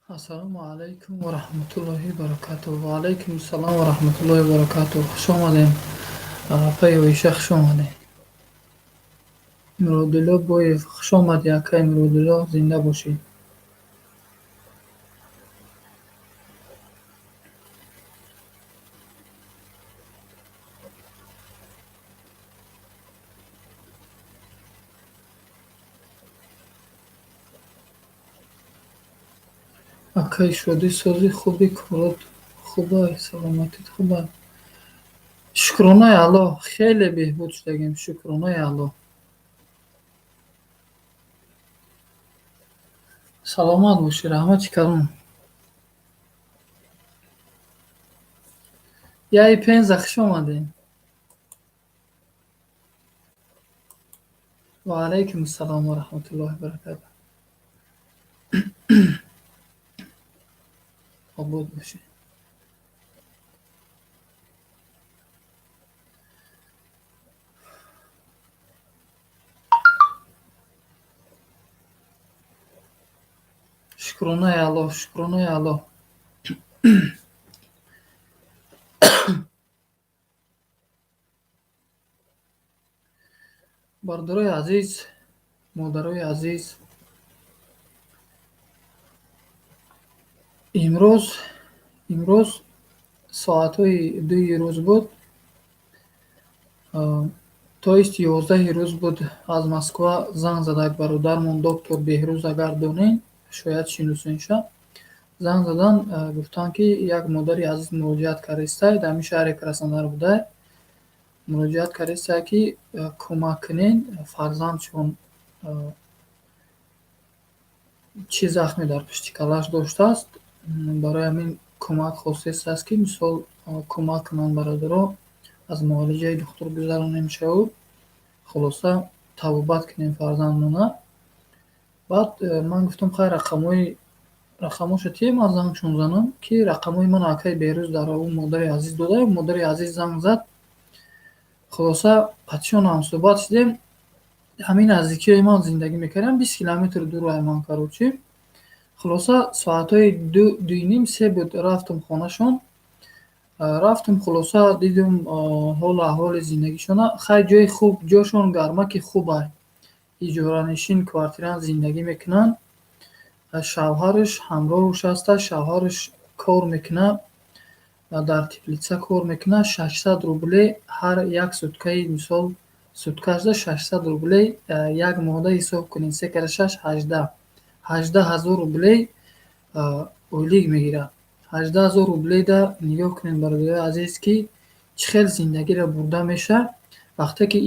Ассалому алайкум ва раҳматуллоҳи баракатуҳ. Ва алайкум ассалом ва раҳматуллоҳи ва баракатуҳ. Хуш омадем. Апаи Оиша, хуш омадем. Муродулло Боев, хуш омадӣ, акай Муродулло, зинда бошӣ. Акай Шодӣ, сози хуби, корот хубай, саломатит хубай? Шукронаи Аллоҳ, хеле беҳбуд шудагем, шукронаи Аллоҳ. Саломат бошӣ, раҳмати калон. Яи Пенза, хуш омадем. Ва алайкум ассалом ва раҳматуллоҳи ва баракатуҳ. Обод бошӣ. Шукронаи Аллоҳ, шукронаи Аллоҳ. Бародарои азиз, модарои азиз, имрӯз соатҳои 2-и рӯз буд, то есть 11-и рӯз буд, аз Москва занг зада як бародармон, доктор Беҳрӯз, агар донед, шояд шиносенша. Занг задан, гуфтанд, ки як модари азиз муроҷиат кардистай, дар ҳамин шаҳри Краснодар будай, муроҷиат кардистай, ки кӯмак кунед, фарзандшон чӣ захме дар пушти каллааш доштааст, барои ҳамин кӯмак хостааст, ки мисол кӯмак кунанд бародаро, аз муолиҷаи духтур гузаронем шаву хулоса табобат кунем фарзандмона. Баъд ман гуфтам, хай, рақамҳоша тие, ман зангшон занам, ки рақамҳои ман акаи Беҳрӯз дар ӯ модари азиз дода. Модари азиз занг зад, хулоса қатишон ҳамсӯҳбат шудем. Ҳамин наздикиҳои ман зиндагӣ мекардам, 20 километр дур ай ман, короче. Хулоса, соатҳои 2:30, 3 буд, рафтам хонашон. Рафтам, хулоса дидум ҳолу аҳволи зиндагишона. Хай, ҷои хуб, ҷошон гармаки хубай, иҷоранишин квартираан зиндагӣ мекунанд. Шавҳараш ҳамроҳаш аста, шавҳараш кор мекунад, дар теплица кор мекунад, 600 рубле ҳар як суткаи, мисол, суткаашда 600 рубле, як моҳда ҳисоб кунед, се кара шаш 18, 18 000 рубле ойлик мегирад. 18 000 рубледа нигоҳ кунед, бародарои азиз, ки чӣ хел зиндагиро бурда мешавад, вақте ки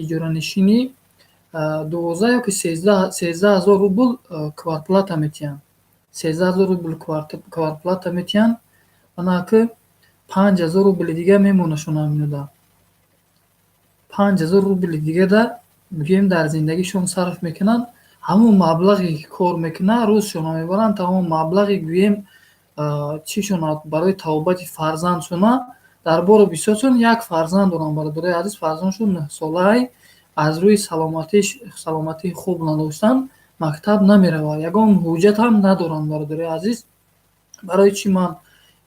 иҷоранишинӣ 12 ёки 13 000 рубл квартплата метиҳанд, 13 000 рубл квартплата метиҳанд. Ана ки 5000 рубли дига мемонашон ҳаминода. 5000 рубли дигада, мегӯем, дар зиндагишон сарф мекунанд. Ҳамон маблағе ки кор мекунад, рӯзшонро мебаранд, тамоми маблағи, гӯем, чишона барои табобати фарзандшона дар бору бисёршон як фарзанд доранд, бародарои азиз, фарзандшон 9-солаай, аз рӯи саломатии хуб надоштан мактаб намеравад, ягон ҳуҷҷат ҳам надоранд, бародарои азиз. Барои чӣ ман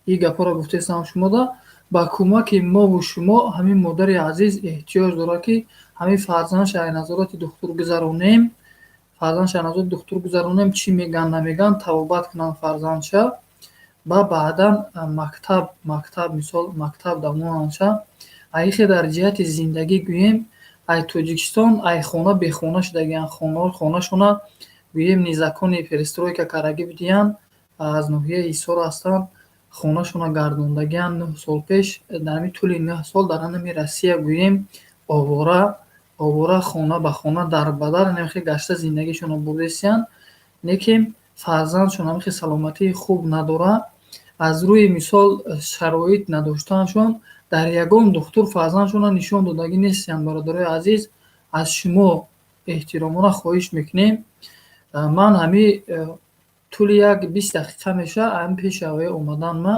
ин гапҳоро гуфтаистам шумода? Ба кӯмаки мову шумо ҳамин модари азиз эҳтиёҷ дорад, ки ҳамин фарзандша ай назорати духтур гузаронем, фарзандша назорати духтур гузаронем, чӣ мегӯянд, намегӯянд, табобат кунанд фарзандша ба баъдан мактаб, мисол, мактаб дамонандша. Аихе дар ҷиҳати зиндагӣ, гӯем, ай Тоҷикистон ай хона бехона шудагианд, хонашона, гӯем, незаконный перестройка кардагӣ будиянд, аз ноҳияи Ҳисор ҳастанд, хонашона гардондагианд 9 сол пеш. Дар ҳамин тӯли 9 сол дар ҳамин Россия, гӯем, овора овора, хона ба хона, дар ба дар ҳамин гашта зиндагишонро бурдесиянд. Лекин фарзандшон ҳамин саломатии хуб надорад, аз рӯи, мисол, шароит надоштанашон дар ягон духтур фарзандшонро нишон додагӣ нестиянд. Бародарои азиз, аз шумо эҳтиромона хоҳиш мекунем. Ман ҳамин тӯли як 20 дақиқа мешавад, ҳамин пеши ҳавои омадан ма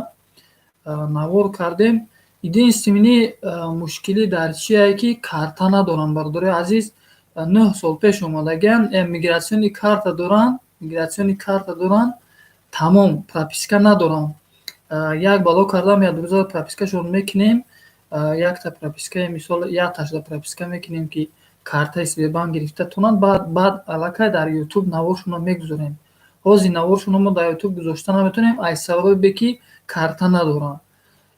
навор кардем. Единственный мушкилӣ дар чие, ки карта надоранд, бародарои азиз. 9 сол пеш омадагианд, миграционный карта доранд, миграционный карта доранд. Тамом, прописка надорам. Як бало кардам, як рӯза пропискашон мекунем. Якта пропискаи, мисол, якташда прописка мекунем, ки картаи Сбербанк гирифта тонанд. Баъд аллакай дар Ютуб наворшонро мегузорем. Ҳозир наворшонро мо дар Ютуб гузошта наметавонем аз сабабе, ки карта надорам.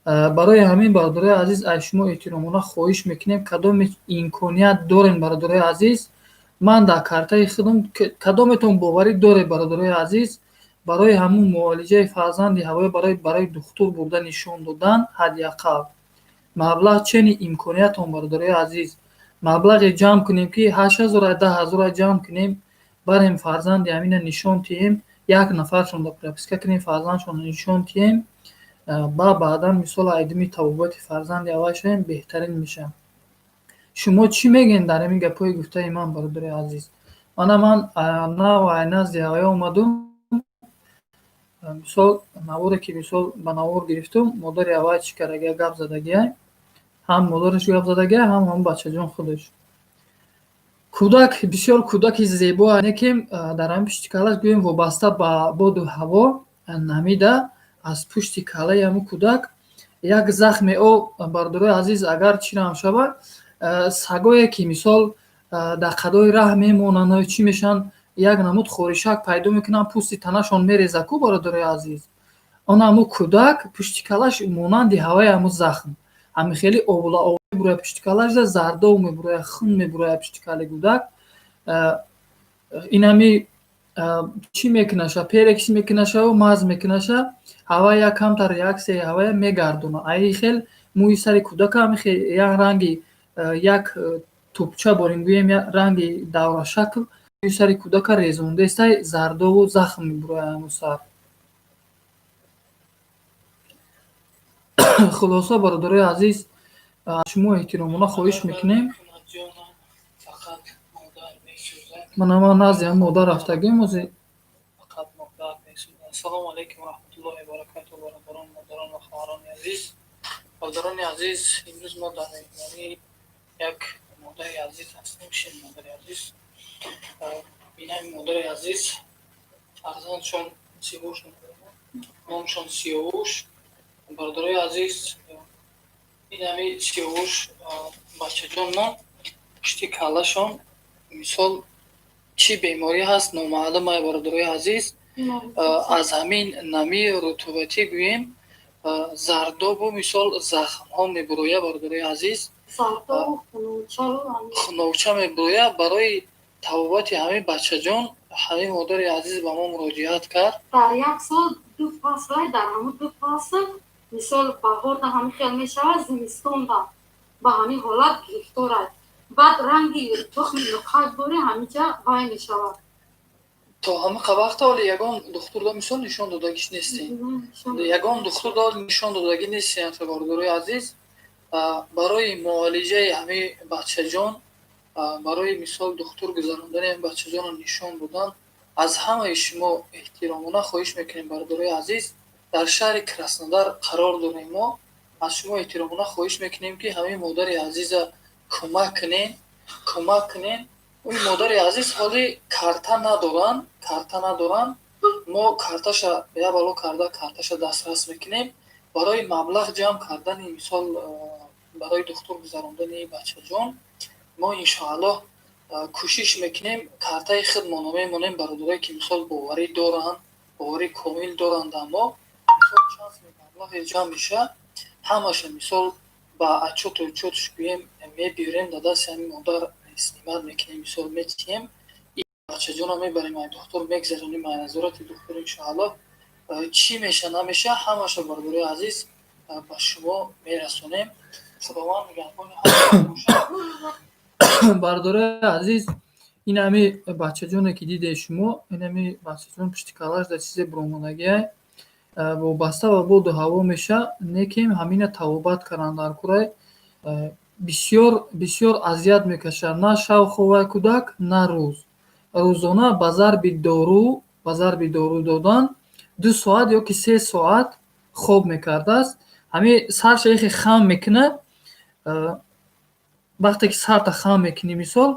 Барои ҳамин, бародарои азиз, аз шумо эҳтиромона хоҳиш мекунем, кадоме имконият дорем, бародарои азиз, ман дар картаи худам, кадометон боварӣ доред, бародарои азиз, барои ҳамун муолиҷаи фарзанди ҳавоя, барои духтур бурда нишон додан, ҳадди ақал маблағ чени имкониятон, бародарои азиз, маблағе ҷамъ кунем, ки 8000, 10 000 ҷамъ кунем, барем, фарзанди ҳамина нишон тиҳем, як нафаршонро прописка кунем, фарзандшонро нишон тиҳем, ба баъдан, мисол, айдими табобати фарзанди аввал шавем, беҳтарин мешавад. Шумо чӣ мегӯед дар ҳамин гапҳои гуфтаи ман, бародари азиз? Мана, ман нав ай назди ҳавоя омадум. Мисол, наворе ки, мисол, ба навор гирифтум, модари аввал чӣ кардагия, гап задагия, ҳам модараш гап задагия, ҳам ҳамн бачаҷон худаш. Кӯдак бисёр кӯдаки зебо, лекин дар ҳамин пушти каллаш, гӯем, вобаста ба боду ҳаво намида, аз пушти каллаи ҳамун кӯдак як захме. О, бародарои азиз, агар чӣ шавад, сагое ки, мисол, дар қадои раҳ мемонанд, чӣ мешаванд, як намуд хоришак пайдо мекунанд, пӯсти танашон мерезад ку, бародарои азиз. Он ҳамун кӯдак пушти каллаш монанди ҳаваи ҳамун захм, ҳамин хеле обла мебурояд, пушти каллашда зардоб мебурояд, хун мебурояд пушти калли кӯдак. Инами чӣ мекунаша, перекись мекунашаву маз мекунаша, ҳава як камтар реаксияи ҳавая мегардонад. Аи хел мӯи сари кӯдака ҳамин хел як ранги як тӯбча борем, гӯем, ранги даврашакл мӯи сари кӯдака резондаестай, зардову захм мебурояд ҳамун сар. Хулоса, бародарои азиз, шумо эҳтиромона хоҳиш мекунем. Мана, ман назди ҳамн модар рафтагим ози. Ассалому алайкум варахматуллоҳи вабаракатуҳ, бародарон, модарон ва хоҳарони азиз. Бародарони азиз, имрӯз мо дар меҳмонии як модари азиз ҳастем. Шин, модари азиз. Бинаи модари азиз, фарзандшон Сиёвуш, номшон Сиёвуш. Бародарои азиз, инами Сиёвуш бачаҷонмон пушти каллашон, мисол, чӣ беморӣ ҳаст, номаълум ай, бародарои азиз. Аз ҳамин нами рутубатӣ, гӯем, зардобу, мисол, захмҳо мебурояд, бародарои азиз, хуновча мебурояд. Барои табобати ҳамин бачаҷон ҳамин модари азиз ба мо муроҷиат кард. Дар як сол ду фасл, дар ҳамун ду фасл, мисол, баҳорда ҳамин хел мешавад, зимистонда ба ҳамин ҳолат гирифтор аст. Баъд ранги тухми нуқак дори, ҳаминҷа вай мешавад. То ҳамақа вақта ҳоле ягон духтурда, мисол, нишон додагиш нестем, ягон духтурда нишон додагӣ нестем. Бародарои азиз, барои муолиҷаи ҳамин бачаҷон, барои, мисол, духтур гузарондани ҳамин бачаҷонро нишон додан, аз ҳамаи шумо эҳтиромона хоҳиш мекунем, бародарои азиз. Дар шаҳри Краснодар қарор дорем мо. Аз шумо эҳтиромона хоҳиш мекунем, ки ҳамин модари азиза кӯмак кунем, кӯмак кунем. Ин модари азиз ҳоли карта надоранд, карта надоранд. Мо карташа як бало карда, карташа дастрас мекунем. Барои маблағ ҷамъ кардани, мисол, барои духтур гузарондани бачаҷон мо, иншоаллоҳ, кӯшиш мекунем, картаи худмонро мемонем. Бародарое ки, мисол, боварӣ доранд, боварии комил доранд, аммо, мисол, чанд суми маблағе ҷамъ мешавад, ҳамаша, мисол, ба отчёту учётш, гӯем, мебиёрем, дар дасти ҳамин модар снимать мекунем, мисол, метиҳем. Бачаҷонро мебарем, ай духтур мегзаронем, ай назорати духтур, иншоаллоҳ, чӣ меша, намеша, ҳамаша, бародарои азиз, ба шумо мерасонем. Худованд нигаҳбони ҳама бошад. Бародарои азиз, ин ҳами бачаҷоне ки дидед шумо, ин ҳами бачаҷон пушти каллаш дар чизе буромадагиай, вобаста ба боду ҳаво меша, некем ҳамина табобат кардан дар курай. Бисёр, бисёр азият мекашад, на шав ховай кӯдак, на рӯз. Рӯзона ба зарби дору, ба зарби дору додан 2 соат ё ки 3 соат хоб мекардааст. Ҳамин сарша яхе хам мекунад. Вақте ки сарта хам мекунӣ, мисол,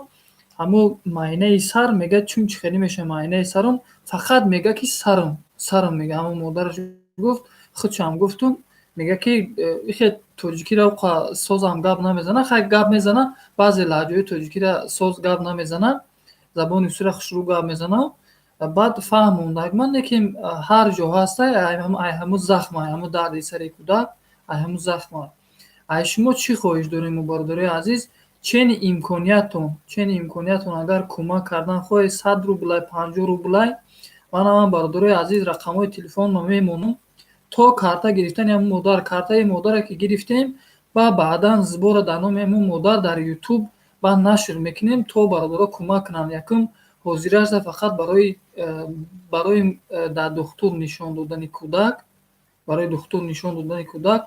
ҳамун майнаи сар мега, чун чӣ хеле мешавад майнаи сарум, фақат мега, ки сарум, Сарам, мега, ҳамон модараш гуфт, худшам гуфтум, мега, ки ихе тоҷикиро созам гап намезана. Хай, гап мезана, баъзе лаҳҷаҳои тоҷикиро соз гап намезана, забони русиро хушрӯ гап мезана. Баъд фаҳмондак ман, лекин ҳар ҷо ҳастай, ай ҳамун захм, ай ҳамун дарди сари кӯдак, ай ҳамун захма. Ай шумо чӣ хоҳиш дорем, бародарои азиз? Чени имкониятон, чени имкониятон, агар кӯмак кардан хоҳед, 100 рублай, 50 рублай, манам, бародарои азиз, рақамҳои телефонро мемонам то карта гирифтани ҳамун модар. Картаи модаре ки гирифтем, ба баъдан сбора дар номи ҳамун модар дар Ютуб баъд нашр мекунем, то бародаро кӯмак кунанд. Якум ҳозирашда фақат барои дар духтур нишон додани кӯдак, барои духтур нишон додани кӯдак,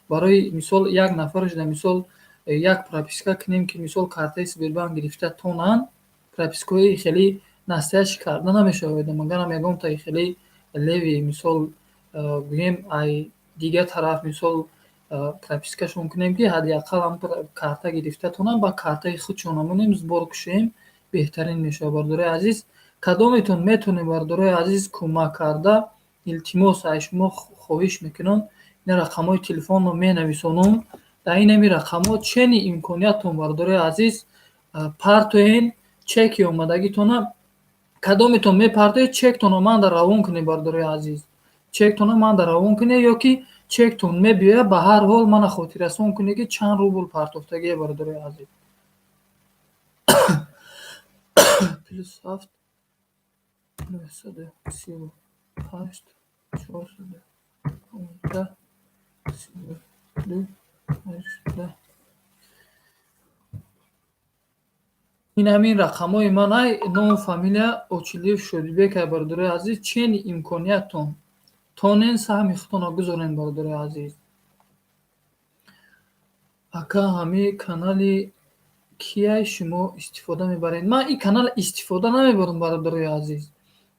барои мисол як нафараш, дар мисол як прописка кунем, ки мисол картаи Сбербанк гирифта тонанд. Пропискаҳои хеле настоящий карда намешавад, магарам ягонтаи хеле левый, мисол гӯем, ай дигар тараф, мисол, пропискашон кунем, ки ҳадди ақал ҳам карта гирифта тонанд. Ба картаи худшон монем, сбор кушоем, беҳтарин мешавад. Бародарои азиз, кадометон метавонед, бародарои азиз, кӯмак карда, илтимос, ай шумо хоҳиш мекунам, ин рақамҳои телефонро менависонам. Дар ин ҳами рақамҳо чени имкониятон, бародарои азиз, партоен чеки омадагитона. Кадометон мепартоед, чектонро манда равон кунед, бародарои азиз, чектонро манда равон кунед ё ки чектон мебиёяд, ба ҳар ҳол мана хотиррасон кунед, ки чанд рубл партофтагие, бародарои азиз. +7 938 415 32 18. Ин ҳамин рақамҳои ман ай, ному фамилия Очилиев Шодибек ай. Бародарои азиз, чени имкониятон тонен, саҳми худтонро гузорен, бародарои азиз. Ака, ҳамин канали кияй шумо истифода мебаред? Ман ин канал истифода намебарам, бародарои азиз.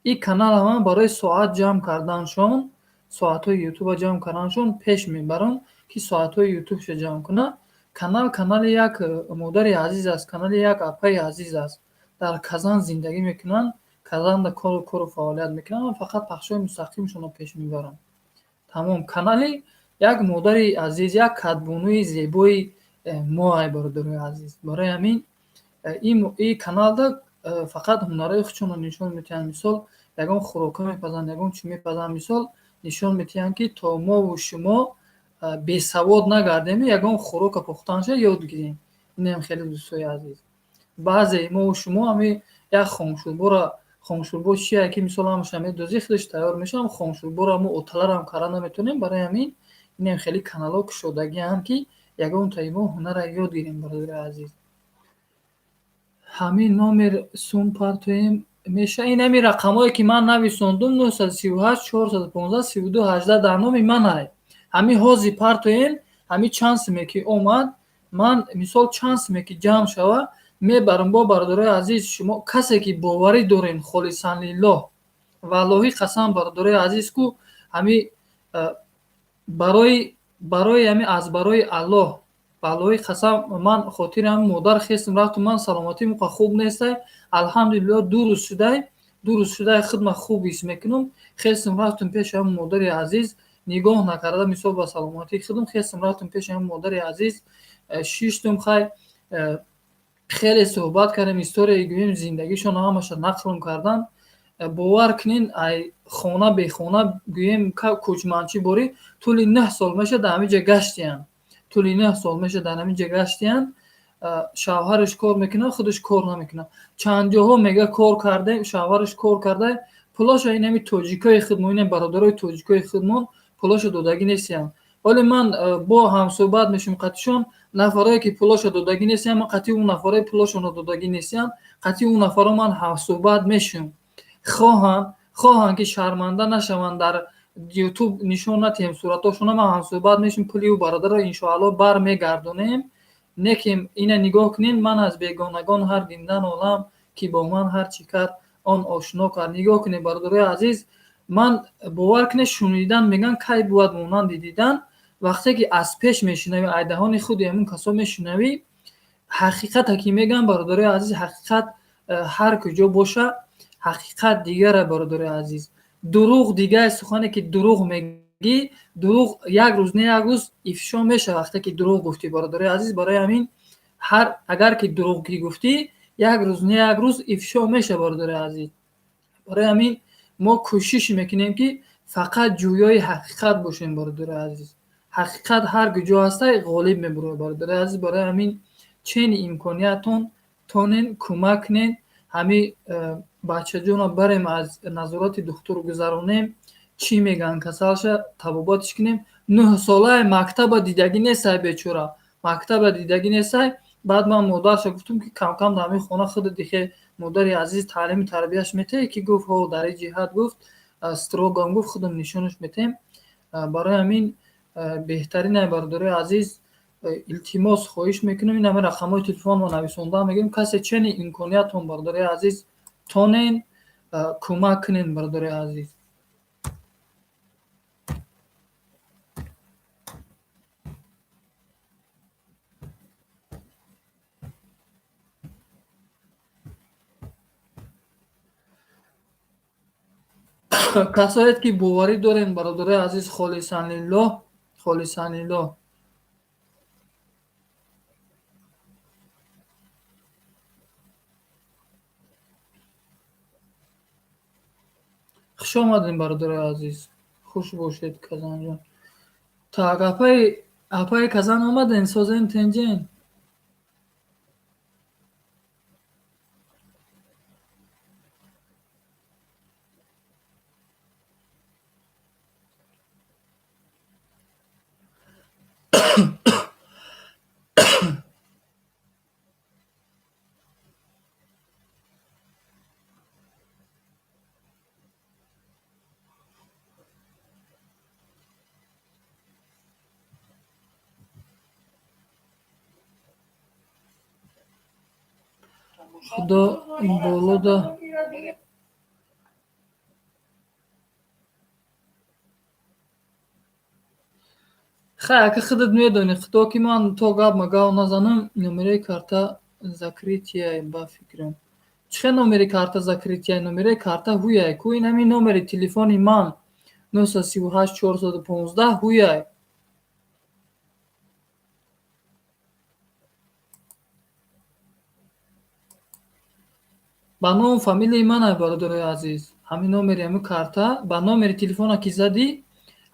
Ин канала ман барои соат ҷамъ карданшон, соатҳои ютуба ҷамъ карданшон пеш мебарам, ки соатҳои ютубша ҷамъ кунад. Канал канали як модари азиз аст, канали як апаи азиз аст, дар Казан зиндагӣ мекунанд, Казанда кору фаъолият мекунанд. Ман фақат пахшҳои мустақимшонро пеш мебарам, тамом. Канали як модари азиз, як кадбонуи зебои мо ай, бародарои азиз. Барои ҳамин ин каналда фақат ҳунарҳои худшонро нишон медиҳанд. Мисол, ягон хӯрока мепазанд, ягон чӣ мепазанд, мисол, нишон медиҳанд, ки то мову шумо бесавод нагардему ягон хӯрока пухтанша ёд гирем. Инам хеле, дӯстои азиз, баъзе мову шумо ҳами як хомшӯрборо, хомшӯрбо чие, ки мисол ҳамаша медозӣ, худаш тайёр мешавад, хомшӯрборо мо оталарам карда наметавонем. Барои ҳамин инам хеле каналҳо кушодагианд, ки ягонтаи мо ҳунарро ёд гирем, бародари азиз. Ҳамин номер сум партоем меша? Ин ҳамин рақамҳое, ки ман нависондум, 938 415 32 18, дар номи ман ай. Ҳамин ҳозир партоем, ҳамин чанд суме ки омад, ман мисол чанд суме ки ҷамъ шава, мебарам. Бо бародарои азиз, шумо касе ки боварӣ дорем, холисан лиллоҳ, валлоҳӣ қасам, бародарои азиз, ку ҳами барои ҳами аз барои Аллоҳ, валлоҳи қасам, ман хотири ҳамин модар хестам, рафтум. Ман саломатим уқа хуб нестай, алҳамдулиллоҳ, 2 рӯз шудай, 2 рӯз шудай, худма хуб ҳис мекунам. Хестам, рафтум пеши ҳамин модари азиз, нигоҳ накарда мисол ба саломатии худам, хестам, рафтум пеши ҳамин модари азиз, шиштум. Хай, хеле суҳбат кардем, историяи гӯем зиндагишонро ҳамаша нақлм кардан. Бовар кунен, ай хона бехона, гӯем, кӯчманчӣ борӣ, тӯли 9 сол меша дар ҳамин ҷа гаштиянд, тӯли 9 сол меша дар ҳамин ҷа гаштиянд. Шавҳараш кор мекунад, худаш кор намекунад. Чанд ҷоҳо, мега, кор кардем, шавҳараш кор карда, пулоша ин ҳами тоҷикои худмон, ин бародарои тоҷикои худмон пулоша додагӣ нестиянд. Вале ман бо ҳамсӯҳбат мешавам қатишон, нафарое ки пулоша додагӣ нестиянд, ман қатъи он нафарое пулошонро додагӣ нестиянд, қатъи он нафаро ман ҳамсӯҳбат мешавам. Хоҳанд ки шарманда нашаванд, дар Ютуб нишон натиҳем суратҳошона, ман ҳамсӯҳбат мешавам, пули ӯ бародарро иншоаллоҳ бармегардонем. Не ки ина нигоҳ кунед, ман аз бегонагон ҳар диндан олам, ки бо ман ҳар чӣ кард, он ошно кард. Нигоҳ кунед, бародарои азиз, ман, бовар кунед, шунидан мегӯянд кай бувад монанди дидан. Вақте ки аз пеш мешунавӣ, ай даҳони худи ҳамун касо мешунавӣ, ҳақиқате ки мегӯям, бародарои азиз, ҳақиқат ҳар куҷо боша, ҳақиқат дигара, бародарои азиз. Дурӯғ дигар сухане ки дурӯғ мегӣ, дурӯғ як рӯз не як рӯз ифшо мешавад вақте ки дурӯғ гуфтӣ, бародари азиз. Барои ҳамин ҳар агар ки дурӯғ ки гуфтӣ, як рӯз не як рӯз ифшо мешавад, бародари азиз. Барои ҳамин мо кӯшиш мекунем, ки фақат ҷӯёи ҳақиқат бошем, бародари азиз. Ҳақиқат ҳар куҷо ҳастай, ғолиб мебурояд, бародари азиз. Барои ҳамин чени имкониятон тонен кӯмак кунен, ҳами бачаҷонро барем, аз назорати духтур гузаронем, чӣ мегӯянд касалша, табобатиш кунем. 9 солаи мактаба дидагӣ нестай, бечора, мактаба дидагӣ нестай. Баъд ман модарша гуфтам, ки камкам дар ҳамин хона худат дихе, модари азиз, таълими тарбияш метаҳӣ, ки гуфт: ҳо, дар ин ҷиҳат, гуфт, строго м, гуфт, худам нишонаш метаҳем. Барои ҳамин беҳтарин, бародарои азиз, илтимос, хоҳиш мекунем, ин ҳамин рақамҳои телефонро нависонда мегӯем. Касе чени имкониятон, бародарои азиз, тонен кӯмак кунен, бародарои азиз. Касоед ки боварӣ дорем, бародарои азиз, холисан лиллоҳ, холисан лиллоҳ. Хуш омадем, бародарои азиз, хуш бошед. Казанҷон, так, апаи Казан омаден, созен, тенҷен? Худо болода. Хай, ака, худат медонӣ, худо ки ман то гап магав назанам. Номерои карта закрытия, ба фикрам. Чӣ хел номери карта закрытия? Номерои карта ҳуяй ку, ин ҳамин номери телефони ман 938 415 ҳуяй. Ба ному фамилияи манай, бародарои азиз. Ҳамин номери ҳамин карта, ба номери телефона ки задӣ,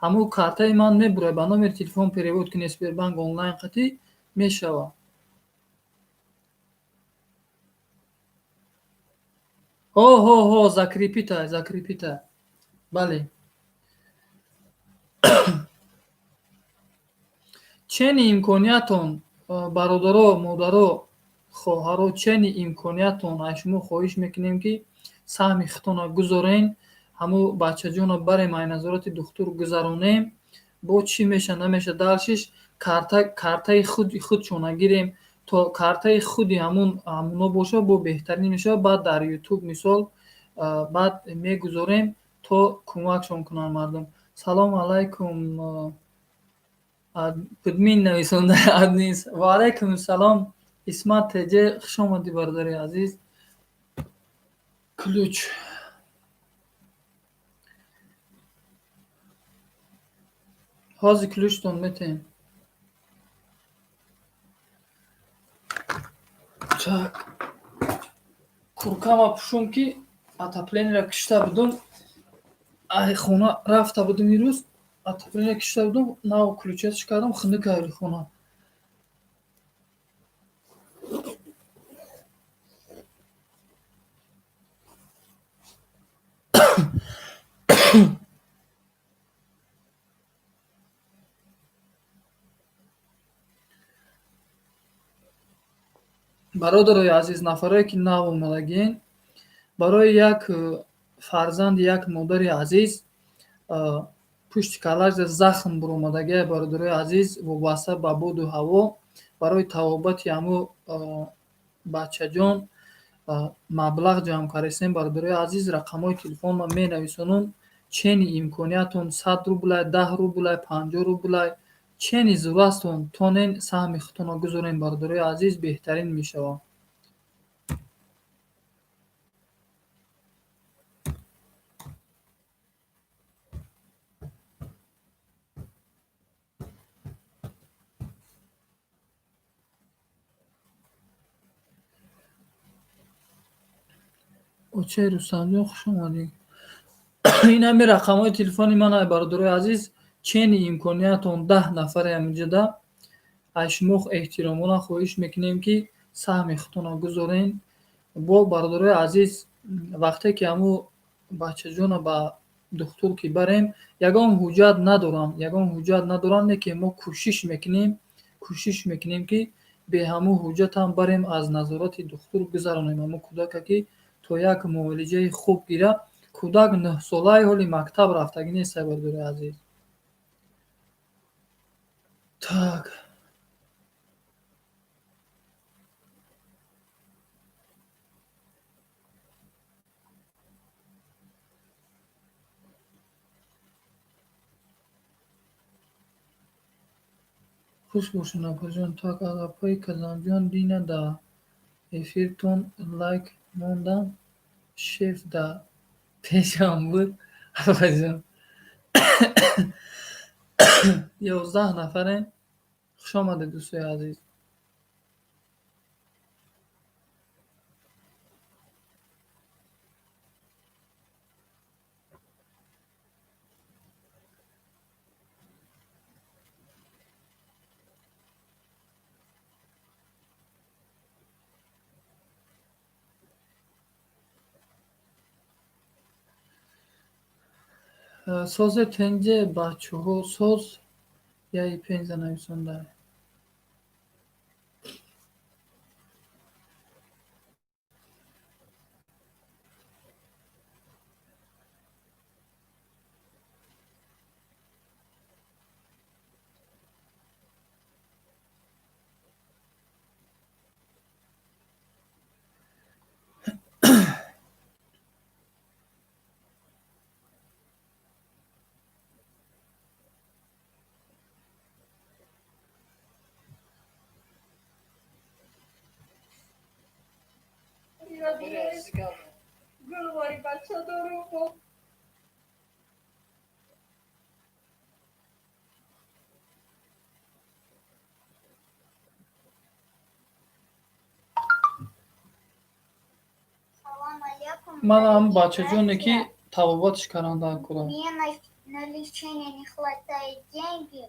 ҳамун картаи ман мебурад. Ба номери телефон перевод кунӣ, Сбербанк онлайн қатӣ мешавад. Ҳо, ҳо, ҳо, закрепить, закрепить, бале. Чени имкониятон, бародаро, модаро, хоҳаро, чени имкониятон, аз шумо хоҳиш мекунем, ки саҳми худтонро гузорен, ҳамун бачаҷонро барем, ай назорати духтур гузаронем. Бо чӣ меша, намеша, дальше ш карта, картаи худшона гирем, то картаи худи ҳамун ҳамуно боша, бо беҳтарин мешавад. Баъд дар Ютуб, мисол, баъд мегузорем, то кӯмакшон кунанд мардум. Салому алайкум, админ нависонда, админ. Ва алайкум салом, Исмат теҷе, хуш омадӣ, бародари азиз. Ключ ҳозир ключ тон метаҳем. Так, куркама пӯшум, ки отопление ро кишта будум, ай хона рафта будум ирӯз, отопление кишта будум, нав включать ш кардам, хунук карди хона. Бародарои азиз, нафарое ки нав омадагиен, барои як фарзанди як модари азиз пушти каллаш захм буромадагия, бародарои азиз, вобаста ба боду ҳаво. Барои табобати ҳамун бачаҷон маблағ ҷамъ кардастем, бародарои азиз. Рақамҳои телефонро менависонам. Чени имкониятон, 100 рублай, 10 рублай, 50 рублай, чени зурастон, тонен саҳми худтонро гузорен, бародарои азиз, беҳтарин мешавад. Очаи Рустамҷон, хуш омадӣ. Ин ҳами рақамҳои телефони ман, ай бародарои азиз, чени имкониятон 10 нафаре ҳаминҷода. Аз шумо эҳтиромона хоҳиш мекунем, ки саҳми худтонро гузорен. Бо бародарои азиз, вақте ки ҳамун бачаҷонро ба духтур ки барем, ягон ҳуҷҷат надорам, ягон ҳуҷҷат надорам, не ки мо кӯшиш мекунем, ки бе ҳамун ҳуҷҷатам барем, аз назорати духтур гузаронем ҳамун кӯдака, ки то як муолиҷаи хуб гира. Кӯдак 9-солаи, ҳоли мактаб рафтагӣ нест, бародарои азиз. Так. Хуш бошед, апаҷон. Так, аз апаи Казанҷон дина дар эфиртон лайк мондам. Шеф дар пешам буд, апаҷон. 11 нафарем. Хушомадед, дӯстои азиз. Созе тенҷе, бачаҳо, соз яи пенза нависонда. Гулвори бача дорум. Ман ҳам бачаҷоне ки табобатш каранда курам. Мне на лечение не хватает деньги.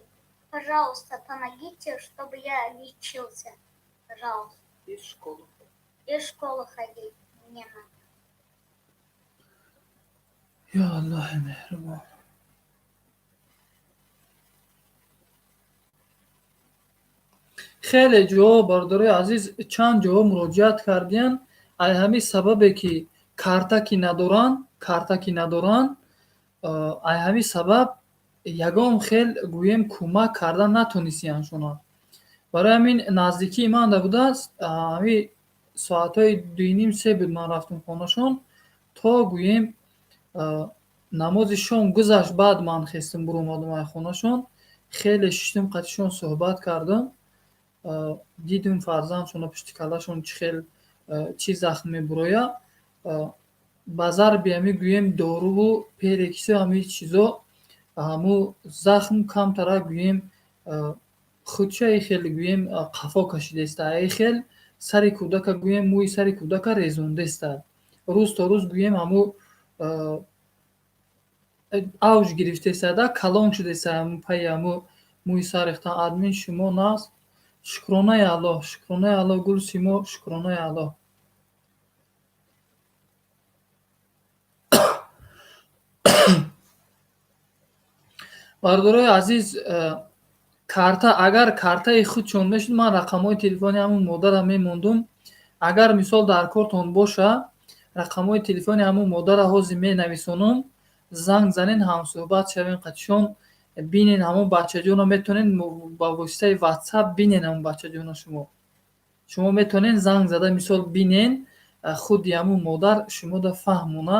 Пожалуйста, помогите, чтобы я лечился. Пожалуйста. И в школу. И в школу ходить мне надо. Ё Аллоҳи меҳрубон. Хеле ҷоҳо, бародарои азиз, чанд ҷоҳо муроҷиат кардиянд. Ай ҳамин сабабе ки карта ки надоранд, ай ҳамин сабаб ягон хел, гӯем, кӯмак карда натонистиянд шуна. Барои ҳамин наздикии ман да будааст, ҳамин соатҳои 2:30, 3 буд, ман рафтам хонашон, то, гӯем, намози шом гузашт, баъд ман хестам, буромадам ай хонашон. Хеле шиштам, қатишон суҳбат кардам, дидум фарзандшона пушти каллашон чӣ хел чӣ захм мебурояд. Ба зарби ҳамин, гӯем, доруву перекису ҳамин чизо ҳамун захм камтара, гӯем, худша хел, гӯем, қафо кашидаиста, ай хел сари кӯдака, гӯем, мӯи сари кӯдака резондааста. Рӯз то рӯз, гӯем, ҳамун авҷ гирифтаиста, калон шудаиста пайи ҳамун мӯи сар рехтан. Админ, шумо нағз? Шукронаи Аллоҳ, шукронаи Аллоҳ, Гулсимо, шукронаи Аллоҳ. Бародарои азиз, карта, агар картаи худшон мешуд, ман рақамҳои телефони ҳамун модарам мемондум. Агар, мисол, дар кортон боша, рақамҳои телефони ҳамун модара ҳозир менависонам, занг занен, ҳамсӯҳбат шавем қатишон, бинен ҳамон бачаҷонро, метавонен ба воситаи Ватсап бинен ҳамон бачаҷонро. Шумо метавонен занг зада, мисол, бинен, худи ҳамун модар шумода фаҳмона,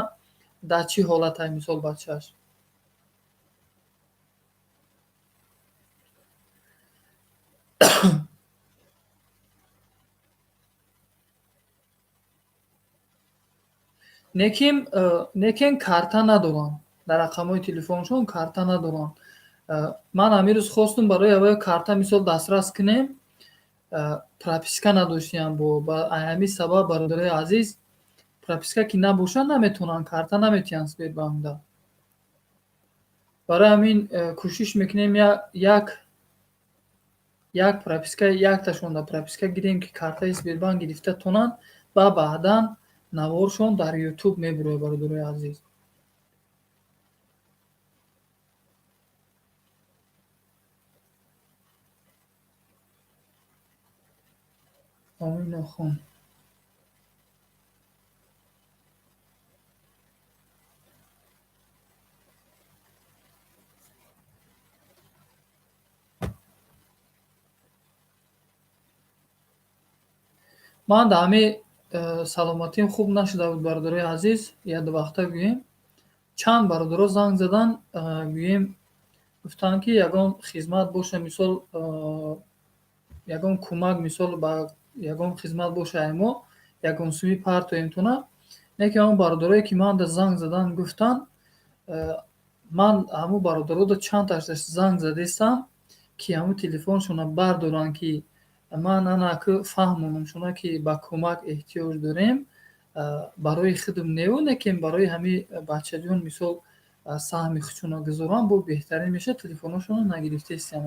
дар чӣ ҳолате, мисол, бачааш. Лекин карта надоранд, дар рақамҳои телефоншон карта надоранд. Ман ҳамин рӯз хостум барои аввал карта, мисол, дастрас кунем, прописка надоштиям. Бо ҳамин сабаб, бародарои азиз. Прописка ки набошад, наметавонанд, карта наметиҳанд Сбербанкда. Барои ҳамин кӯшиш мекунем, як прописка, якташонда прописка гирем, ки картаи Сбербанк гирифта тонанд ва баъдан наворшон дар Ютуб мебурояд, бародарои азиз. Оминахон. Ман дар ҳамин саломатиам хуб нашуда буд, бародарои азиз, як ду вақта гӯем. Чанд бародаро занг задан, гӯем, гуфтанд, ки ягон хизмат боша, мисол, ягон кӯмак, мисол, ба ягон хизмат боша, ай мо ягон сӯи партоем тона. Яке ҳамон бародарое, ки манда занг задан, гуфтанд, ман ҳамун бародарода чандташ занг задестам, ки ҳамун телефоншона бардоранд, ки ман ана ку фаҳмонам шуна, ки ба кӯмак эҳтиёҷ дорем, барои худам неву, лекин барои ҳамин бачаҷон, мисол, саҳми худшона гузорам, бо беҳтарин мешавад. Телефонҳошонро нагирифтестиям.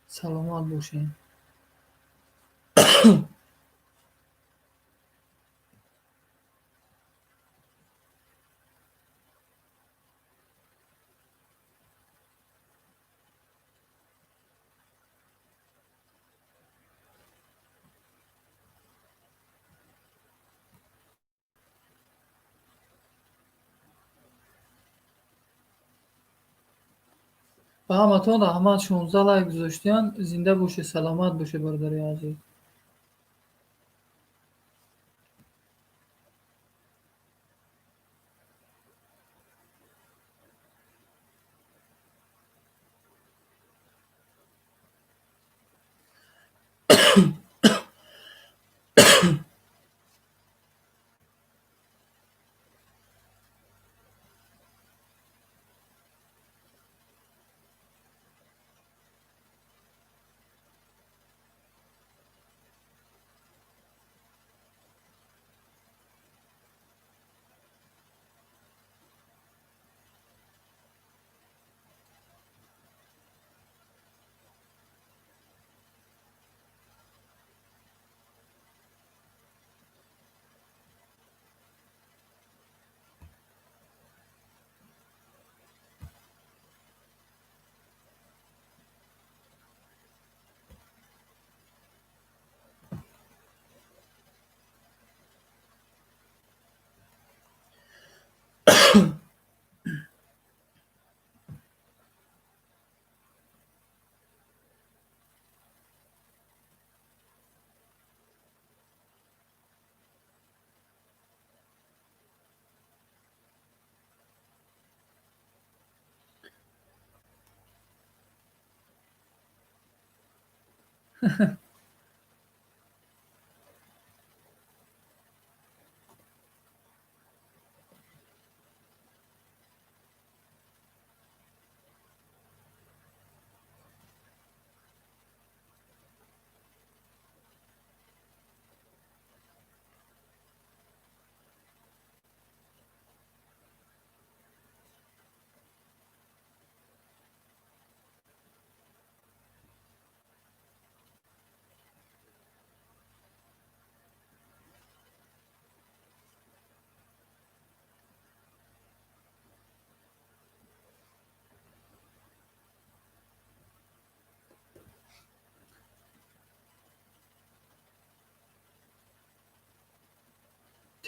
Саломат бошед. Ба ҳаматон раҳмат, 16 лайк гузоштиян. Зинда бошед, саломат бошед, бародари азиз.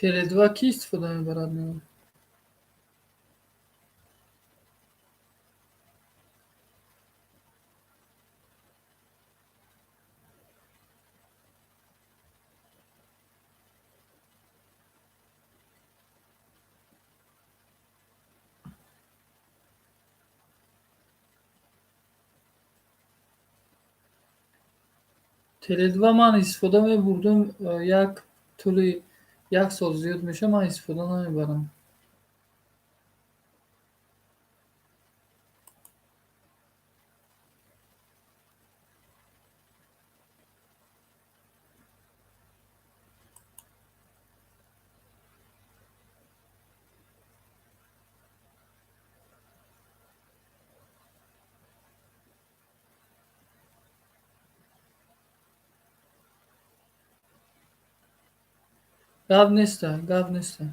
Теле2 кӣ истифода мебарад? Теле2 ман истифода мебурдум, як тӯли як сол зиёд мешавад, ман истифода намебарам. Гап неста, гап неста.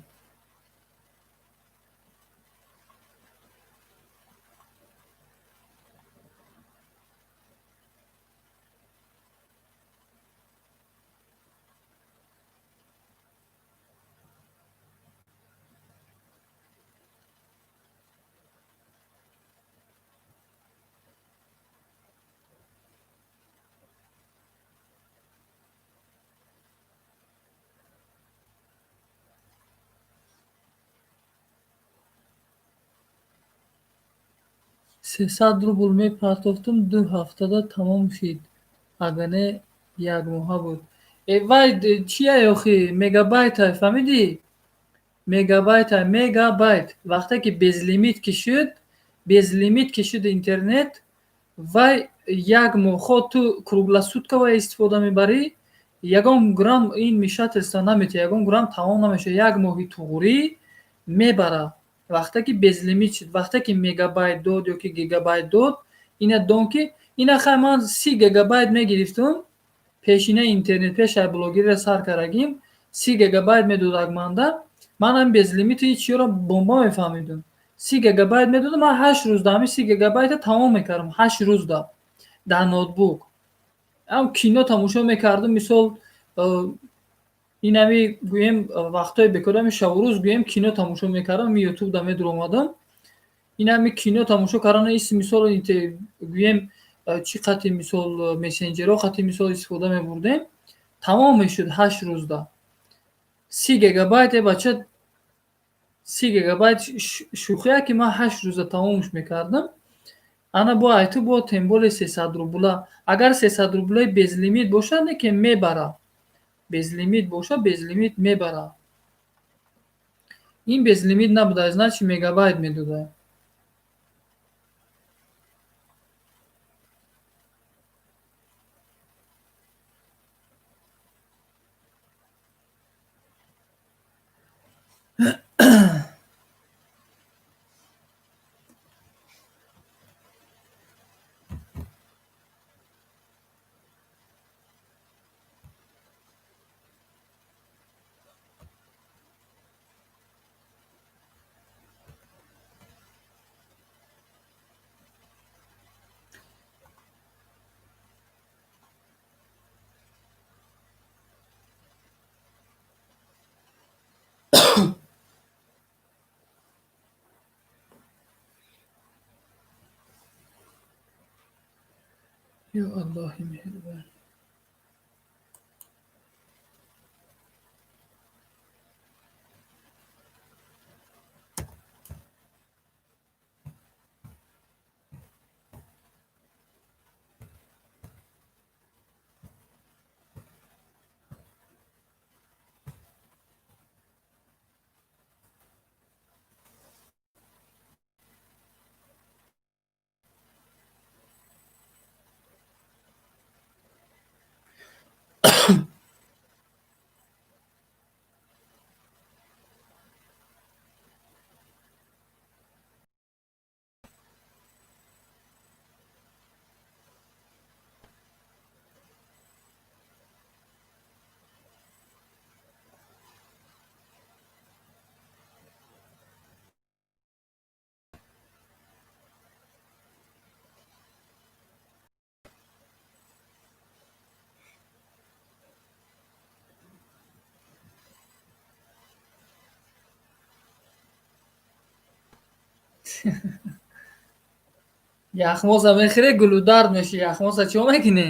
300 рубл мепартофтум, 2 ҳафтада тамом шид. Агар не, якмоҳа буд. Э вай чия охи? Мегабайтай, фаҳмидӣ? Мегабайтай, мегабайт. Вақте ки безлимит ки шуд, безлимит ки шуд интернет, вай як моҳ хо ту круглосутково истифода мебарӣ, ягон грамм ин вмешательство наметиҳад, ягон грамм тамом намешавад. Як моҳи туғрӣ мебара. Вақте ки безлимит шуд, вақте ки мегабайт дод ё ки гигабайт дод, ина дон ки ина хай ман 30 гигабайт мегирифтум, пешина интернет, пеш аз блогерия сар кардагим, 30 гигабайт медодак манда, ман ҳам безлимити чиёро бомба мефаҳмидум. 30 гигабайт медодам, ман 8 рӯзда ҳамин 30 гигабайта тамом мекардам, 8 рӯзда дар ноутбук. Ҳам кино тамошо мекардум, мисол инами гӯем вақтҳои бекор ҳами шабу рӯз гӯем кино тамошо мекардам, ютубда медуромадам. Инами кино тамошо кардан ис мисол гӯем чӣ қати мисол мессенҷерҳо қати мисол истифода мебурдем, тамом мешуд 8 рӯзда. 30 гигабайт э бача, 30 гигабайт шӯхия ки ман 8 рӯза тамомш мекардам. Ана бо айту бо тем более 300 рубла. Агар 300 рублаи безлимит бошад, не ки мебара. Безлимит боша, безлимит мебара. Ин безлимит набуда, значит мегабайт медода. Ё Аллоҳи меҳрубон. Яхмоза мехӯре, гулудард мешӣ. Яхмоза чӣ мекунӣ?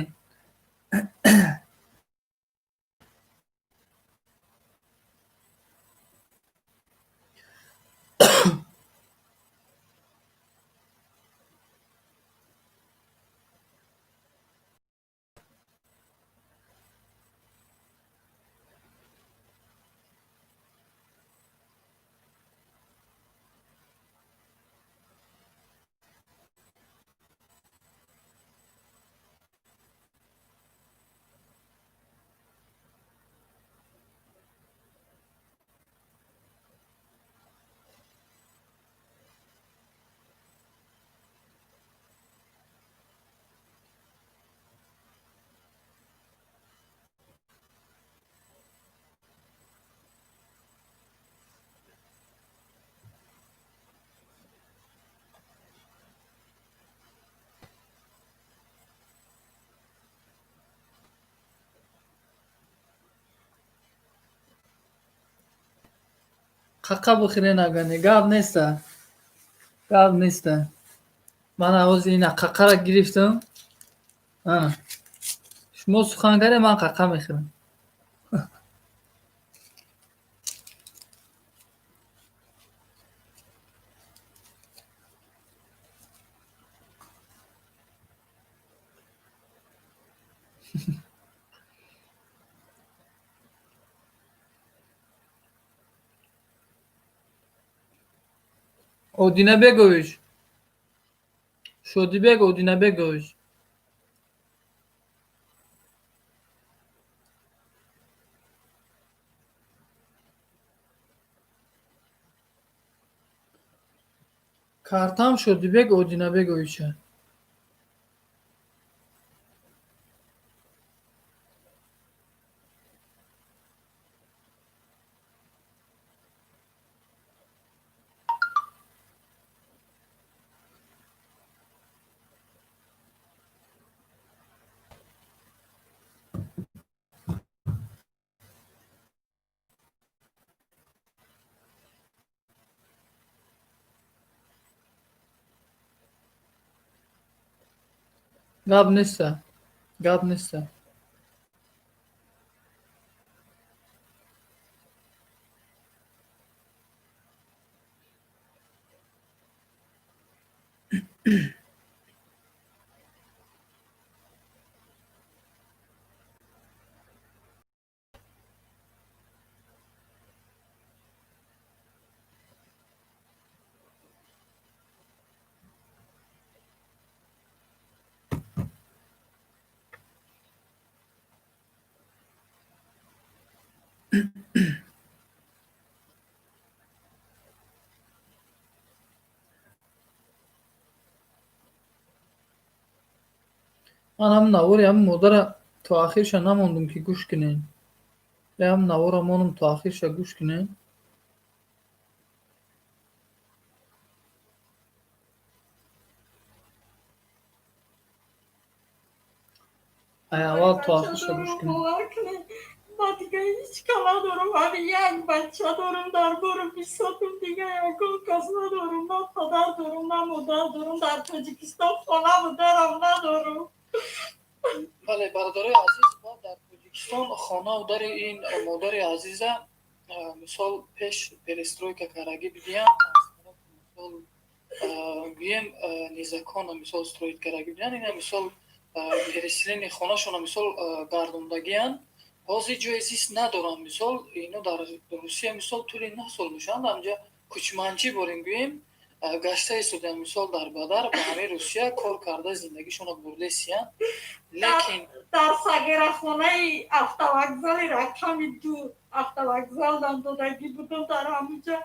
Қаққа бихӯрен, агане гап неста, гап неста. Ман ҳозир ина қаққара гирифтам. Ана, шумо сухан кардем, ман қаққа мехӯрам. Одинабегович, Шодибек Одинабегович. Картам Шодибек Одинабеговича. Гап неста, гап неста. Ман ҳам навори ҳамин модара то ахирша намондум, ки гӯш кунем. Ҳам навора монум, то ахирша гӯш кунем. Ай, аввал то ахирша гӯш кунем. Ман дига ҳеҷ ка надорам, ҳамин як бача дорам, дар бору бисотум, дига ягон кас надорам, на падар дорам, на модар дорам, дар Тоҷикистон хонаву дарам надорам. Бале, бародарои азиз, мо дар Тоҷикистон хонаву дари ин модари азиза, мисол, пеш перестройка кардагӣ бидиям, мисол, гӯем, незаконно, мисол, строить кардагӣ бидиям, ина, мисол, переселение хонашона, мисол, гардондагиянд. Ҳозир ҷои зист надоранд. Мисол, ино дар Русия, мисол, тӯли 9 сол мешаванд, ҳамҷа кӯчманчӣ борем, гӯем, гашта истодаанд, мисол, дар бадар ба ҳамаи Русия кор карда, зиндагишонро бурдесиянд, лекин Дар сагирахонаи автовокзали рақами 2 автовокзалдам додагӣ будам, дар ҳамунҷа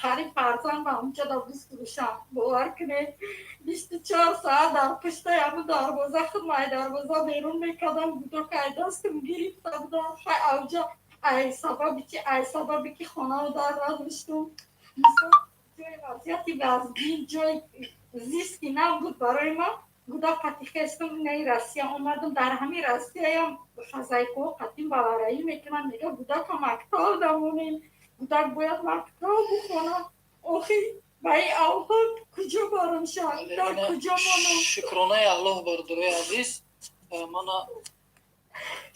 қариб фарзанд ҳамунҷа да бифурӯшам. Бовар кунед, 24 соат дар пуштаи ҳамун дарвоза, худ май дарвоза берун мекардам, гудок ай дастам гирифта будам. Хай, авҷа ай сабаби чи, ай сабаби ки хонаву дар надоштум, мисол, ҷои вазъияти вазгин, ҷои зисти набуд барои ман. Гудак қатихестум, наи Россия омадам. Дар ҳамин Россияям хозяйкаҳо қатин балараӣ мекунанд, мега, гудака мактаб дамонем, гудак бояд мактаб бихонад. Охи, ба ин авҳод куҷо барам ша, дар куҷо монам? Шукронаи Аллоҳ, бародарои азиз, мана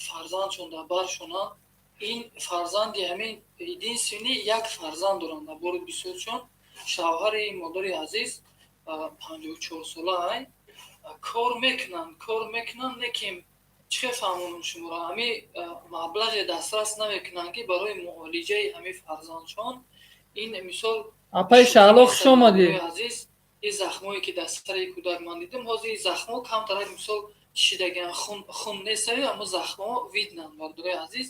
фарзандшон дар баршонанд. Ин фарзанди ҳамин единственный як фарзанд доранд дар бори бисёршон. Шавҳари модари азиз 54сола ай, кор мекунанд, кор мекунанд, лекин чӣ хел фаҳмонам шуморо, ҳами маблағе дастрас намекунанд, ки барои муолиҷаи ҳами фарзандшон ин, мисол. Апаи Шаҳло, хуш омадӣ. Азиз, ин захмое ки дар сари кӯдак ман дидам, ҳозир ин захмҳо камтарак, мисол, шидагиан, хун нестави, аммо захмҳо виднанд, бародарои азиз.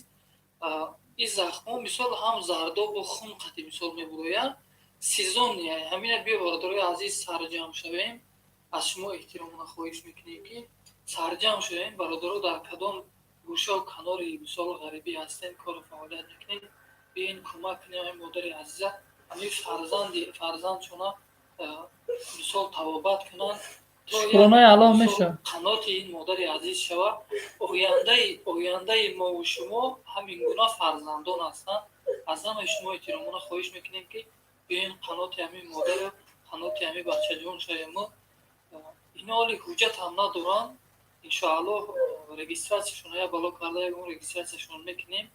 Ин захмҳо, мисол, ҳам зардобу хун қати, мисол, мебурояд, сезонный. Ҳамина биё, бародарои азиз, сарҷамъ шавем. Аз шумо эҳтиромона хоҳиш мекунем, ки сарҷамъ шавем, бародаро, дар кадом гӯшаву канори, мисол, ғарибӣ ҳастем, кору фаъолият мекунем, биёин кӯмак кунем ҳамин модари азиза, ҳамин фарзандшона, мисол, табобат кунанд. Шукронаи Аллоҳ мешавад. Қаноти ин модари азиз шава. Ояндаи мову шумо ҳамин гуна фарзандон ҳастанд. Аз ҳамаи шумо эҳтиромона хоҳиш мекунем, ки биёем, қаноти ҳамин модару қаноти ҳамин бачаҷон шавему. Ино ҳоли ҳуҷҷат ҳам надоранд. Иншоаллоҳ, регистрация шон я бало карда, ягон регистрация шон мекунем,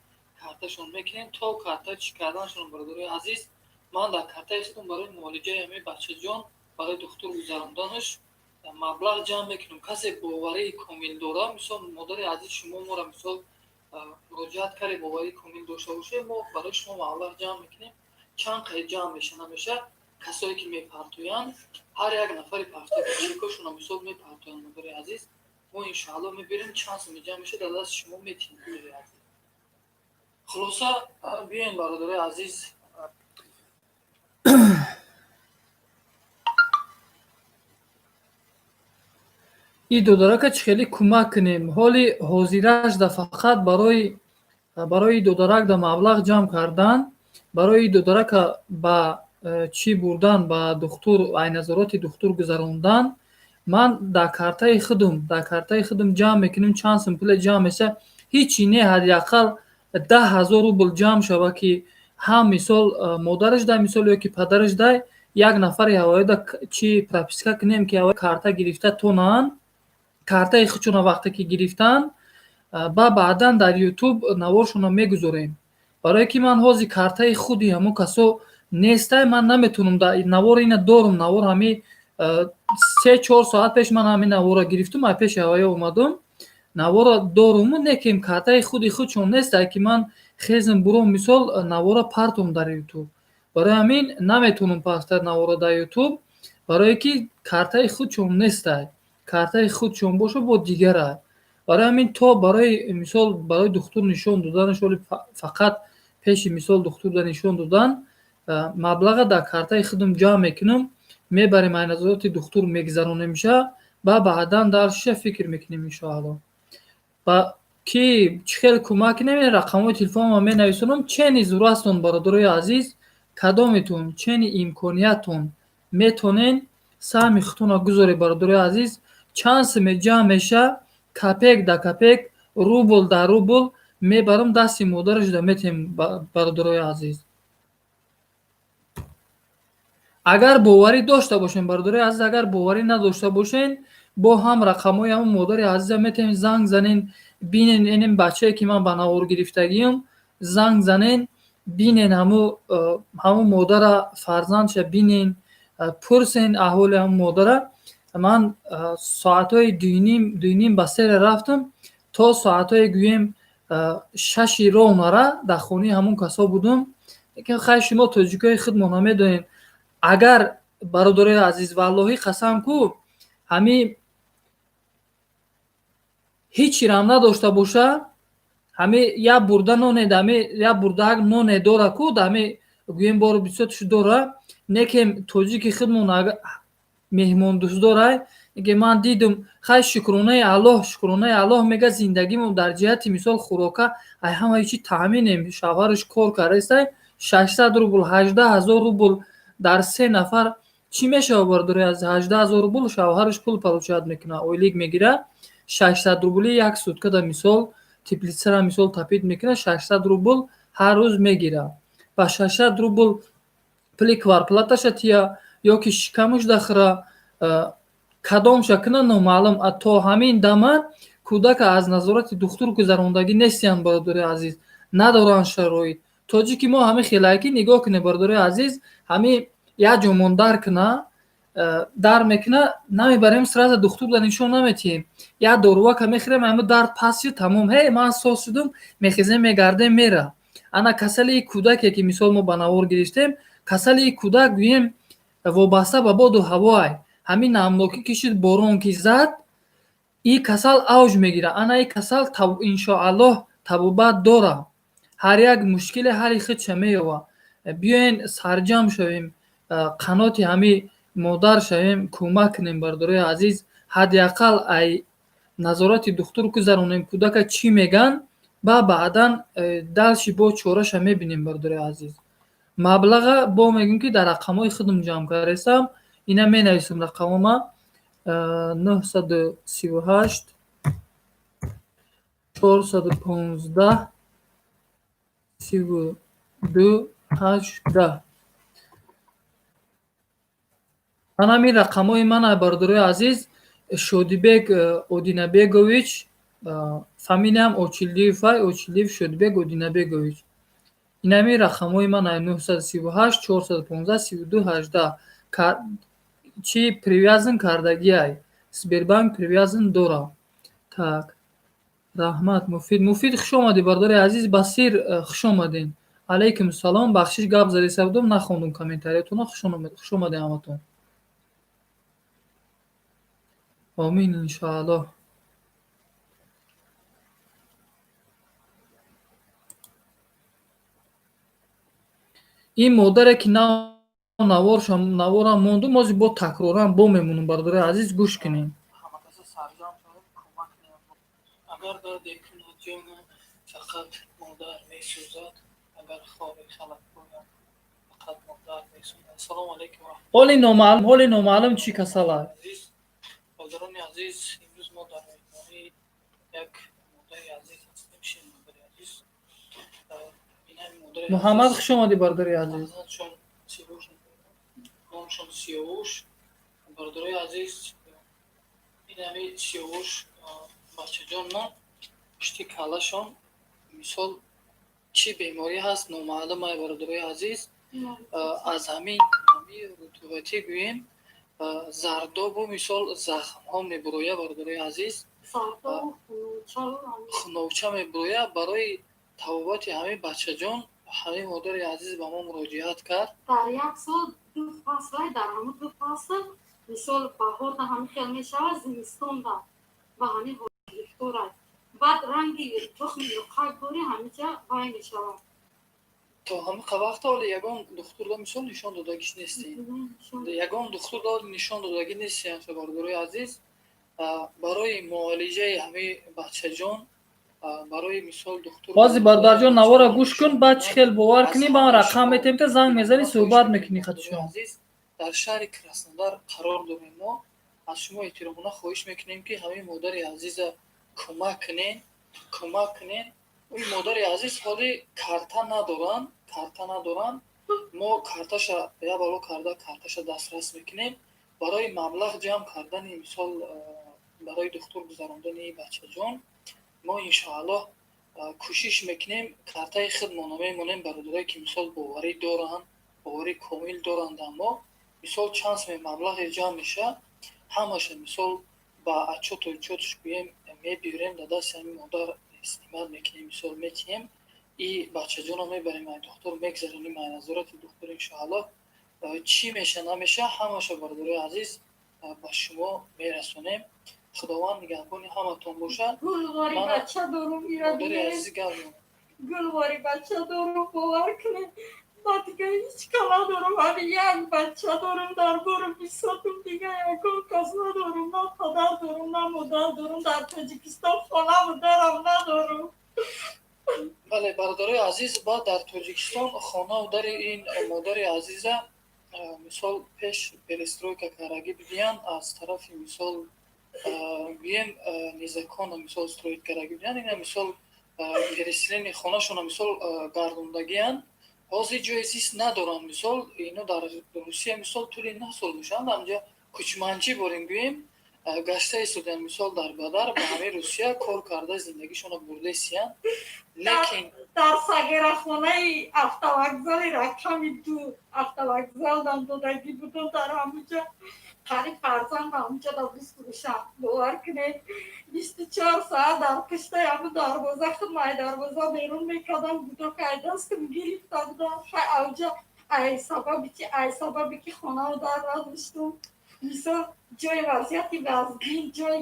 карташон мекунем. То карта чӣ карданашон, бародарои азиз, ман дар картаи худам барои муолиҷаи ҳамин бачаҷон, барои духтур гузаронданаш маблағ ҷамъ мекунем. Касе боварии комил дора, мисол, модари азиз, шумо моро, мисол, муроҷиат карде, боварии комил дошта бошед, мо барои шумо маблағ ҷамъ мекунем. Чанд қайд ҷамъ меша, намеша, касое ки мепартоянд, ҳар як нафари партоякошона, мисол, мепартоянд, модари азиз, мо иншоаллоҳ мебирем, чанд суми ҷамъ меша, дар дасти шумо метиҳем, модари азиз. Хулоса, биёем, бародарои азиз. И додарака чӣ хеле кӯмак кунем? Ҳоли ҳозирашда фақат барои додарак да маблағ ҷамъ кардан, барои додарака ба чӣ бурдан, ба духтур, ай назороти духтур гузарондан, ман дар картаи худум ҷамъ мекунем. Чанд сум пуле ҷамъ меша, ҳичи не, ҳадди ақал 10 000 рубл ҷамъ шава, ки ҳам, мисол, модараш дай, мисол, ё ки падараш дай, як нафари ҳавоида чӣ прописка кунем, ки ҳавои карта гирифта тонанд. Картаи худшона вақте ки гирифтанд, ба баъдан дар Ютуб наворшона мегузорем. Барое ки ман ҳозир картаи худи ҳамун касо нестай, ман наметавонам навор ина дорум. Навор ҳами 3-4 соат пеш ман ҳамин наворро гирифтум, ай пеши ҳавоя омадум, наворро доруму, некем картаи худи худшон нестай, ки ман хезм, буром, мисол, наворро партом дар Ютуб. Барои ҳамин наметавонам партад наворро дар Ютуб, барое ки картаи худшон нестай. Картаи худшон боша, бо дигарай. Барои ҳамин то барои, мисол, барои духтур нишон доданаш, оли фақат пеши, мисол, духтурда нишон додан, маблаға дар картаи худам ҷамъ мекунам, мебарем, ай назороти духтур мегузаронемша, ба баъдан даршиша фикр мекунем, иншоаллоҳ. Ба ки чӣ хел кӯмак кунем, рақамҳои телефонама менависонам. Чени зурастон, бародарои азиз, кадометон чени имкониятон метонен, саҳми худтонро гузоред, бародарои азиз. Чанд суме ҷамъ меша, копейка да копейка, рубл да рубл мебарам, дасти модарашда метиҳем, бародарои азиз. Агар боварӣ дошта бошем, бародарои азиз, агар боварӣ надошта бошен, бо ҳам рақамҳои ҳамон модари азиза метавонед занг занен, бинен инин бачае, ки ман ба навор гирифтагиам, занг занен, бинен ҳамун модара, фарзандша бинен, пурсен аҳволи ҳамун модара. Ман соатҳои 2:30, 2:30 ба сера рафтам, то соатҳои, гӯем, 6-и ровнара дар хонаи ҳамун касо будум. Лекин хай, шумо тоҷикои худмон медонед. Агар, бародарои азиз, валлоҳӣ қасам ку, ҳами ҳичирам надошта боша, ҳами як бурда ноне, ҳами як бурдаак ноне дора ку, ҳами, гӯем, бору бисёрташ дора, некем тоҷики худмон меҳмондӯстдорай. Ки ман дидум, хай, шукронаи Аллоҳ, шукронаи Аллоҳ, мега, зиндагимон дар ҷиҳати, мисол, хӯрока ай ҳамаи чӣ таъминем. Шавҳараш кор кардастай, 600 рубл, 18 000 рубл дар се нафар чӣ мешавад, бародарои азиз? 18 000 рубл шавҳараш пул получать мекунад, ойлик мегирад. 600 рубли як суткада, мисол, теплица ра, мисол, топить мекунад, 600 рубл ҳар рӯз мегирад. Ба 600 рубл пули квартплата ша тия ё ки шикамаш дахӯра, кадомша кунад, номаълум. То ҳамин дама кӯдака аз назорати духтур гузарондагӣ нестиянд, бародарои азиз, надоранд шароит. Тоҷики мо ҳамин хелае, ки нигоҳ кунед, бародарои азиз, ҳамин як ҷомон дар куна, дар мекуна, намебарем, сразу духтурда нишон наметиҳем. Як дорувака мехӯрем, ҳамин дард паст шуд, тамом, ҳей, ман соз шудум, мехезем, мегардем, мера. Ана касалии кӯдаке, ки, мисол, мо ба навор гирифтем, касалии кӯдак, гӯем, вобаста ба боду ҳавоай. Ҳамин намнокӣ ки шуд, борон ки зад, и касал авҷ мегирад. Ана и касал, иншоаллоҳ, табобат дорад. Ҳар як мушкиле ҳалли худша меёбад. Биёен, сарҷамъ шавем, қаноти ҳамин модар шавем, кӯмак кунем, бародарои азиз. Ҳадди ақал ай назорати духтур гузаронем кӯдака, чӣ мегӯянд, ба баъдан дальше бо чораша мебинем, бародарои азиз. Маблаға бо мегӯем, ки дар рақамҳои худам ҷамъ кардастам, ина менависам рақамома. 938 415 32 18. Ман ҳамин рақамҳои ман, бародарои азиз. Шодибек Одинабегович, фамилиям Очилдиев, Очилдиев Шодибек Одинабегович. Ин ҳамин рақамҳои ман: 938 415 32 18. Чӣ привязан кардагиай, Сбербанк привязан дорам. Так, раҳмат, Муфид. Муфид, хуш омадӣ, бародари азиз. Басир, хуш омадем. Алайкум салом. Бахшиш, гап задеса будам, нахондум комментариятонро. Хуш омадем ҳаматон. Омин, иншоаллоҳ. Ин модаре ки наворам мондум, ҳозир бо такроран бо мемонам. Бародари азиз, гӯш кунем. Агар дарде кунад ҷонам, фақат модар месӯзад, агар хоби халат бояд, фақат модар месӯзад. Ассалому алайкум. Ҳоли номаълум чӣ касал аст. Азиз, бародарони азиз, имрӯз мо дар меҳмонии як модари азиз ҳастем. Шин, модари азиз. Муҳаммад, хуш омадӣ, бародари азиз. Фарзандшон Сиёвуш, номшон Сиёвуш. Бародарои азиз, ин ҳами Сиёвуш бачаҷонмон, пушти каллашон мисол чӣ беморӣ ҳаст, номаълум ай. Бародарои азиз, аз ҳамин рутубатӣ гӯем, зардобу мисол захмҳо мебурояд. Бародарои азиз, хуновча мебурояд. Барои табобати ҳамин бачаҷон ҳамин модари азиз ба мо муроҷиат кард. Дар як сол ду фасл, дар ҳамун ду фасл, мисол баҳорда ҳамин хел мешавад, зимистонда ба ҳамин гирифтор аст. Баъд ранги тухми нуқак бори ҳамиҷа вай мешавад. То ҳамин вақта ҳоле ягон духтурда мисол нишон додагиш нестем, ягон духтурда нишон додагӣ нестем. Бародарои азиз, барои муолиҷаи ҳамин бачаҷон, барои мисол духтур Ҳозир, бародарҷон, навора гӯш кун, баъд чӣ хел бовар кунӣ, ба ман рақам метем, та занг мезанӣ, суҳбат мекунӣ хатишон. Азиз, дар шаҳри Краснодар қарор дорем. Мо аз шумо эҳтиромона хоҳиш мекунем, ки ҳамин модари азиза кӯмак кунен, кӯмак кунен. Ин модари азиз ҳоли карта надоранд, карта надоранд. Мо карташа як бало карда, карташа дастрас мекунем барои маблағ ҷамъ кардани, мисол барои духтур гузарондани бачаҷон. Мо иншоаллоҳ кӯшиш мекунем, картаи худмонро мемонем. Бародарое ки мисол боварӣ доранд, боварӣ комил доранд, аммо мисол чанд суми маблағе ҷамъ мешавад, ҳамаша мисол ба отчёту учётш гӯем мебиёрем, дар дасти ҳамин модар снимать мекунем, мисол метиҳем. И бачаҷонро мебарем, ай духтур мегзаронем, ай назорати духтур иншоаллоҳ. Чӣ меша, намеша, ҳамаша, бародарои азиз, ба шумо мерасонем. Худованд нигаҳбони ҳаматон бошад. Гулвори бача дорум. Модари азизи, гап. Гулвори бача дорум, бовар кунед, ма дига ҳеҷ ка надорум. Ҳами як бача дорум, дар бору бисотум, дига ягон кас надорум. На падар дорум, на модар дорум. Дар Тоҷикистон хонаву дарам надорум. Бале, бародарои азиз, баъд дар Тоҷикистон хонаву дари ин модари азиза мисол пеш перестройка кардагӣ бидиҳанд, аз тарафи мисол гӯем незаконно мисол строить кардагӣ бидиҳанд. Ина мисол переселение хонашона мисол гардондагианд. Ҳозир ҷои зист надоранд. Мисол ино дар Русия мисол тӯли 9 сол мешаванд, ҳамҷа кӯчманчӣ борем гӯем гашта истодаанд, мисол дар бадар ба ҳамаи Русия кор карда, зиндагишонро бурда истиянд, лекин Дар сағирахонаи автовокзали рақами 2 автовокзалдам додагӣ будам. Дар ҳамуҷа қариб фарзанд ҳамуҷа да бифурӯшам, бовар кунед. 24 соат дар пуштаи ҳамун дарвоза, худ май дарвоза берун мекардам, гудок ай дастам гирифта будам. Хай, авҷа ай сабаби чи, ай сабаби ки хонаву дар надоштум, мисол ҷои вазъияти вазгин, ҷои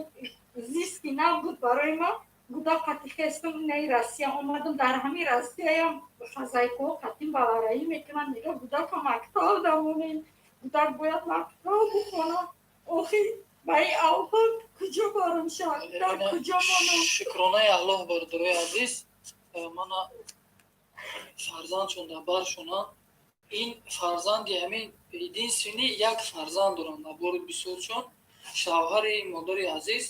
зисти набуд барои ман. Гудак қати хестум, инаи Россия омадам. Дар ҳамин Россияям хозяйкаҳо қатин балараӣ мекунанд, мега гудака мактаб дамонем, гудак бояд мактаб бихонад. Охи, ба ин авҳод куҷо барам шав, дар куҷо монам? Шукронаи Аллоҳ, бародарои азиз, мана фарзандшон дар баршонанд. Ин фарзанди ҳамин единственный як фарзанд доранд, набори бисёршон. Шавҳари модари азиз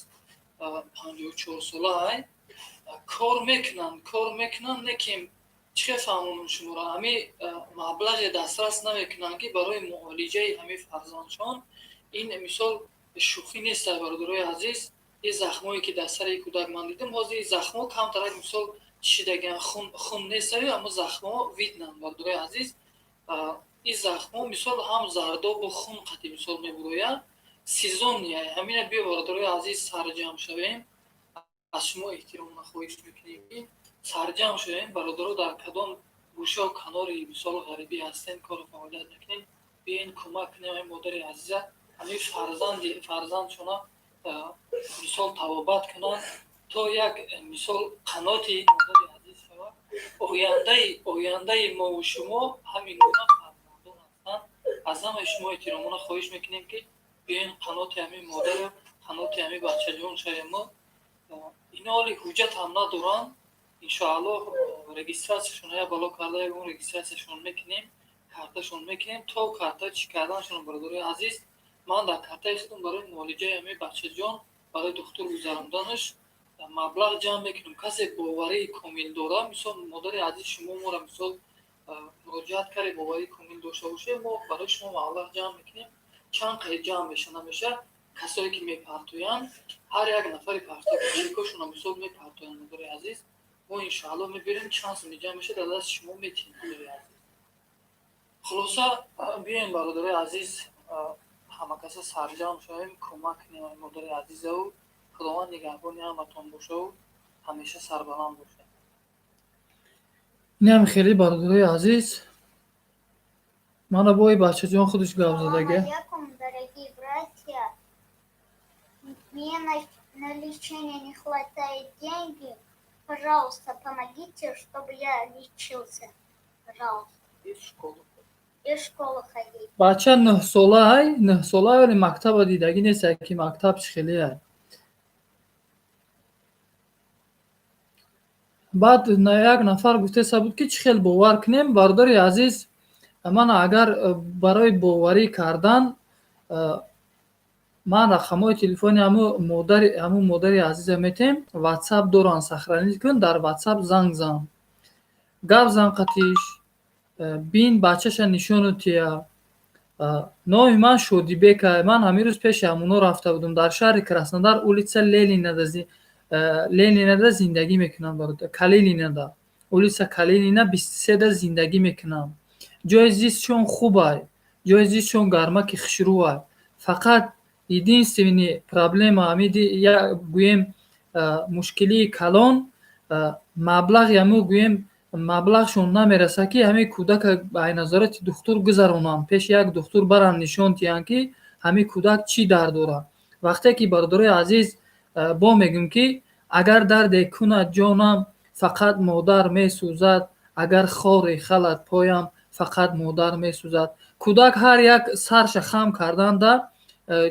54 сола ай, кор мекунанд, кор мекунанд, лекин чӣ хел фаҳмонам шуморо, ҳами маблағе дастрас намекунанд, ки барои муолиҷаи ҳамин фарзандшон. Ин мисол шӯхӣ нест, бародарои азиз. Ин захмое, ки дар сари кӯдак ман дидам, ҳозир ин захмҳо камтарак мисол чишидагиан, хун нестаю, аммо захмҳо видно анд, бародарои азиз. Ин захмҳо мисол ҳам зардобу хун қати мисол мебурояд, сезонный. Ҳамина биё, бародарои азиз, сарҷамъ шавем. Аз шумо эҳтиромона хоҳиш мекунем, ки сарҷамъ шавем. Бародаро, дар кадом гӯшаву канори мисол ғарибӣ ҳастем, кору фаъолият мекунем, биёен, кӯмак кунем ҳамин модари азиза, ҳамин фарзанди фарзандшона мисол табобат кунанд, то як мисол қаноти модари азиз шавад. Ояндаи мову шумо ҳамин гуна фарзандон ҳастанд. Аз ҳамаи шумо эҳтиромона хоҳиш мекунем, ки биёен, қаноти ҳамин модару қаноти ҳамин бачаҷон шавем. Мо ино ҳоли ҳуҷҷат ҳам надоранд. Иншоаллоҳ, регистрация шон я бало карда, ягон регистрация шон мекунем, карташон мекунем. То карта чӣ карданашон, бародарои азиз, ман дар картаи худам барои муолиҷаи ҳамин бачаҷон, барои духтур гузаронданаш маблағ ҷамъ мекунем. Касе боварии комил дорад, мисол, модари азиз, шумо моро мисол муроҷиат кардед, боварии комил дошта бошед, мо барои шумо маблағ ҷамъ мекунем. Чанд қайд ҷамъ меша, намеша, касое ки мепартоянд, ҳар як нафари партокошона мисол мепартоянд, модари азиз, мо иншоаллоҳ мебирем, чанд суми ҷамъ меша, дар дасти шумо метиҳем, модари азиз. Хулоса, биёем, бародарои азиз, ҳамакаса сарҷамъ шавем, кӯмак кунем модари азизаву. Худованд нигаҳбони ҳаматон бошаву ҳамеша сарбаланд бошед. Инам хеле, бародарои азиз, мана бои бачаҷон худаш гап задага. Алейкум, дорогие братья. Мне на лечение не хватает деньги. Пожалуйста, помогите, чтобы я лечился. Пожалуйста. И в школу. И в школу ходить. Бача 9 сола ай, 9 сола, вале мактаба дидагӣ нест, ки мактаб чӣ хеле ай. Баъд як нафар гуфтеса буд, ки чӣ хел бовар кунем. Бародари азиз, ман агар барои боварӣ кардан ман рақамҳои телефони ҳамун модари азиза метем, Ватсап доранд, сохранить кун, дар Ватсап занг зан, гап зан қатиш, бин, бачаша нишону тия. Номи ман Шодибека. Ман ҳамин рӯз пеши ҳамуно рафта будам. Дар шаҳри Краснодар, улица Ленинада зиндагӣ мекунам, Калининада, улица Калинина 23-да зиндагӣ мекунам. Ҷои зистшон хубай, ҷои зистшон гармаки хушрӯай. Фақат единственный проблема, ҳамиди гӯем, мушкилии калон, маблағи ҳаму, гӯем, маблағшон намерасад, ки ҳамин кӯдака ба назорати духтур гузаронанд, пеши як духтур баранд, нишон диҳанд, ки ҳамин кӯдак чӣ дард дорад. Вақте ки, бародарои азиз, бо мегӯм, ки агар дарде кунад ҷонам, фақат модар месӯзад, агар хоре халад поям, фақат модар месӯзад. Кӯдак ҳар як сарша хам карданда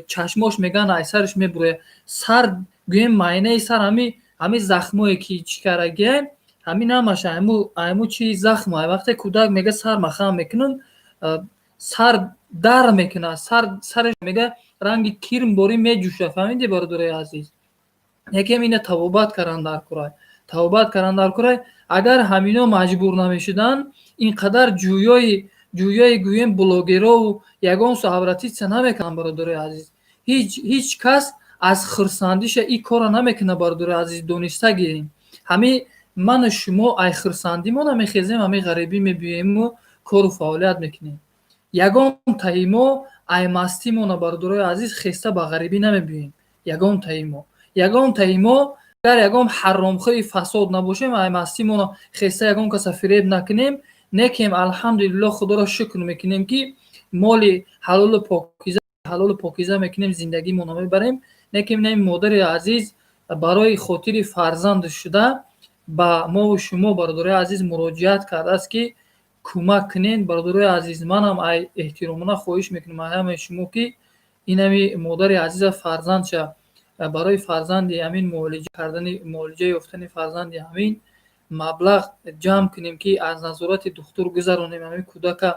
чашмош меган ай сараш мебурояд. Сар, гӯем, майнаи сар, ҳами захмое, ки чӣ карагия, ҳамин ҳамаша айму чи захма. Вақте кӯдак мега сарма хам мекунам, сар дар мекунад, сар сараш мега ранги кирм борӣ меҷӯшад. Фаҳмидӣ, бародарои азиз? Якем ина табобат кардан дар курай, табобат кардан дар курай. Агар ҳамино маҷбур намешуданд, ин қадар ҷӯёи, гӯем, блогерову ягон су обратиться намекунанд. Бародарои азиз, ҳеҷ кас аз хурсандиша ин корро намекунад. Бародарои азиз, дониста гирем, ҳамин ману шумо ай хурсандимо намехезем, ҳамин ғарибӣ мебиёему кору фаъолият мекунем. Ягон таи мо ай мастимона, бародарои азиз, хеста ба ғарибӣ намебиёем. Ягон таи мо, ягон таи мо агар ягон ҳаромхӯри фасод набошем, ай мастимона хеста ягон каса фиреб накунем. Некем, алҳамдулилло, худоро шукр мекунем, ки моли ҳалолу покиза, ҳалолу покиза мекунем, зиндагимонро мебарем. Некем ин модари азиз барои хотири фарзанд шуда ба мову шумо, бародарои азиз, муроҷиат кардааст, ки кӯмак кунед. Бародарои азиз, манам ай эҳтиромона хоҳиш мекунам ай ҳамаи шумо, ки инами модари азиза фарзандша, барои фарзанди ҳамин муолиҷа кардани, муолиҷа ёфтани фарзанди ҳамин маблағ ҷамъ кунем, ки аз назорати духтур гузаронем ҳамин кӯдака,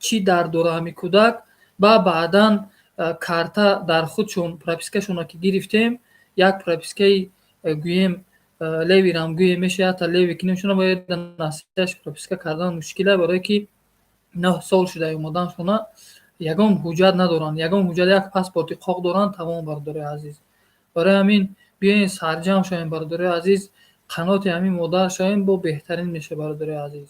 чӣ дард дора ҳамин кӯдак. Ба баъдан Карта дар худшон пропискашона ки гирифтем, як пропискаи гӯем левирам гӯем мешавад, ята леви кинемшона бояд насияш прописка кардан мушкила, барое ки 9 сол шуда омаданшона, ягон ҳуҷҷат надоранд, ягон ҳуҷҷат, як паспорти қоқ доранд, тамом, бародари азиз. Барои ҳамин биёен сарҷамъ шавем, бародари азиз, қаноти ҳамин модар шавем, бо беҳтарин мешавад, бародари азиз.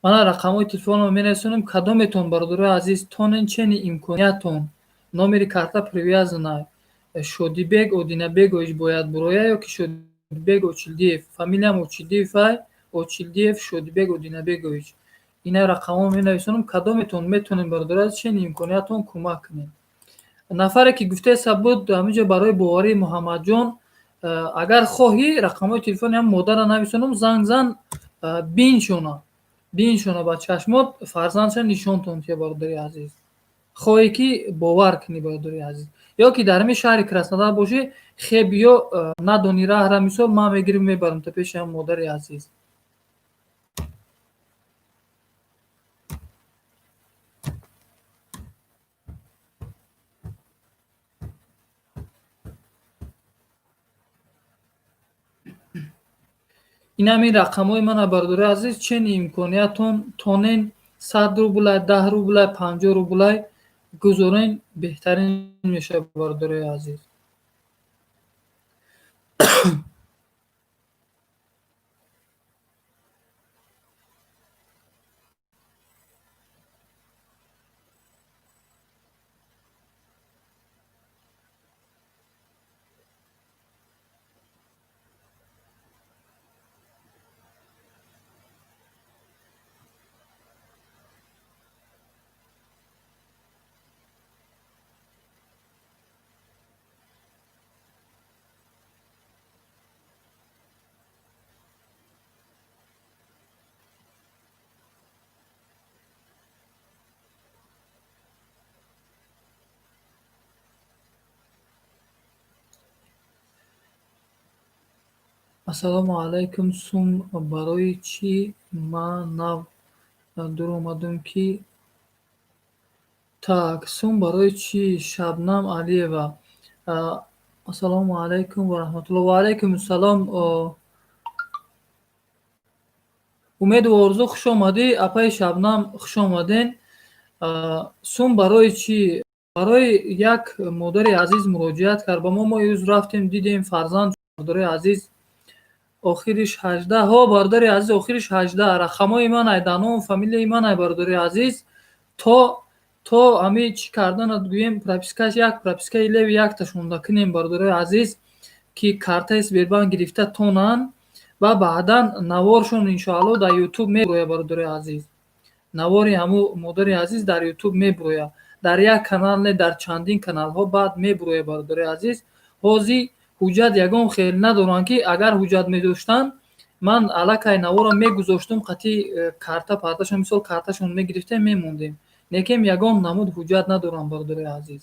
Мана рақамҳои телефонро мерасонем, кадометон, бародари азиз, тонен чени имкониятон, номери карта привязана Шодибек Одинабегович бояд буроя ё ки Шодибек Очилдиев, фамилиям Очилдиев ай, Очилдиев Шодибек Одинабегович. Ина рақамҳо менависонам, кадометон метонем, бародари азиз, чени имкониятон кӯмак кунем. Нафаре ки гуфтеса буд ҳаминҷо барои боварии Муҳаммадҷон, агар хоҳӣ рақамҳои телефони ҳам модарро нависонам, занг зан, биншона, биншона ба чашмот, фарзандша нишонтон тия, бародари азиз. Хоҳӣ ки бовар кунӣ, бародари азиз, ё ки дар ҳамин шаҳри Краснодар бошӣ, хе биё, надонӣ раҳра, мисол ман мегирим мебарам то пеши ҳам модари азиз. Ин ҳамин рақамҳои мана, бародари азиз, чени имкониятон тонен 100 рублай, 10 рублай, 50 рублай гузорен, беҳтарин мешавад, бародари азиз. Ассалому алайкум, сум барои чӣ ман нав дуромадум ки так, сум барои чӣ? Шабнам Алиева. Ассалому алайкум ва раҳматуллоҳ. Ва алайкум ассалом. Умеду орзу, хуш омадӣ, апаи Шабнам, хуш омаден. Сум барои чӣ? Барои як модари азиз муроҷиат кард ба мо, мо имрӯз рафтем, дидем фарзанд, бародари азиз, охириш 18. Ҳо, бародари азиз, охириш 18. Рақамҳои ман ай, дар ному фамилияи ман ай, бародари азиз. То ҳами чӣ карданат гӯем, пропискаш як пропискаи леви якташонда кунем, бародари азиз, ки картаи Сбербанк гирифта тонанд ва баъдан наворшон иншоалло дар Ютуб мебурояд, бародари азиз. Навори ҳамун модари азиз дар Ютуб мебурояд. Дар як канал не, дар чандин каналҳо баъд мебурояд, бародари азиз. Ҳозир ҳуҷҷат ягон хел надоранд, ки агар ҳуҷҷат медоштанд, ман аллакай наворро мегузоштум қатъи карта парташон, мисол карташон мегирифтем, мемондем. Лекин ягон намуд ҳуҷҷат надорам, бародари азиз.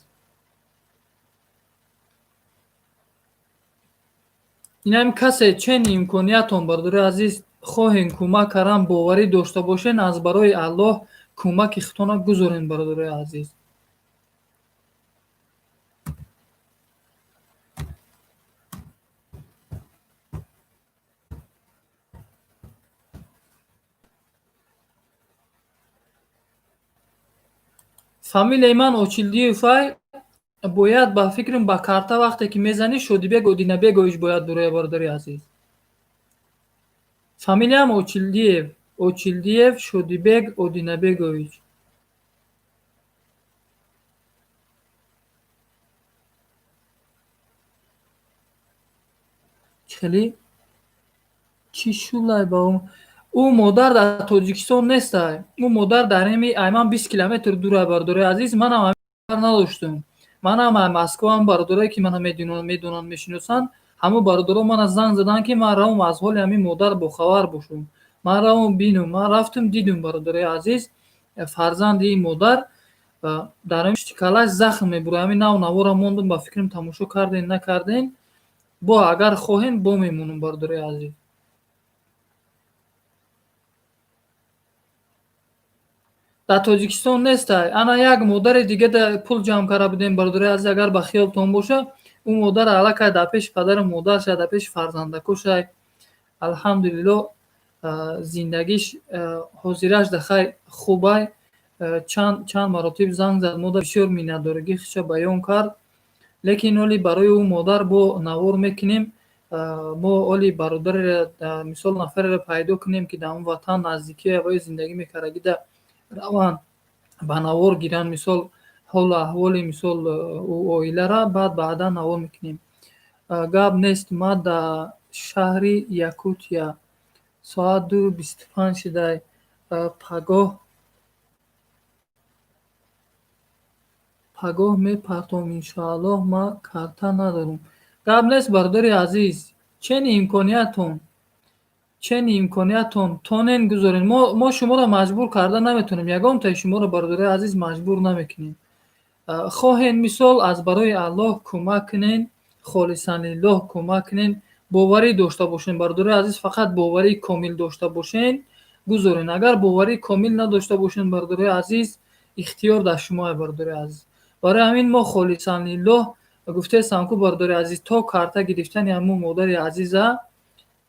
Инам касе чени имкониятон, бародари азиз, хоҳем кӯмак кардан, боварӣ дошта бошен, аз барои Аллоҳ кӯмаки худтона гузорен, бародари азиз. Фамилияи ман Очилдиев ай, бояд ба фикрам ба карта вақте ки мезанӣ Шодибек Одинабегович бояд бурояд, бародари азиз. Фамилиям Очилдиев, Очилдиев Шодибек Одинабегович. Чӣ хеле? Чӣ шулай ба ӯ модар дар Тоҷикистон нестай. Ӯ модар дар ҳами айман 20 километр дурай, бародари азиз. Манам надоштум. Манам Москваам, бародарое ки мана медонанд, мешиносанд, ҳамун бародаро мана занг заданд, ки ман равам аз ҳоли ҳамин модар бохабар бошам. Ман равам бинам. Ман рафтам, дидум, бародари азиз, фарзанди ин модар дар ҳамин пушти захм мебурад. Ҳамин нав навора мондум, ба фикрам тамошо карден, накарден. Бо агар хоҳем, бо мемонам, бародари азиз. Дар Тоҷикистон нестай. Ана як модари дига да пул ҷамъ карда будем, бародари азиз, агар ба хиёлтон боша, ӯ модар аллакай дар пеши падару модарша, дар пеши фарзандакошай. Алҳамдулилло, зиндагиш ҳозираш да хай хубай. Чанд маротиб занг зад, модар бисёр миннатдоригӣ худша баён кард. Лекин оли барои ӯ модар бо навор мекунем. Мо оли бародареро, мисол, нафареро пайдо кунем, ки дар он ватан наздикии авваи зиндагӣ мекардагида раванд, ба навор гиранд, мисол, ҳолу аҳволи, мисол, ӯ оилара, баъд баъдан навор мекунем. Гап нест, ма дар шаҳри Якутия соат 2:25 шудай. Пагоҳ мепартом, иншоаллоҳ, ма карта надорам. Гап нест, бародари азиз, чени имкониятон, чени имкониятон тонен гузорен. Мо шуморо маҷбур карда наметавонем, ягонтаи шуморо, бародари азиз, маҷбур намекунем. Хоҳен, мисол, аз барои Аллоҳ кӯмак кунен, холисан лиллоҳ кӯмак кунен, боварӣ дошта бошен, бародари азиз, фақат боварии комил дошта бошен, гузорен. Агар боварии комил надошта бошен, бародари азиз, ихтиёр дар шумое, бародари азиз. Барои ҳамин мо холисан лиллоҳ гуфтаестам ку, бародари азиз, то карта гирифтани ҳамун модари азиза,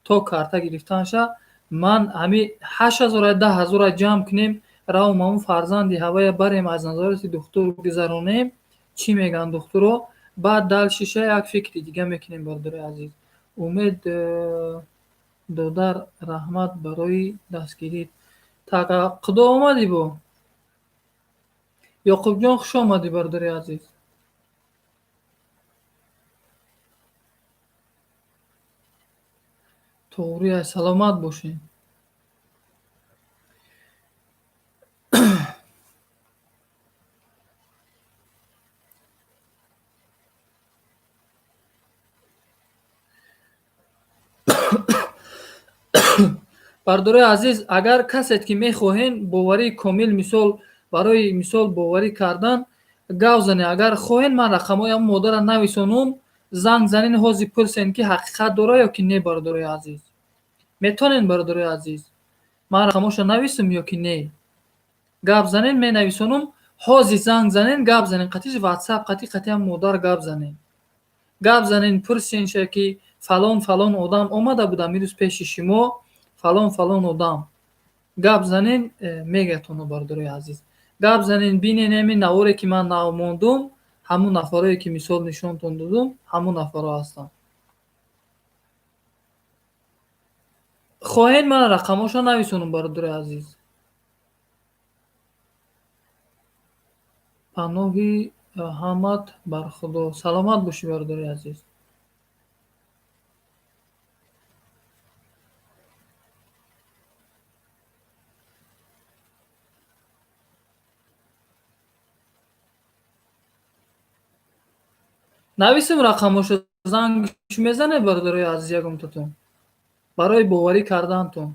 то карта гирифтанша ман ҳами 8000, 10 000 ҷамъ кунем, равм ҳамун фарзанди ҳавая барем, аз назорати духтур гузаронем, чӣ мегӯянд духтуро, баъд дальше ша як фикри дига мекунем, бародари азиз. Умед додар, раҳмат барои дастгирӣ. Так, Худо омадӣ бо Ёқубҷон, хуш омадӣ, бародари азиз. Тоғрӣ, саломат бошед. Бародарои азиз, агар касед ки мехоҳен боварии комил, мисол, барои мисол боварӣ кардан, гав занед. Агар хоҳен, ман рақамҳои ҳамун модарро нависонум, занг занен, ҳозир пурсен, ки ҳақиқат дора ё ки не. Бародарои азиз, метавонен, бародарои азиз, ман рақамҳошро нависам ё ки не? Гап занен, менависонум, ҳозир занг занен, гап занен қатиш, ватсап қати ҳам модар гап занен, гап занен, пурсенша, ки фалон фалон одам омада будам ирӯз пеши шумо, фалон фалон одам. Гап занен, мегӯятону, бародарои азиз, гап занен, бинен, ҳамин наворе ки ман нав мондум, ҳамун нафарое ки мисол нишонтон додум, ҳамун нафарҳо ҳастанд. Хоҳен, ман рақамҳошро нависонам, бародарои азиз. Паноҳи ҳамат бар Худо, саломат бошӣ, бародари азиз. Нависем рақамҳошо, зангш мезанед, бародарои азиз, ягонтатон барои боварӣ кардантон.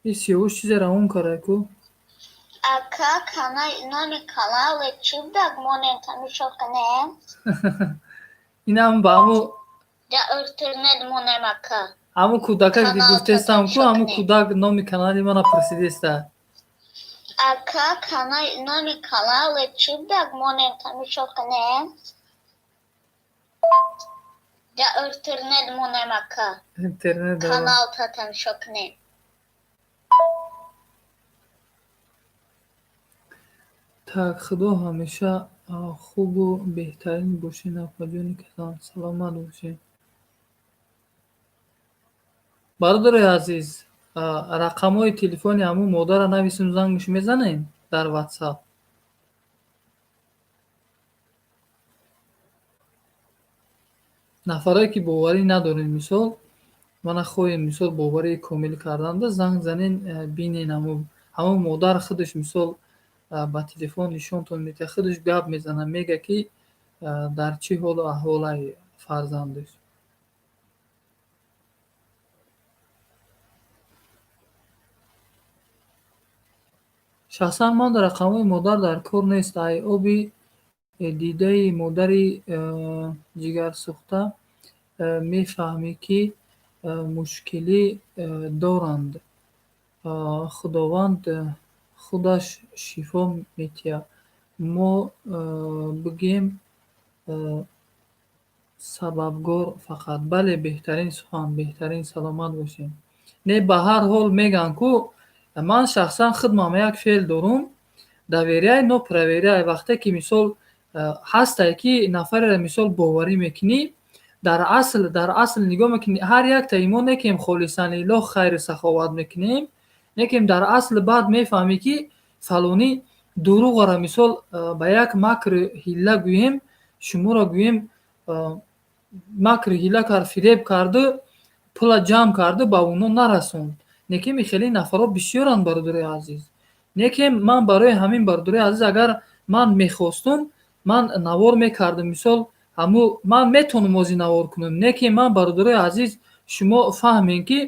И Сиёвуш чизе равон карда ку. Ака, номи канале чӣ будак, монем, тамошо кунем? Инам ба ҳаму Да интернет монем, ака. Ҳамун кӯдака ки Канал гуфтестам ку, тамошо ҳамун кунем. кӯдак номи канали мана пурсидеста. Ака, номи канале чӣ будак, монем, тамошо кунем? Да интернет монем, ака. Интернет дава. Каналта тамошо кунем. Так, Худо ҳамеша хубу беҳтарин бошед, апаҷони калон, саломат бошед. Бародарои азиз, рақамҳои телефони ҳамун модарро нависем, зангш мезанем дар ватсап. Нафарое ки боварӣ надорем, мисол, мана хоҳем, мисол, боварии комил карданда, занг занен, бинен, ҳамун модар худаш, мисол, ба телефон нишонтон медиҳад, худаш гап мезанад, мега, ки дар чӣ ҳолу аҳволай фарзандаш. Шахсан ман дар рақамҳои модар дар кор нест. Ай оби дидаи модари ҷигарсӯхта мефаҳмӣ, ки мушкилӣ доранд. Худованд худаш шифо метиҳад. Мо бигем сабабгор фақат. Бале, беҳтарин сухан, беҳтарин, саломат бошем. Не, ба ҳар ҳол мегӯянд ку, ман шахсан худмам як феъл дорум: доверяй, но проверяй. Вақте ки мисол ҳастае, ки нафареро мисол боварӣ мекунӣ, дар асл нигоҳ мекунӣ, ҳар яктаи мо некем холисан лиллоҳ хайру саховат мекунем, некем дар асл баъд мефаҳмӣ, ки фалонӣ дурӯғаро мисол ба як макру ҳилла гӯем, шуморо гӯем, макру ҳилла кард, фиреб карду, пула ҷамъ карду, ба оно нарасонд. Некем хеле нафарҳо бисёранд, бародарои азиз. Некем ман барои ҳамин, бародарои азиз, агар ман мехостум, ман навор мекардам, мисол ҳаму ман метавонам ози навор кунам, некем ман, бародарои азиз, шумо фаҳмем, ки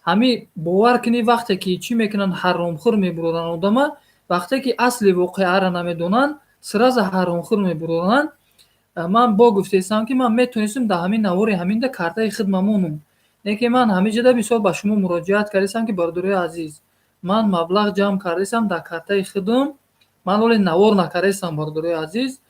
ҳами бовар кунӣ, вақте ки чӣ мекунанд, ҳаромхӯр мебуроранд одама, вақте ки асли воқеаро намедонанд, сразу ҳаромхӯр мебуроранд. Ман бо гуфтаистам, ки ман метавонистам дар ҳамин навори ҳаминда картаи хидма монам, лекин ман ҳамин ҷода мисол ба шумо муроҷиат кардистам, ки бародарои азиз, ман маблағ ҷамъ кардистам дар картаи худам, ман ҳоле навор накардистам, бародарои азиз.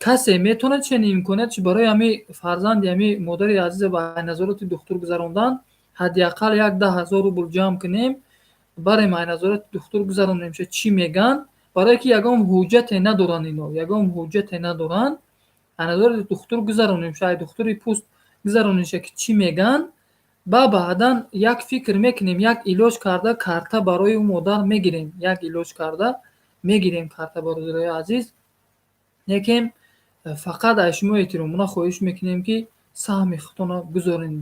Касе метавонад чунин имкониятш барои ҳами фарзанди ҳами модари азиза ба назорати духтур гузарондан, ҳадди ақал як 10 000 рубл ҷамъ кунем, барем ай назорати духтур гузаронем, чӣ мегӯянд, барое ки ягон ҳуҷҷате надоранд ино, ягон ҳуҷҷате надоранд. Ай назорати духтур гузаронем, ай духтури пӯст гузаронем, ки чӣ мегӯянд, ба баъдан як фикр мекунем, як илоҷ карда карта барои ӯ модар мегирем, як илоҷ карда мегирем карта, бародарои азиз. Лекин фақат аз шумо эҳтиромона хоҳиш мекунем, ки саҳми худтонро гузорен,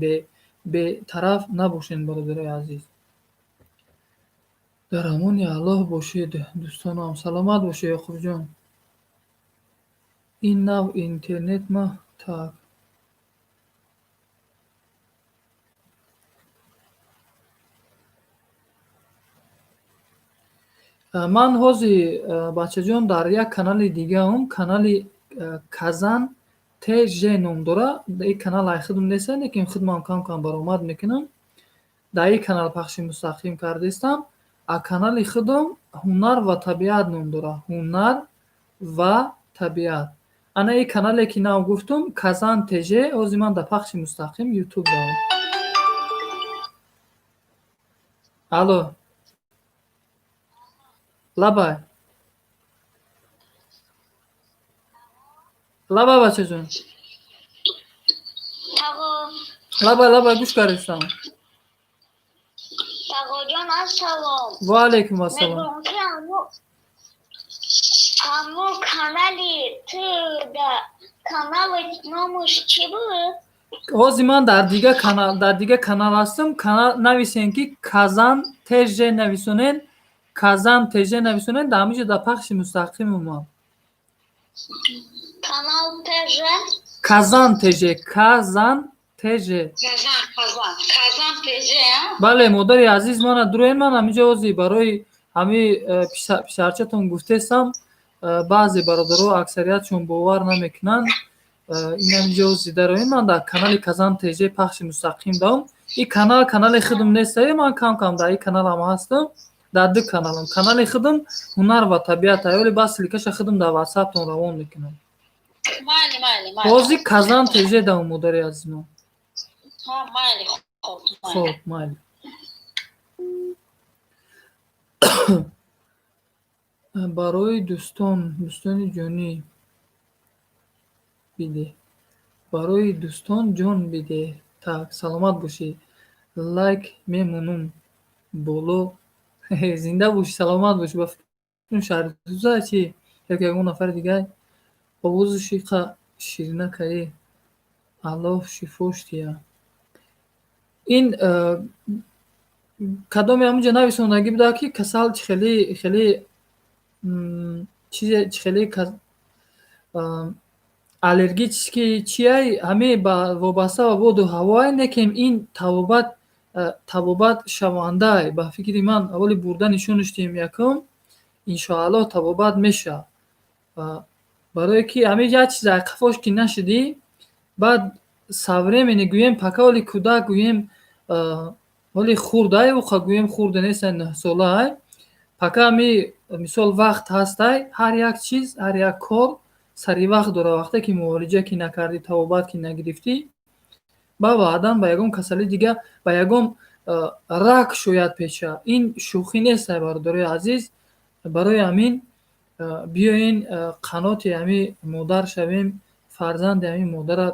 бетараф набошед, бародарои азиз. Дар амони Аллоҳ бошед, дӯстонам. Саломат бошед, Ёқубҷон. Ин нав интернет ма так. Ман ҳозир, бачаҷон, дар як канали дигаам, канали Казан ТЖ ном дорад. Ин канал ай худам нест, лекин худмам кам кам баромад мекунам. Дар ин канал пахши мустақим кардаистам. А канали худам «Ҳунар ва табиат» ном дорад. «Ҳунар ва табиат». Ана ин канале, ки нав гуфтум, Казан ТЖ, ҳозир ман дар пахши мустақим Ютуб дорам. Алло. Лабай. Лабай, бачаҷон. Тағо. Лабай, лабай, гӯш кардистам. Тағоҷон, ассалом. Ва алайкум ассалом. Мегӯям, ки ҳаму канали ту да канали номаш чӣ буд? Ҳозир ман дар дига канал ҳастам. Канал нависен, ки Казан ТЖ нависонен, Казан ТЖ нависонен, дар ҳамин ҷо дар пахши мустақим омад. Канал ТЖ? Казан ТЖ, Казан ТЖ. Казан, Казан, Казан ТЖ, а? Бале, модари азиз, мана дуроен, ман ҳамин ҷо ҳозир барои ҳами писарчатон гуфтестам, баъзе бародаро аксариятшон бовар намекунанд. Ин ҳамин ҷо ҳозир дароен, ман дар канали Казан ТЖ пахши мустақим дорам. Ин канал канали худам нест, ман кам кам дар ин каналам ҳастам, дар ду каналам. Канали худам «Ҳунар ва табиат», ҳоли бас ссылка ша худам дар ватсаптон равон мекунам. Майли, майли, майли. Ҳозир Казан ТЖ давом, модари азизмон. Ҳа, майли, хоб, майли. Хоб, майли. Барои дӯстон, дӯстони ҷонӣ бидеҳ. Барои дӯстон ҷон бидеҳ. Так, саломат бошӣ. Лайк мемонум боло. Зинда бошӣ, саломат бошӣ. Ба фикрам, Шаҳритуза чи яки ягон нафари дигар овозаш иқа ширинакае. Аллоҳ шифош диҳад. Ин кадоме ҳамунҷо нависондагӣ буда, ки касал чӣ хеле хеле чизе чӣ хеле аллергический чиай, ҳаме ба вобаста ба боду ҳавоай, лекин ин табобат шавандай. Ба фикри ман, аввали бурда нишонаш диҳем якум. Иншоаллоҳ, табобат мешавад. Барое ки ҳамин як чиз қафош ки нашудӣ, баъд со времени, гӯем, пока оли кӯдак, гӯем, оли хурдай, уқа, гӯем, хурда нестай, 9-солаай, пока ҳами мисол вақт ҳастай. Ҳар як чиз, ҳар як кор сари вақт дорад. Вақте ки муолиҷа ки накардӣ, табобат ки нагирифтӣ, ба баъдан ба ягон касали дига, ба ягон рак шояд пеша. Ин шӯхӣ нестай, бародарои азиз. Барои ҳамин биёен, қаноти ҳами модар шавем, фарзанди ҳамин модара,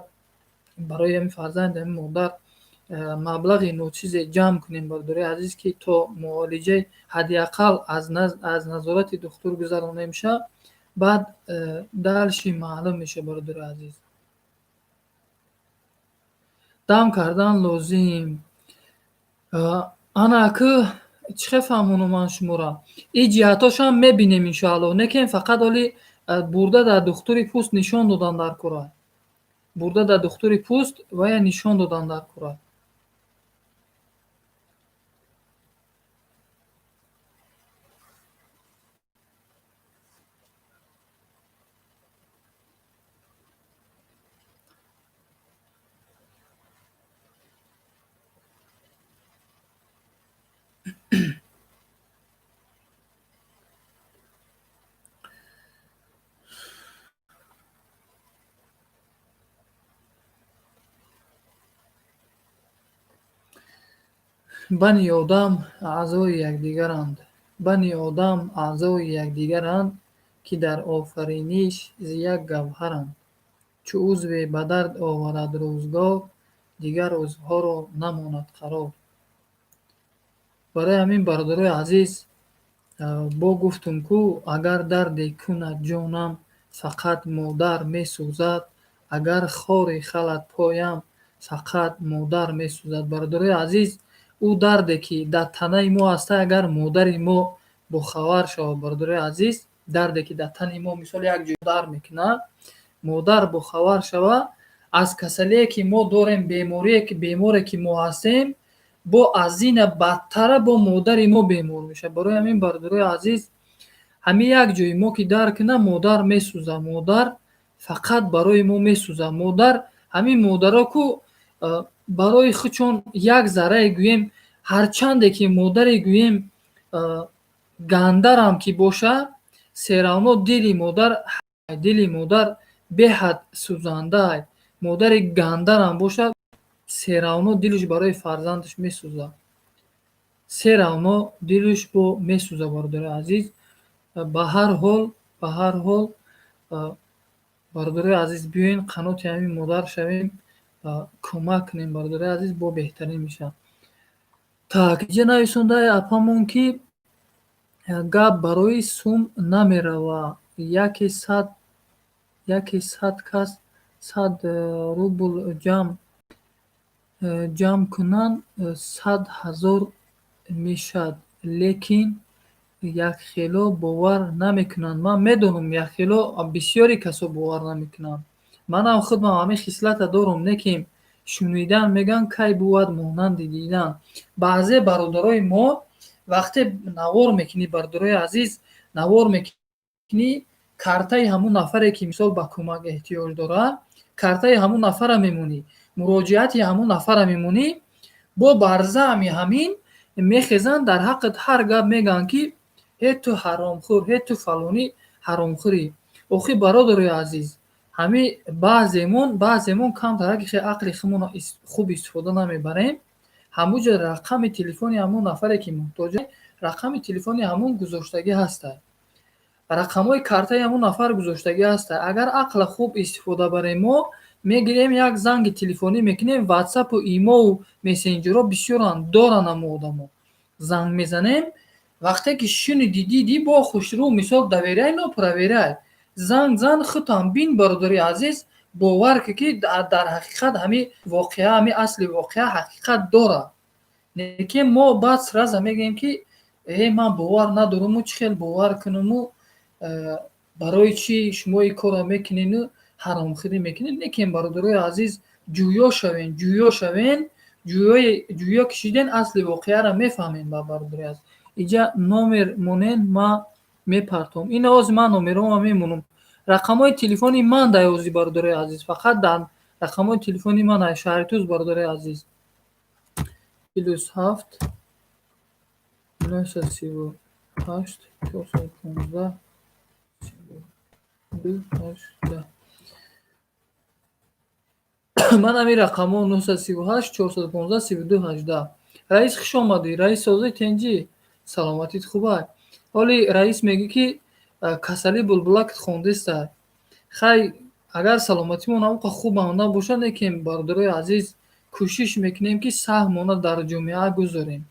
барои ҳамин фарзанди ҳамин модар маблағи ночизе ҷамъ кунем, бародарои азиз, ки то муолиҷаи ҳадди ақал аз назорати духтур гузаронемша, баъд дальше маълум мешавад. Бародарои азиз, дам кардан лозим. Ана ки чӣ хел фаҳмонам ман шуморо, ин ҷиҳатҳошам мебинем, иншоаллоҳ. Лекин фақат оли бурда дар духтури пӯст нишон додан дар кора, бурда дар духтури пӯст вая нишон додан дар кора. Бани одам аъзои якдигаранд, бани одам аъзои якдигаранд, ки дар офариниш зи як гавҳаранд. Чу узве ба дард оварад рӯзгор, дигар узвҳоро намонад қарор. Барои ҳамин, бародарои азиз, бо гуфтум ку, агар дарде кунад ҷонам, фақат модар месӯзад, агар хоре халад поям, фақат модар месӯзад. Бародарои азиз, ӯ дарде ки дар танаи мо ҳаста, агар модари мо бохабар шавад, бародарои азиз, дарде ки дар тани мо, мисол, як ҷой дард мекунад, модар бохабар шавад, аз касалие ки мо дорем, беморие ки, беморе ки мо ҳастем, бо аз ина бадтара бо модари мо бемор мешавад. Барои ҳамин, бародарои азиз, ҳамин як ҷои мо ки дард кунад, модар месӯзад, модар фақат барои мо месӯзад. Модар, ҳамин модаро ку барои худшон як заррае, гӯем, ҳарчанде ки модаре, гӯем, гандарам ки бошад, всё равно дили модар, дили модар беҳад сӯзандаа. Модари гандарам бошад, всё равно дилаш барои фарзандаш месӯзад, всё равно дилаш бо месӯзад. Бародарои азиз, ба ҳар ҳол, ба ҳар ҳол, бародарои азиз, биёен, қаноти ҳамин модар шавем, кӯмак кунем, бародарои азиз, бо беҳтарин мешавад. Так, инҷа нависондаи апамон, ки гап барои сум намерава, яке 100 кас 100 рубл ҷамъ кунанд, 100 000 мешад, лекин якхело бовар намекунанд. Ман медонам, якхело бисёри касо бовар намекунанд. Манам худам ҳамин хислата дорам, лекин шунидан, мегӯянд, кай бувад монанди дидан. Баъзе бародарои мо вақте навор мекунӣ, бародарои азиз, навор мекунӣ, картаи ҳамун нафаре ки, мисол, ба кӯмак эҳтиёҷ дорад, картаи ҳамун нафара мемонӣ, муроҷиати ҳамун нафара мемонӣ, бо бар заъми ҳамин мехезанд, дар ҳаққат ҳар гап мегӯянд, ки ҳе ту ҳаромхӯр, ҳе ту фалонӣ ҳаромхӯрӣ. Охи, бародарои азиз, ҳамин баъземон камтараки хеле ақли худмонро хуб истифода намебарем. Ҳамуҷа рақами телефони ҳамун нафаре ки муҳтоҷ, рақами телефони ҳамун гузоштагӣ ҳаста, рақамҳои картаи ҳамун нафар гузоштагӣ ҳаста. Агар ақла хуб истифода барем, мо мегирем, як занги телефонӣ мекунем. Ватсапу имову мессенҷерҳо бисёранд, доранд ҳамун одамо. Занг мезанем, вақте ки шуниди, дидӣ, бо хушрӯ, мисол, доверяй, но проверяй, занг зан, худтам бин. Бародари азиз, бовар ки, ки дар ҳақиқат ҳамин воқеа, ҳамин асли воқеа ҳақиқат дорад. Лекин мо баъд сразу мегӯем, ки э, ман бовар надоруму, чӣ хел бовар кунуму, барои чӣ шумо ин корро мекунену ҳаромхӯрӣ мекунед? Лекин, бародарои азиз, ҷӯё шавен, ҷӯё шавен, ҷӯё кишиден, асли воқеаро мефаҳмем. Ба бародарои азиз, инҷа номер монен, ман Мепартом. Ин ози ман номерома мемонам. Рақамҳои телефони ман дар ози, бародарои азиз, фақат дар рақамҳои телефони ман ай шаҳри Туз, бародарои азиз. +7 938 415 32 18. Ман ҳамин рақамҳо 938 415 32 18. Раис, хуш омадӣ. Раис, созӣ, тенҷӣ, саломатит хубай? Ҳоли раис мегӯ, ки касалии булбулакат хондистай. Хай, агар саломатимон ҳамоқа хубам набошад, лекин, бародарои азиз, кӯшиш мекунем, ки саҳмона дар ҷомеа гузорем.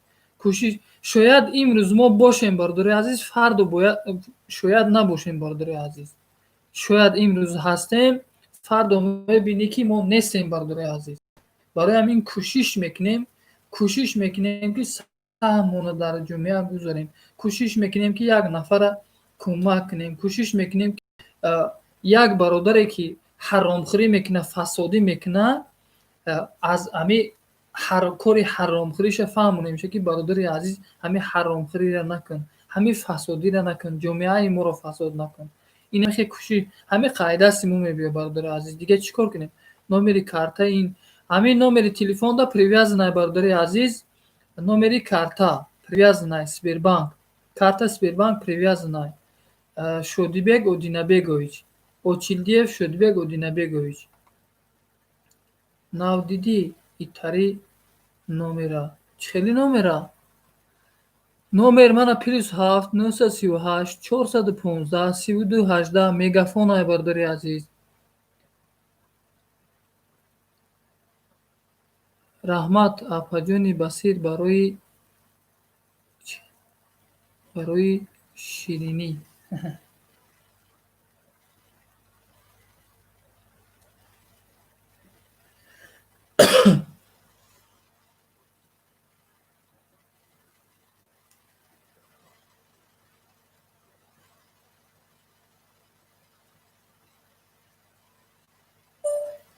Кӯшиш, шояд имрӯз мо бошем, бародарои азиз, фардо бояд шояд набошем, бародарои азиз. Шояд имрӯз ҳастем, фардо мебинӣ, ки мо нестем, бародарои азиз. Барои ҳамин кӯшиш мекунем, ки саҳмона дар ҷомеа гузорем, кӯшиш мекунем, ки як нафара кӯмак кунем, кӯшиш мекунем, як бародаре, ки ҳаромхӯрӣ мекунад, фасодӣ мекунад, аз ҳами кори ҳаромхӯриша фаҳмонем, ки бародари азиз, ҳами ҳаромхӯриро накун, ҳами фасодиро накун, ҷомеаи моро фасод накун. Ин хе кӯшиш, ҳами қоидасти мо мебиёд, бародари азиз. Дига чӣ кор кунем? Номери карта ин ҳамин номери телефонда привязанный, бародари азиз, номери карта привязанный, Сбербанк, карта Сбербанк привязанный. Шодибек Одинабегович, Очилдиев Шодибек Одинабегович. Навдидӣ итари номера? Чӣ хели номера? Номер мана: +7 938 415 32 18. Мегафон ай, бародари азиз. Раҳмат, апаҷони Басир, барои ширинӣ.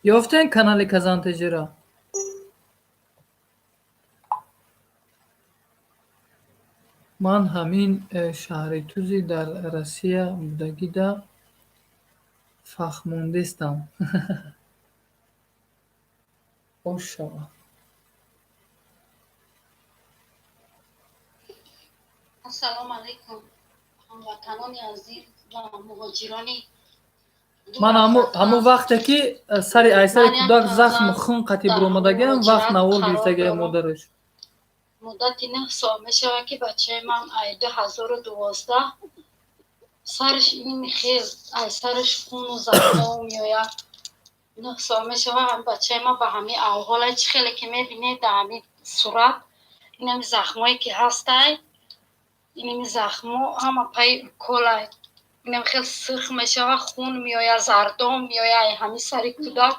Ёфтем канали Казантежира. Ман ҳамин шаҳри Тузи дар Россия будагида фахмондестам. Ош шава. Ассалому алайкум, ҳамватанони азиз ва муҳоҷирони. Ман ҳамон вақте, ки сари айсари кӯдак захм хун қатӣ буромадагиам, вақт навор гирифтагиам модараш. Муддати 9 сол мешавад, ки бачаи ман ай 2012 сараш ин хел, ай сараш хуну захмо меояд. 9 сол мешавад бачаи ман ба ҳамин аҳволе, чӣ хеле ки мебинед дар ҳамин сурат. Инами захмое ки ҳастай, инами захмо ҳама пайи уколай. Инам хел сирх мешавад, хун меояд, зардом меояд ай ҳамин сари кӯдак.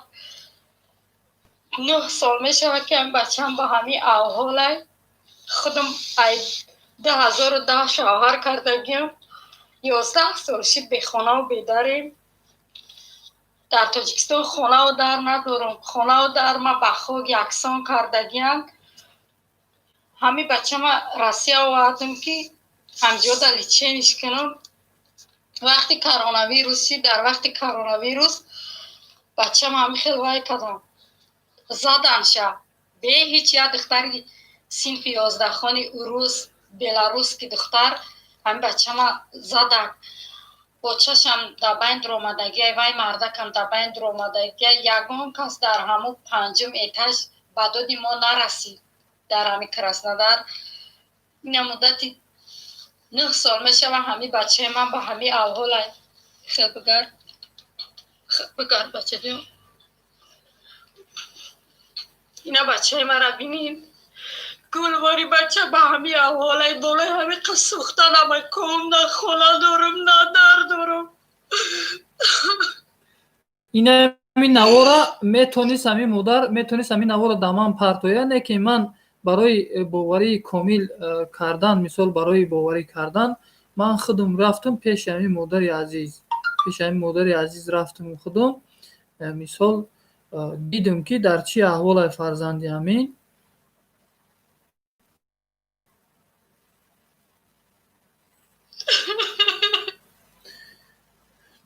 9 сол мешавад, ки ҳамин бачаам ба ҳамин аҳволай. Худам ай 2010 шавҳар кардагиам, 11 сол шид бехонаву бедарем. Дар Тоҷикистон хонаву дар надорам. Хонаву дар ма ба хок яксон кардагиам. Ҳамин бачама Россия овардам, ки ҳамҷода лечение ш кунам. Вақти коронавируси, дар вақти коронавирус бачама ҳамин хел вай кардам, заданша бе ҳеҷ. Як духтари синфи 11хони урус, беларусский духтар, ҳамин бачама задак. Бочашам дар байн дуромадагия, вай мардакам дар байн дуромадагия. Ягон кас дар ҳамун панҷум этаж ба доди мо нарасид дар ҳамин Краснодар. Ина муддати 9 сол мешавад, ҳамин бачаи ман ба ҳамин аҳволай. Хел бигард, бигард, бачаҷон. Ина бачаи мара бинин, гулвори бача ба ҳамин аҳволай. Болои ҳамин қиз сӯхта намаком, на хона дорам, на дар дорам. Инами навора метонист, ҳамин модар метонист ҳамин навора да ман партояд, не ки ман барои боварии комил кардан, мисол, барои боварӣ кардан ман худам рафтам пеши ҳамин модари азиз, пеши ҳамин модари азиз рафтаму худам, мисол, дидам, ки дар чӣ аҳволай фарзанди ҳамин.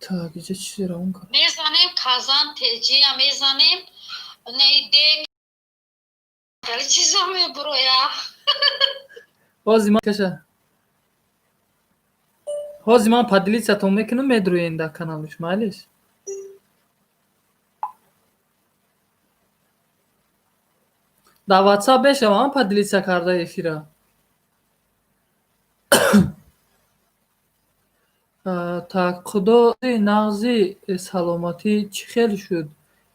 Так, иҷа чизе равон кард. Мезанем Казан теҷия мезанем, не дек чизо мебуроя. Ҳозир ман каша. Ҳозир ман поделиться-тон мекунам, медроен дар каналаш, майлиш? Дар WhatsApp мешавам поделиться карда эфира. Так, худои нағзи саломатӣ чӣ хел шуд?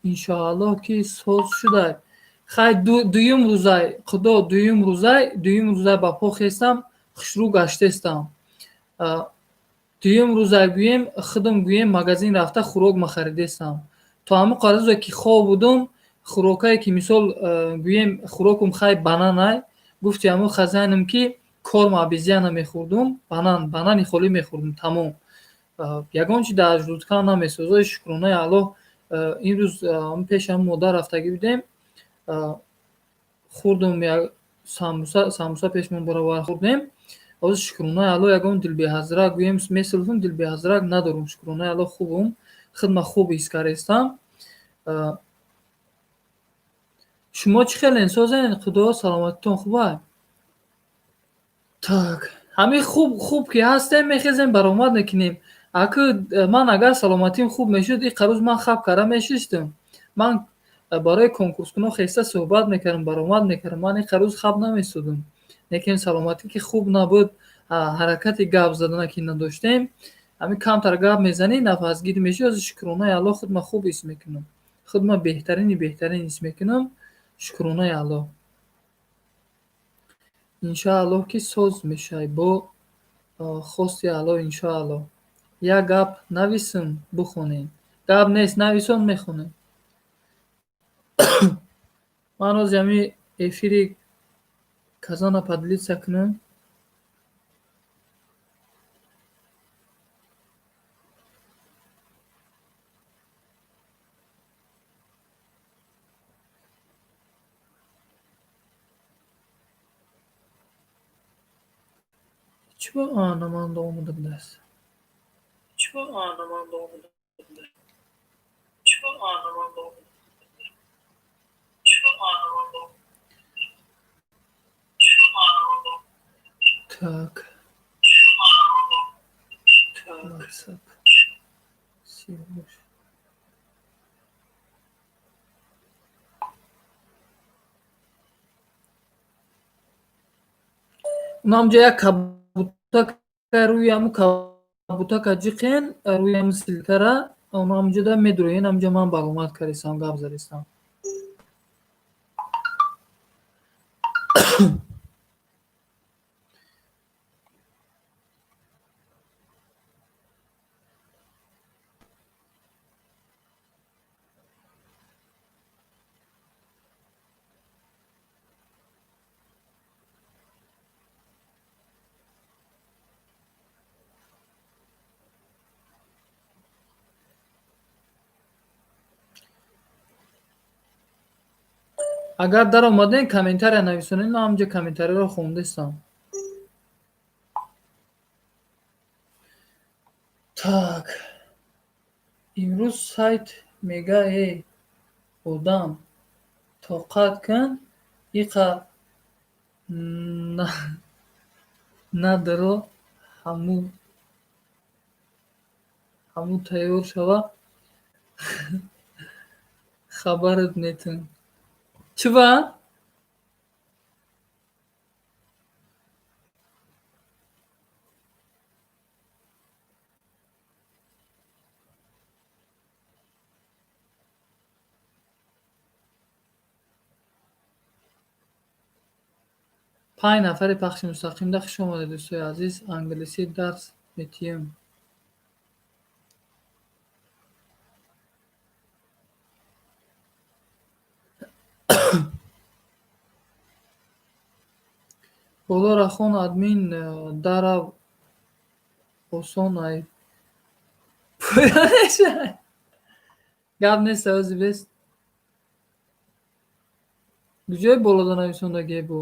Иншоаллоҳ, ки соз шудай. Хай, дуюм рӯзай, худо, дуюм рӯзай ба по хестам, хушрӯ гаштестам. Дуюм рӯзай гӯем, худам гӯем, магазин рафта хӯрок махаридестам. То ҳамон рӯзе ки хоб будум, хӯрокае ки мисол гӯем, хӯрокум хай бананай, гуфти ҳамон хазайнам ки корма обезьяна мехӯрдум, банан, банани холӣ мехӯрдум, тамом. Ягон чи дар желудкам намесӯзад, шукронаи Аллоҳ. Имрӯз пеши ҳамон модар рафтагӣ будем, хӯрдум як самбуса, самбуса пешмон баровар хӯрдем. Ҳозир шукронаи Аллоҳ, ягон дилбеҳазрак гӯем месӯзум, дилбеҳазрак надорум, шукронаи Аллоҳ, хубум, худма хуб ҳис кардастам. Шумо чӣ хелен, созен, худо, саломатитон хубай? Так, ҳамин хуб хуб ки ҳастем, мехезем, баромад мекунем. Аку ман агар саломатим хуб мешуд, иқа рӯз ман хаб карда мешиштам. Ман барои конкурскуно хеста суҳбат мекардам, баромад мекардам. Ман иқа рӯз хаб намесудам. Лекин саломатӣ ки хуб набуд, ҳаракати гап задана ки надоштем, ҳамин камтар гап мезанӣ, нафасгир мешӣ. Ҳозир шукронаи Аллоҳ, худма хуб ҳис мекунам. Худма беҳтарини беҳтарин ҳис мекунам. Шукронаи Аллоҳ. Иншоаллоҳ, ки соз мешавӣ бо хости Аллоҳ, иншоаллоҳ. Як гап нависм, бихонем. Гап нест, нависон, мехонем. Ман ҳозир ҳамин эфири Казана поделиться кунам. Чӣ наманда омада будааст? Чӣ наманда омада будааст? Чӣ наманда омада Чӣ наманда Так. WhatsApp. Сивош. Унамҷа як кабутак, рӯи ҳамун кабутака ҷиқен, рӯи ҳамун ссылкара, ҳамунҷода медуроен, ҳамунҷа ман баромад кардистам, гап задистам. Агар даромадем, комментария нависонед, ман ҳамунҷа комментарияро хондестам. Так. Имрӯз сайт мега: «Эй, одам, тоқат кун, иқа надро, ҳаму тайёр шава, хабарат метун». Чӣ ба? Панҷ нафари пахши мустақимда, хуш омадед, дӯстои азиз. Англисӣ дарс метиҳем. Болоро хон, админ дарав, осон ай. Гап нест, ози бест. Куҷои болода нависондагие бу?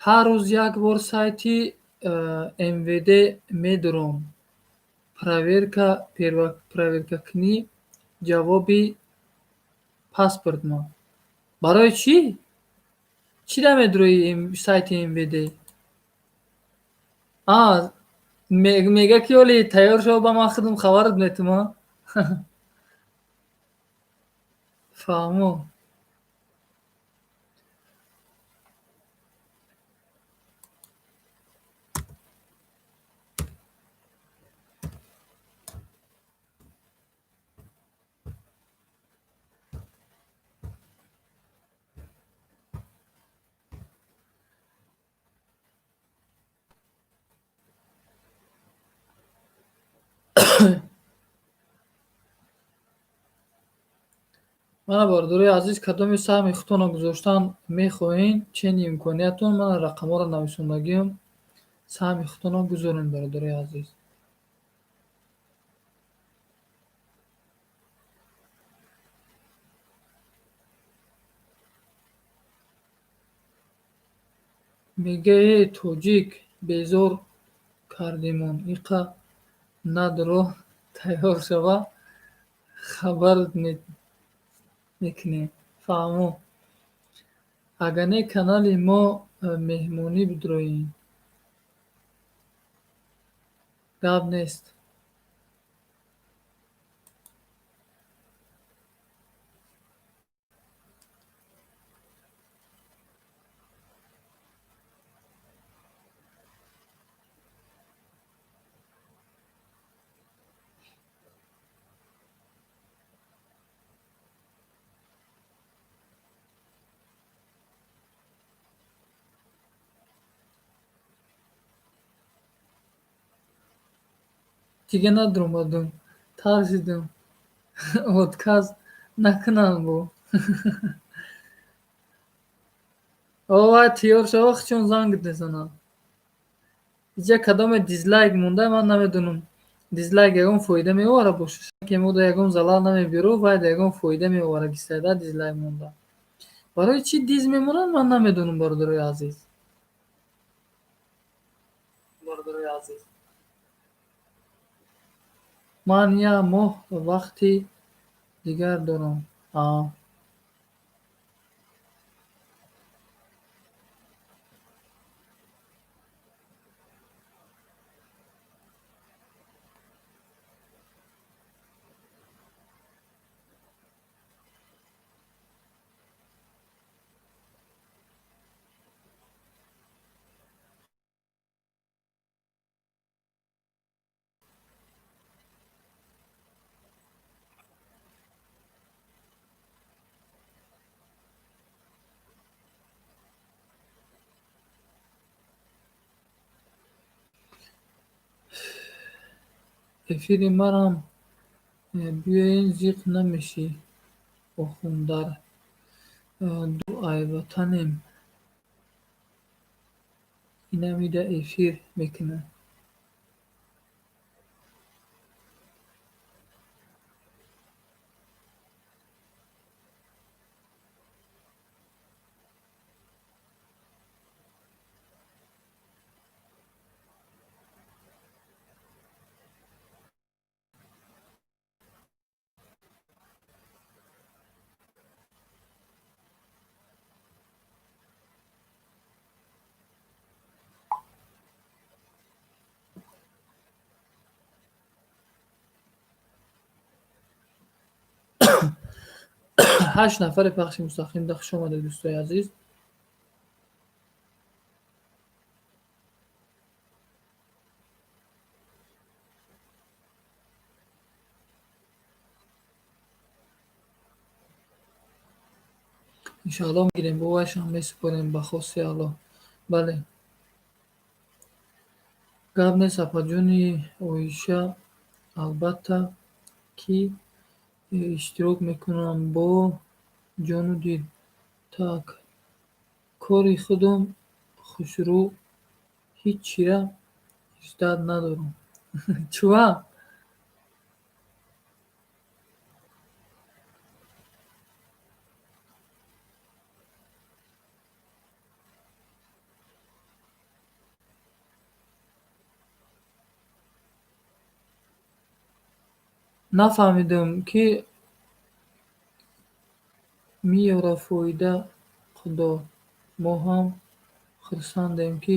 Ҳар рӯз як бор сайти МВД медуром. Проверка проверкакунӣ ҷавоби паспортма. Барои чӣ? Чӣ да медурои сайти МВД? А, мега ки оли тайёр шава, ба ман худам хабарат метумам. Фаҳмо. Мана, бародарои азиз, кадоми саҳми худтонро гузоштан мехоҳед, чени имкониятон, мана рақамҳоро нависондагиам, саҳми худтонро гузоред, бародарои азиз. Мега: э тоҷик, безор кардемон, иқа надро, тайёр шава, хабарат мекунем. Фаҳмо. Агар не, канали мо меҳмонӣ бидроем. Гап нест. Дига надуромадум, тарсидум, отказ накунам бо. О, вай тайёр шава, чун зангат мезанам. Иҷа кадоме дизлайк монда, ман намедонам. Дизлайк ягон фоида меовара боша? Ки мода ягон залал намебиёру, вай да ягон фоида меовара гистада дизлайк монда. Барои чӣ диз мемонанд, ман намедонам, бародарои азиз. Бародарои азиз. Ман як моҳ вақти дигар дорам. А. Эфири марам биёен, зиқ намешӣ, охундар ду айватанем, инамида эфир мекунад. Ҳашт нафари пахши мустақим да, хуш омадед, дӯстои азиз. Иншоалло мегирем, бовайшам месупорем ба хости Аллоҳ. Бале. Гап нест, апаҷони Оиша, албатта ки иштирок мекунам бо ҷону дил. Так, кори худам хушрӯ, ҳиччира ждать надорам. Чува? Нафаҳмидам, ки меёра фоида. Худо, мо ҳам хурсандем, ки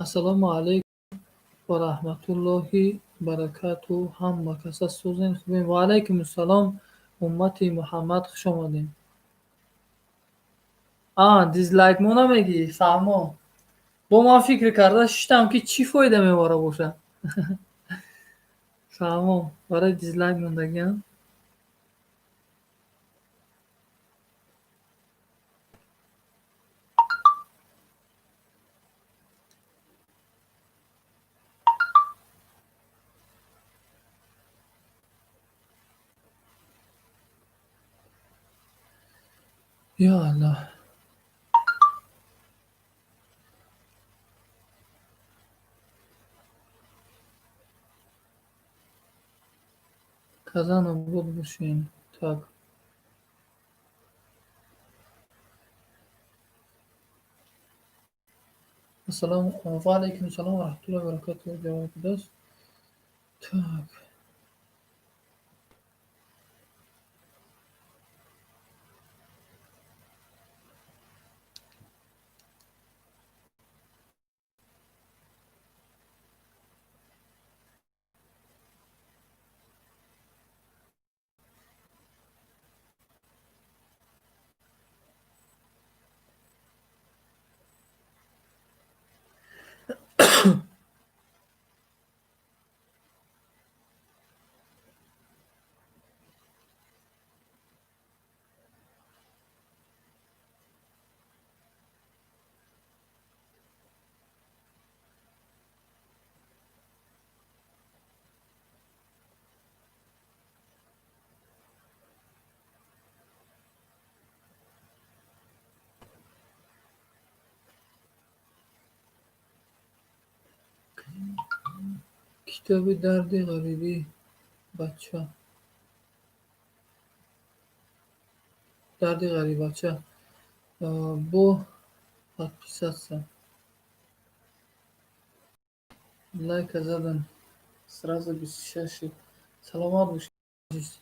Ассалому алайкум ва раҳматуллоҳи баракату. Ҳама каса сӯзен, хубем? Ва алайкум ассалом, уммати Муҳаммад, хуш омадем. А, дизлайк мо намегӣ, фаҳмо. Бо ман фикр карда шиштам, ки чӣ фоида мевара бошад. Фаҳмо, барои дизлайк мондагиам. Ё Аллоҳ. Казан обод бошен. Так. Ассалому ва алайкум ассалом ва раҳматуллоҳи ва баракатуҳ. Ҷавоб будааст. Так. Китоби дарди ғарибӣ бача. Дарди ғарибача. Бо подписаться. Лайка задан. Сразу 26 шид. Саломат бошед, азиз.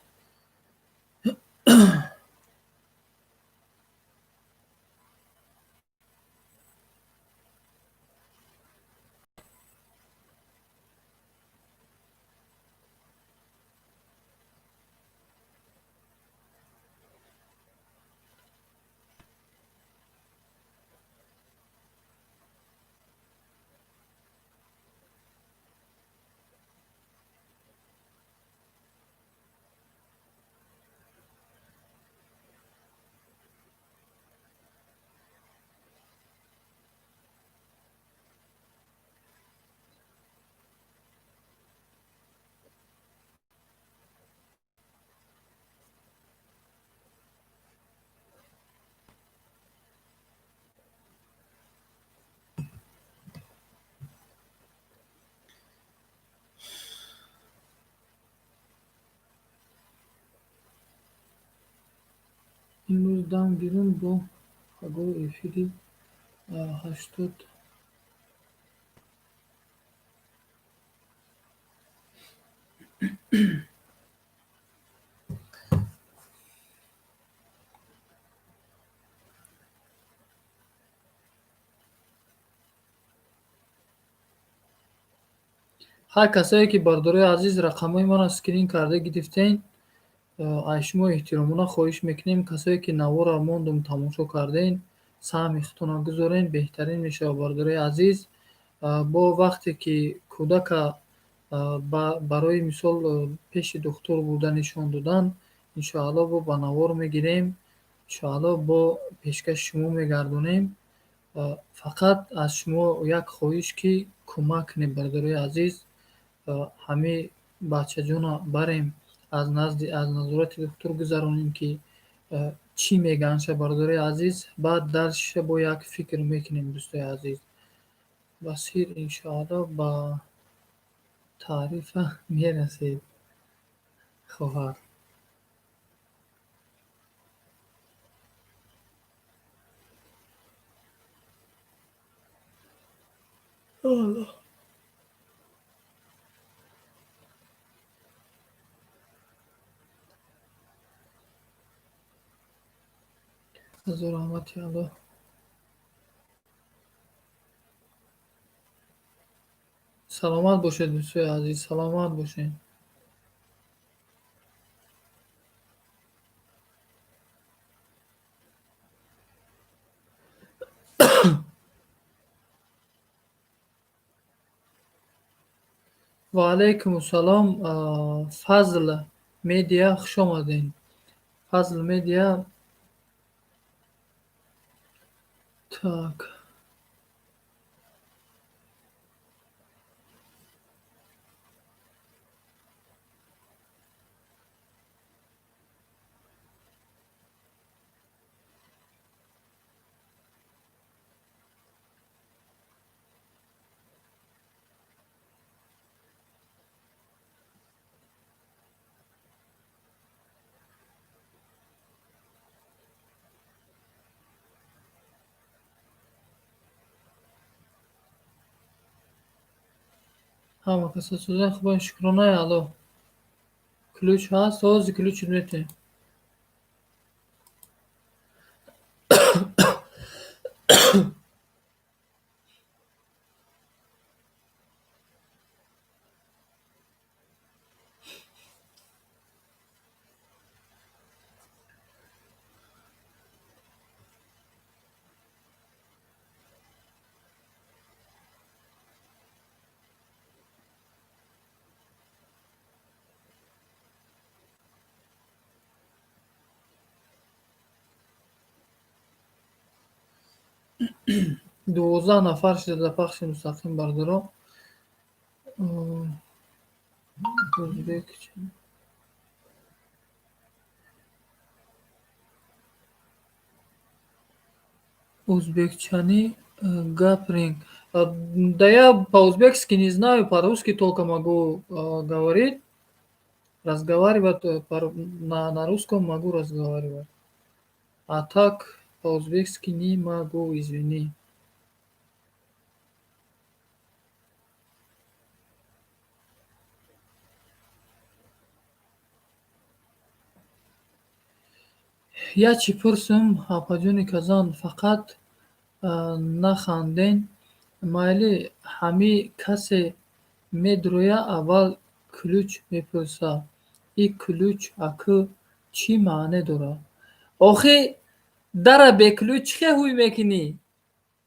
Имрӯз дам гирем бо пагоҳ эфири 80. Ҳар касое ки, бародарои азиз, рақамҳои маро скрин карда гирифтен, аз шумо эҳтиромона хоҳиш мекунем, касое ки наворро мондум тамошо карден, саҳми худтонро гузорен, беҳтарин мешавад, бародарои азиз. Бо вақте ки кӯдака барои мисол пеши духтур бурда нишон додан, иншоалло, бо ба навор мегирем. Иншоалло, бо пешкаши шумо мегардонем. Фақат аз шумо як хоҳиш, ки кӯмак кунед, бародарои азиз, ҳамин бачаҷона барем, аз назди, аз назорати духтур гузаронем, ки чӣ мегаҳандша, бародарои азиз. Баъд даршиша бо як фикр мекунем, дӯстои азиз. Басир, иншоалло, ба таърифа мерасед, хоҳар. Аллоҳ. Ҳазор раҳмати Аллоҳ. Саломат бошед, дӯстои азиз, саломат бошед. Ва алайкум ассалом, Фазл Медиа, хуш омадед. Фазл Медиа. Так. Ҳама каса сӯзан хуб, шукронаи Аллоҳ. Ключ ҳаст, ҳозир ключ метем. 12 нафар шуда дар пахши мустақим, бародаро. Ӯзбек. Узбекчани гапринг. Да я по-узбекски не знаю, по-русски только могу говорить. Разговаривать на русском могу разговаривать. А так по-узбекски не могу, извини. Я чӣ пурсум, апаҷони Казан, фақат наханден. Майли, ҳами касе медроя, аввал ключ мепурса. И ключ акӯ чӣ маъне дорад? Охи, дара бе ключ чӣ хел ҳуй мекунӣ?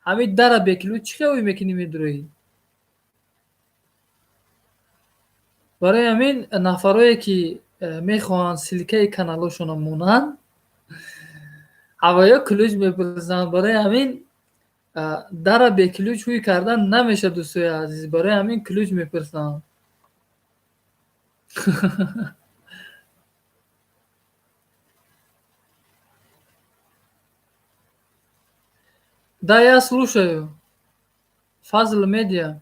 Ҳамин дара бе ключ чӣ хел ҳуй мекунӣ, медроӣ? Барои ҳамин нафарое ки мехоҳанд ссылка и каналҳошонро монанд, ҳавоё ключ мепурсанд. Барои ҳамин дара бе ключ ҳуй кардан намешавад, дӯстои азиз. Барои ҳамин ключ мепурсанд. Да, я слушаю. Фазл Медиа.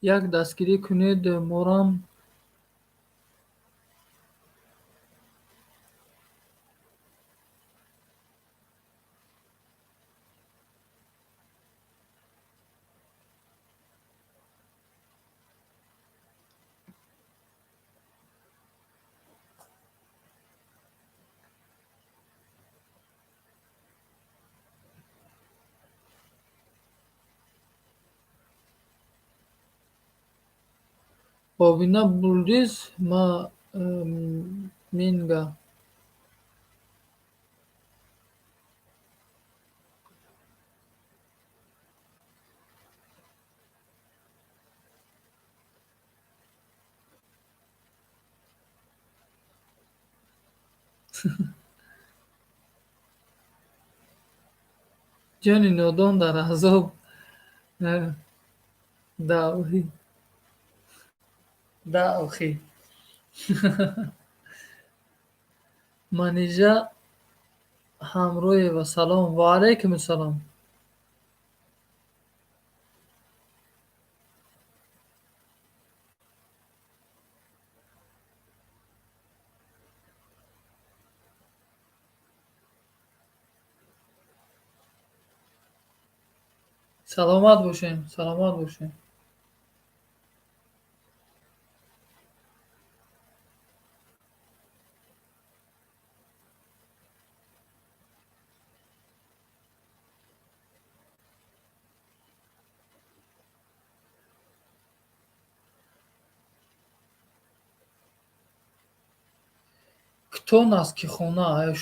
Як дастгирӣ кунед морам. Обина булдиз ма минга. Ҷони нодон дар азоб даохи. Манижа Ҳамроева, салом. Ва алайкум ассалом. Саломат бошем, саломат бошем. Кто нас кихона?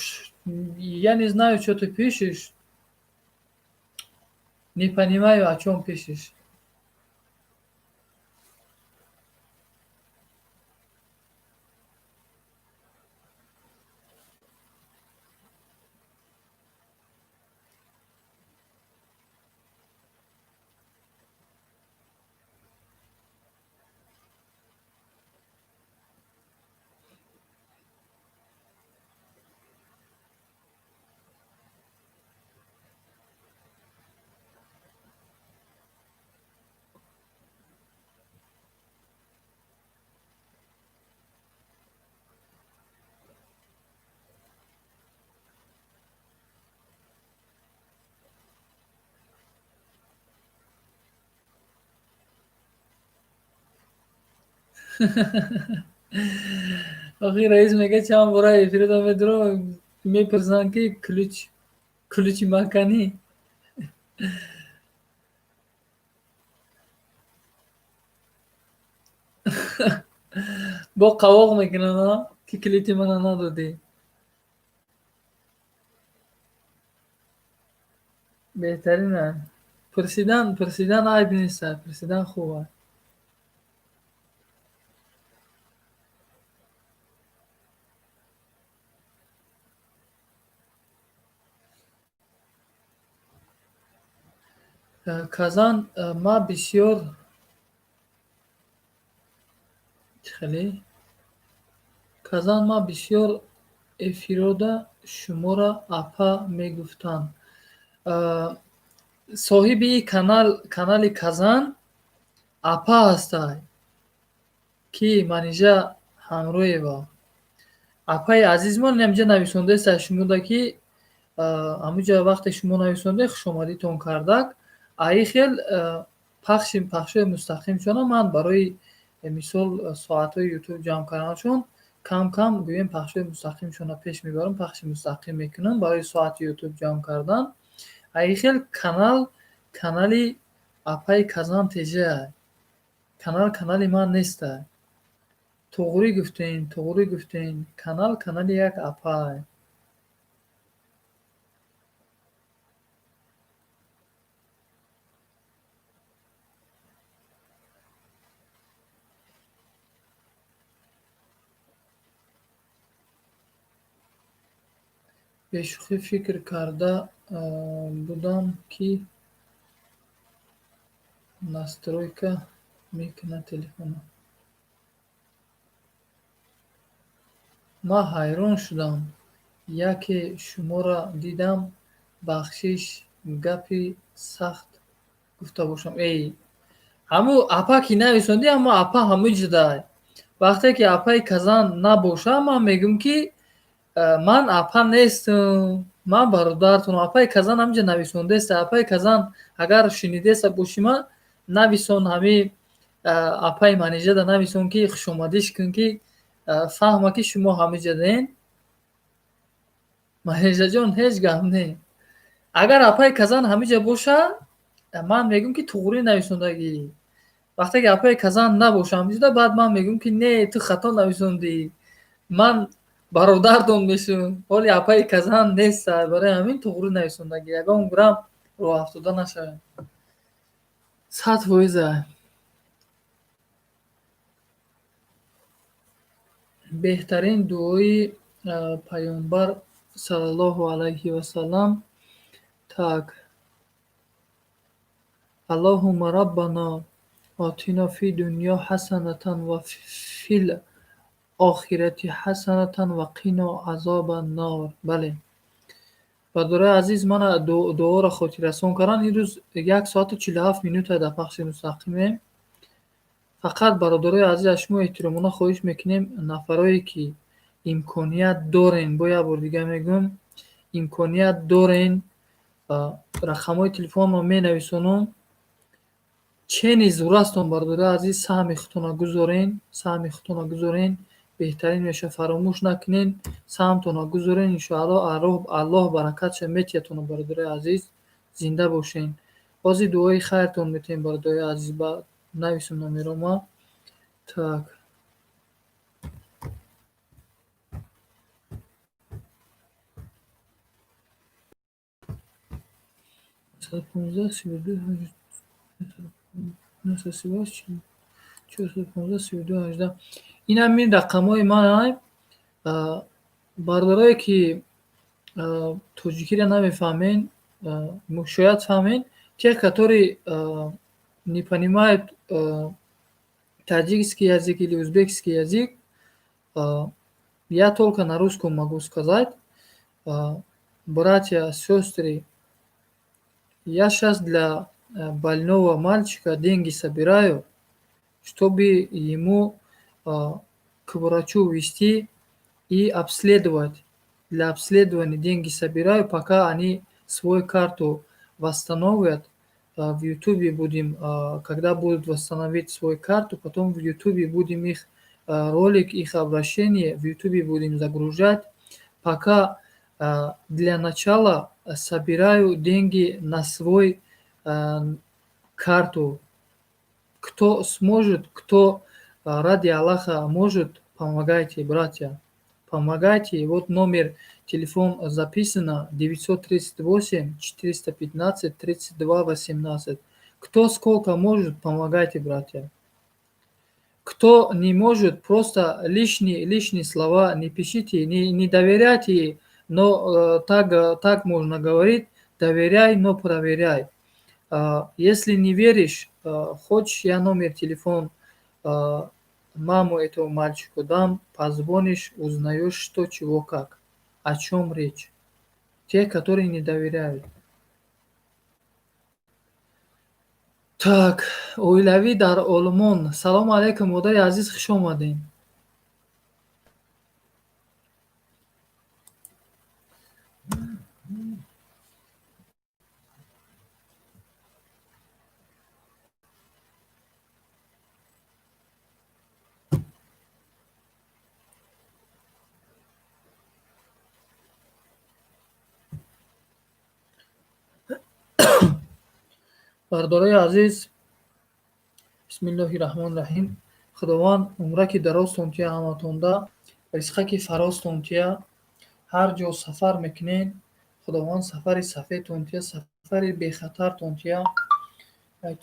Я не знаю, что ты пишешь. Не понимаю, о чем пишешь. Охи раис мега чанд бора эфирда медурам, мепурсанд ки ключ ключи маканӣ. Бо қавоқ мекунанд, ки калити мана надодӣ. Беҳтарин. Пурсидан айб нест, пурсидан хуб аст. Казан ма бисёр хеле Казан ма бисёр эфирода шуморо апа мегуфтанд. Соҳиби канал, канали Казан апа ҳастай, ки Манижа Ҳамроева. Апаи азизмон инамҷа нависондаест шумода, ки ҳамуҷа вақте шумо нависонде, хушомадитон кардак. Аи хел пахши пахшҳои мустақимшона ман барои мисол соатҳои ютуб ҷамъ карданашон кам кам гӯем пахшҳои мустақимшона пеш мебарам, пахши мустақим мекунам барои соати ютуб ҷамъ кардан. Аи хел канал канали апаи Казан теҷа, канал канали ман нестай. Туғрӣ гуфтем, туғрӣ гуфтем, канал канали як апай. Бешӯхӣ фикр карда будам, ки настройка мекунад телефона. Ман ҳайрон шудам, яке шуморо дидам, бахшиш, гапи сахт гуфта бошам. Эй, ҳамун апа ки нависондӣ, аммо апа ҳамуҷдай. Вақте ки апаи Казан набоша, ман мегӯм, ки ман апа нестам, ман бародаратонам. Апаи Казан ҳаминҷа нависондааст. Апаи Казан агар шунидеста боши, ман нависон, ҳами апаи Манижада нависон, ки хушомадиш кун, ки фаҳма, ки шумо ҳамиҷадаен. Манижаҷон, ҳеҷ гап не. Агар апаи Казан ҳамиҷа боша, ман мегӯм, ки туғрӣ нависондагӣ. Вақте ки апаи Казан набоша ҳамиҷода, баъд ман мегӯм, ки не, ту хато нависондӣ, ман бародартон мешавам. Ҳоли апаи Казан нест, барои ҳамин туғрӣ нависондагӣ. Ягон грамм роҳафтода нашавем. 100%. Беҳтарин дуои Паёмбар саллаллоҳу алайҳи васаллам. Так. Аллоҳумма раббано отино фи дунё ҳасанатан ва фил охирати ҳасанатан ва қино азобан нор. Бале. Бародарои азиз, мана дуоро хотиррасон кардам. Ин рӯз 1 соату 47 минута дар пахши мустақимем. Фақат, бародарои азиз, аз шумо эҳтиромона хоҳиш мекунем, нафарое ки имконият дорен, бо як бор дига мегӯям, имконият дорен, рақамҳои телефонро менависонам. Чени зурастон, бародарои азиз, саҳми худтонро гузорен, саҳми худтонро гузорен, беҳтарин мешавад. Фаромӯш накунен, саҳмтонро гузорен, иншоаллоҳ Аллоҳ баракатша метиҳадтон, бародарои азиз, зинда бошен. Ҳозир дуои хайртон метиҳем, бародарои азиз, ба нависам номерома. Так. 15, 32, 938, 415, 32, 18. Ин ҳамин рақамҳои ман. Бародарое ки тоҷикиро намефаҳмен, шояд фаҳмен, те, которые не понимают таджикский язык или узбекский язык, я только на русском могу сказать. Братья, сестры, я сейчас для больного мальчика деньги собираю, чтобы ему к врачу вести и обследовать. Для обследования деньги собираю, пока они свою карту восстановят. В Ютубе будем, когда будут восстановить свою карту, потом в Ютубе будем их ролик, их обращение в Ютубе будем загружать. Пока для начала собираю деньги на свой карту. Кто сможет, кто ради Аллаха может, помогайте, братья. Помогайте. Вот номер телефон записано: 938 415 32 18. Кто сколько может, помогайте, братья. Кто не может, просто лишние слова не пишите, не доверяйте, но так можно говорить: доверяй, но проверяй. Если не веришь, хочешь, я номер телефон маму этого мальчику дам, позвонишь, узнаешь, что, чего, как, о чем речь. Те, которые не доверяют. Так, оилавӣ дар Олмон. Салому алайкум, модари азиз, хуш омадем. Бародарои азиз, бисмиллоҳи раҳмони раҳим. Худованд умраки дарозтон тия ҳаматонда, ризқаки фарозтон тия. Ҳар ҷо сафар мекунед, Худованд сафари сафедтон тия, сафари бехатартон тия.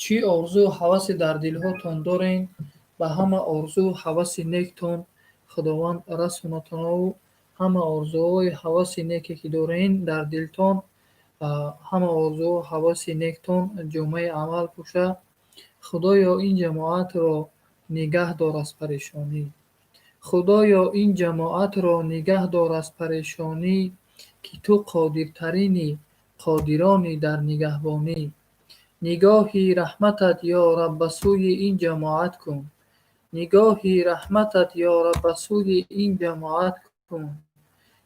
Чӣ орзу ҳавасе дар дилҳотон дорен, ба ҳама орзу ҳаваси нектон Худованд расонатонаву ҳама орзуҳои ҳаваси неке ки дорен дар дилтон, ҳама орзуҳо ҳаваси нектон ҷомаи амал пӯша. Худоё, ин ҷамоатро нигаҳ дор аз парешонӣ. Худоё, ин ҷамоатро нигаҳ дор аз парешонӣ, ки ту қодиртарини қодирони дар нигаҳбонӣ. Нигоҳи раҳматат, ё Раб, ба сӯи ин ҷамоат кун. Нигоҳи раҳматат, ё Раб, ба сӯи ин ҷамоат кун,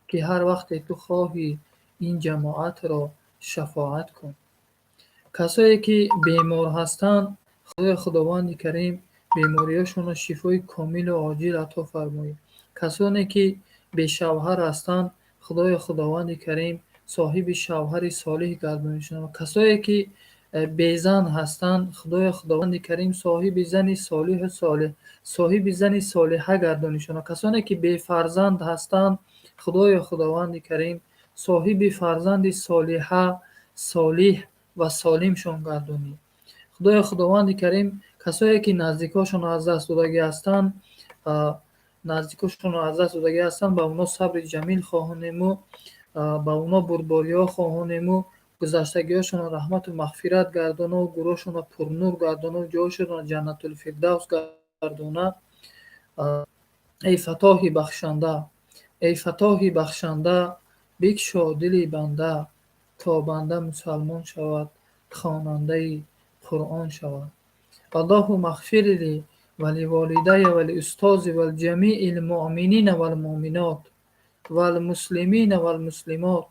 ки ҳар вақте ту хоҳӣ, ин ҷамоатро шафоат кун. Касое ки бемор ҳастанд, Худои Худованди Карим бемориҳошонро шифои комилу оҷил ато фармоӣ. Касоне ки бешавҳар ҳастанд, Худои Худованди Карим соҳиби шавҳари солиҳ гардонишон. Касое ки безан ҳастанд, Худои Худованди Карим соҳиби зани солиҳу солиҳ, соҳиби зани солиҳа гардонишон. Касоне ки бефарзанд ҳастанд, Худои Худованди Карим соҳиби фарзанди солиҳа, солиҳ ва солимшон гардонӣ. Худои Худованди Карим касое ки наздикҳошонро аз даст додагӣ ҳастанд, Наздикошонро аз даст додагӣ ҳастанд, ба онҳо сабри ҷамил хоҳонему, ба онҳо бурдбориҳо хоҳонему, гузаштагиҳошонро раҳмату мағфират гардону, гурӯҳшонро пурнур гардону, ҷойшонро ҷаннатулфирдавс гардона. Эй Фатоҳи бахшанда, эй Фатоҳи бахшанда, бикшо дили банда, то банда мусалмон шавад, хонандаи Қуръон шавад. Аллоҳумма ғфир ли ва ливолидайя ва лиустози ва лиҷамиил муъминина вал муъминот вал муслимина вал муслимот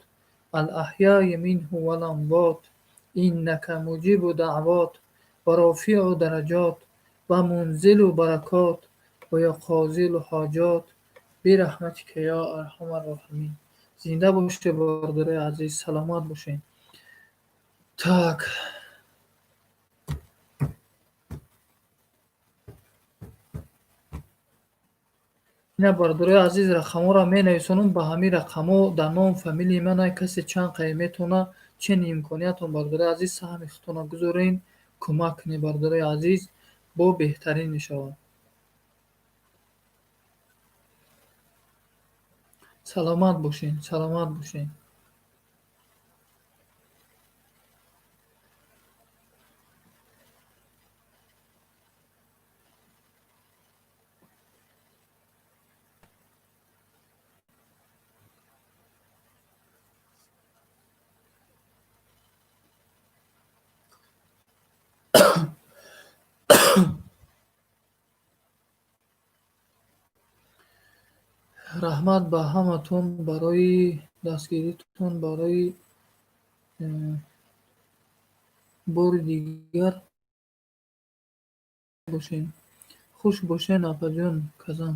ал аҳёи минҳу вал амвот иннака муҷибу даъвот ва рофиу дараҷот ва мунзилу баракот ва ё қозилу ҳоҷот бираҳматика ё арҳамар роҳимин. Зинда бошед, бародарои азиз, саломат бошед. Так, ина, бародарои азиз, рақамҳоро менависонам. Ба ҳамин рақамҳо дар ном фамилияи ман касе чанд қай метавона, чен имкониятон, бародарои азиз, саҳми худтонро гузорен, кӯмак кунед, бародарои азиз, бо беҳтарин мешавад. Саломат бошед, саломат бошед. Раҳмат ба ҳаматон барои дастгиритон. Барои бори дигар бошем. Хуш бошен, апаҷон Казан.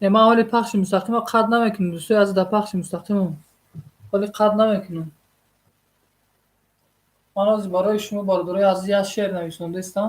Не, ман ҳоли пахши мустақимо қатъ намекунам, дӯстои азиз, дар пахши мустақимам ҳоли қатъ намекунам. Ман ҳозир барои шумо, бародарои азиз, як шеър нависондаистам.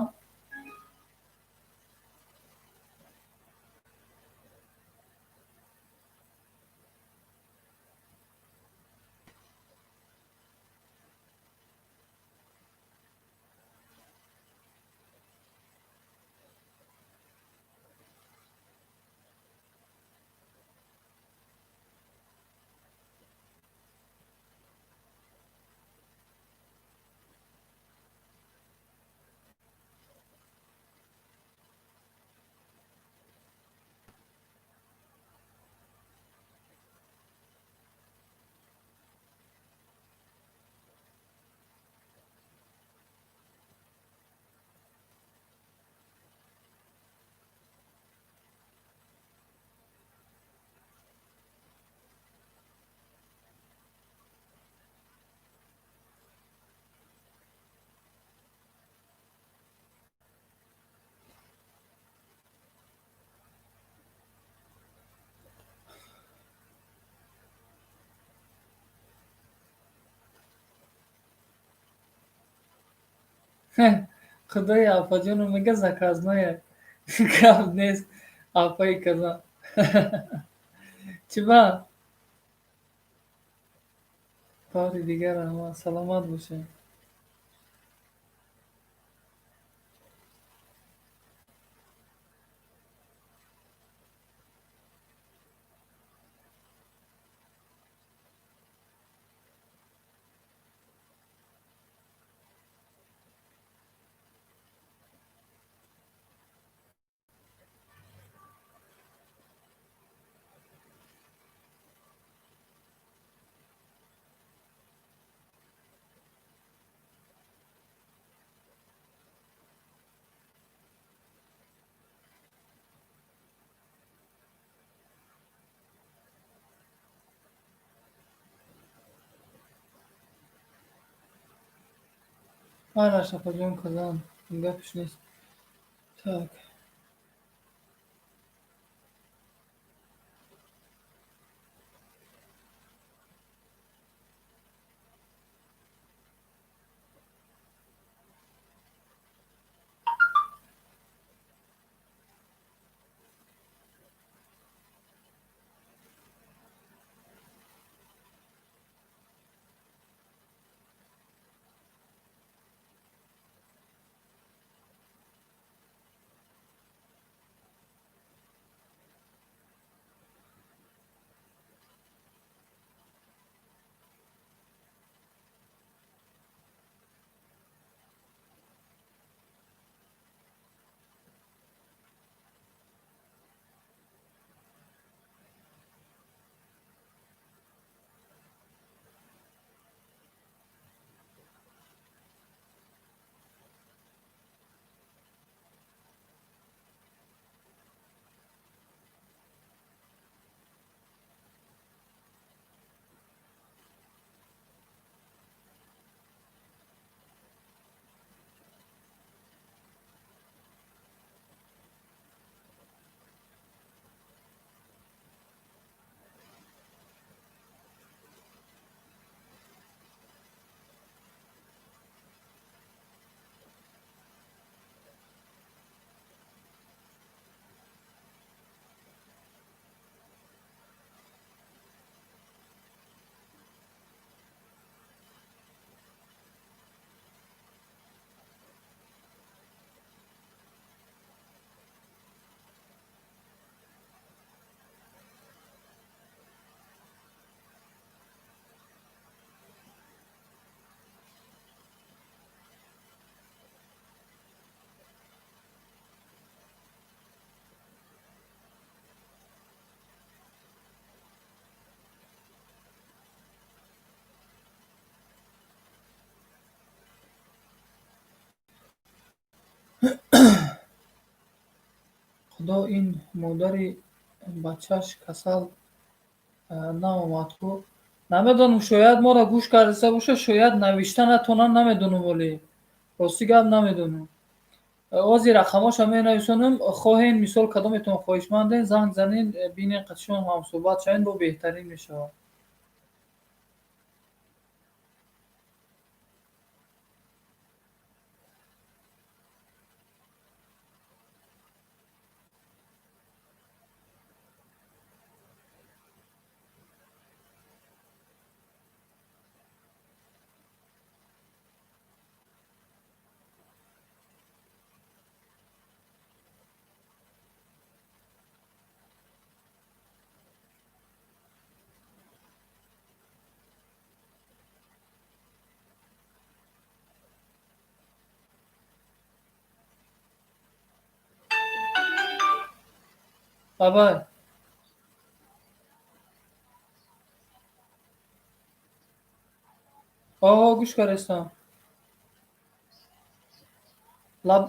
Худои апаҷону мега, заказное гап нест, апаи Казан. Чӣ ба? Бори дигар раҳмат, саломат бошед. Майлаш, апаҷон, казан гапш нест. Так. Худо ин модари бачаш касал наомад ку. Намедонам, шояд моро гӯш карда бошад, шояд навишта натонам, намедонам, вале рости гап намедонам. Ози рақамоша менависонам, хоҳен, мисол, кадометон хоҳишманден, занг занен, бинен, қатишон ҳамсӯҳбат шавен, бо беҳтарин мешавад. Бабай. Оҳо, гӯш карестам. Лаб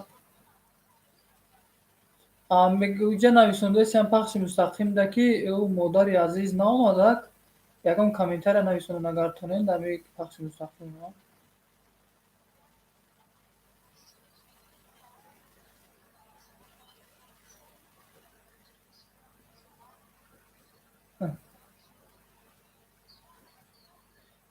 уҷа нависондаистам пахши мустақимда, ки ӯ модари азиз наомадак, ягон комментария нависонед, агар тонед, дар пахши мустақим.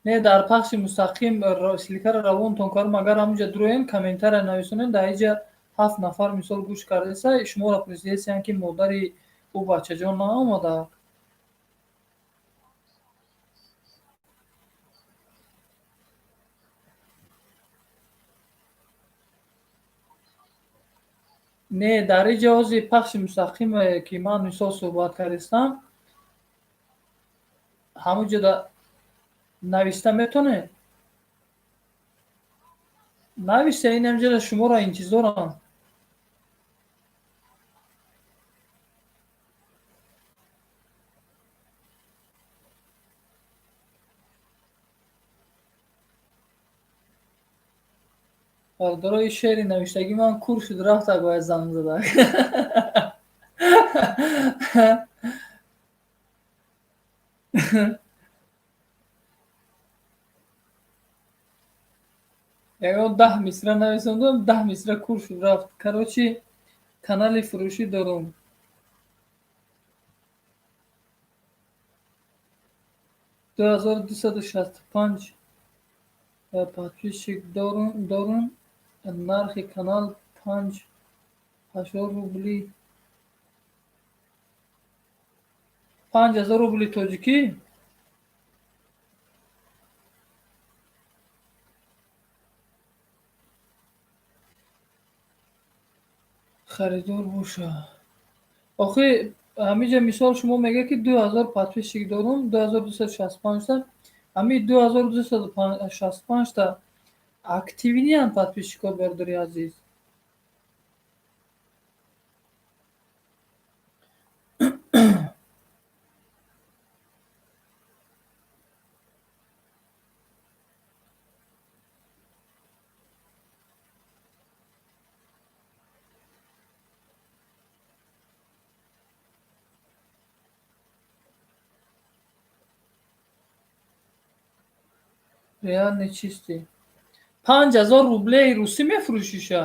Не, дар пахши мустақим ссылка ро равонтон кардам, агар ҳамунҷа дуроем, комментария нависонед, дар инҷа ҳафт нафар, мисол, гӯш кардаиста, шуморо пурсидаистанд, ки модари ӯ бачаҷон наомадак. Не, дар инҷа ҳозир пахши мустақиме, ки ман, мисол, суҳбат кардистам, ҳамунҷо нависта метонед? Нависта, ин ҳамҷода шуморо интизорам. Бародарои, шеъри навиштагӣ ман кур шуд, рафта, бояд занг зада. Ягон 10 мисра нависондам, 10 мисра кур шуд рафт. Короче, канали фурӯшӣ дорум. 2265 подписчик дорум. Нархи канал 5000 рубли. 5000 рубли тоҷикӣ? Харидор боша. Охи ҳамиҷа мисол шумо мегӯед, ки 2000 подписчик дорум, 2265 та. Ҳами 2265 та активныйянд подписчикҳо, бародари азиз? Реально чистый. 5000 рублей русӣ мефурӯшиша?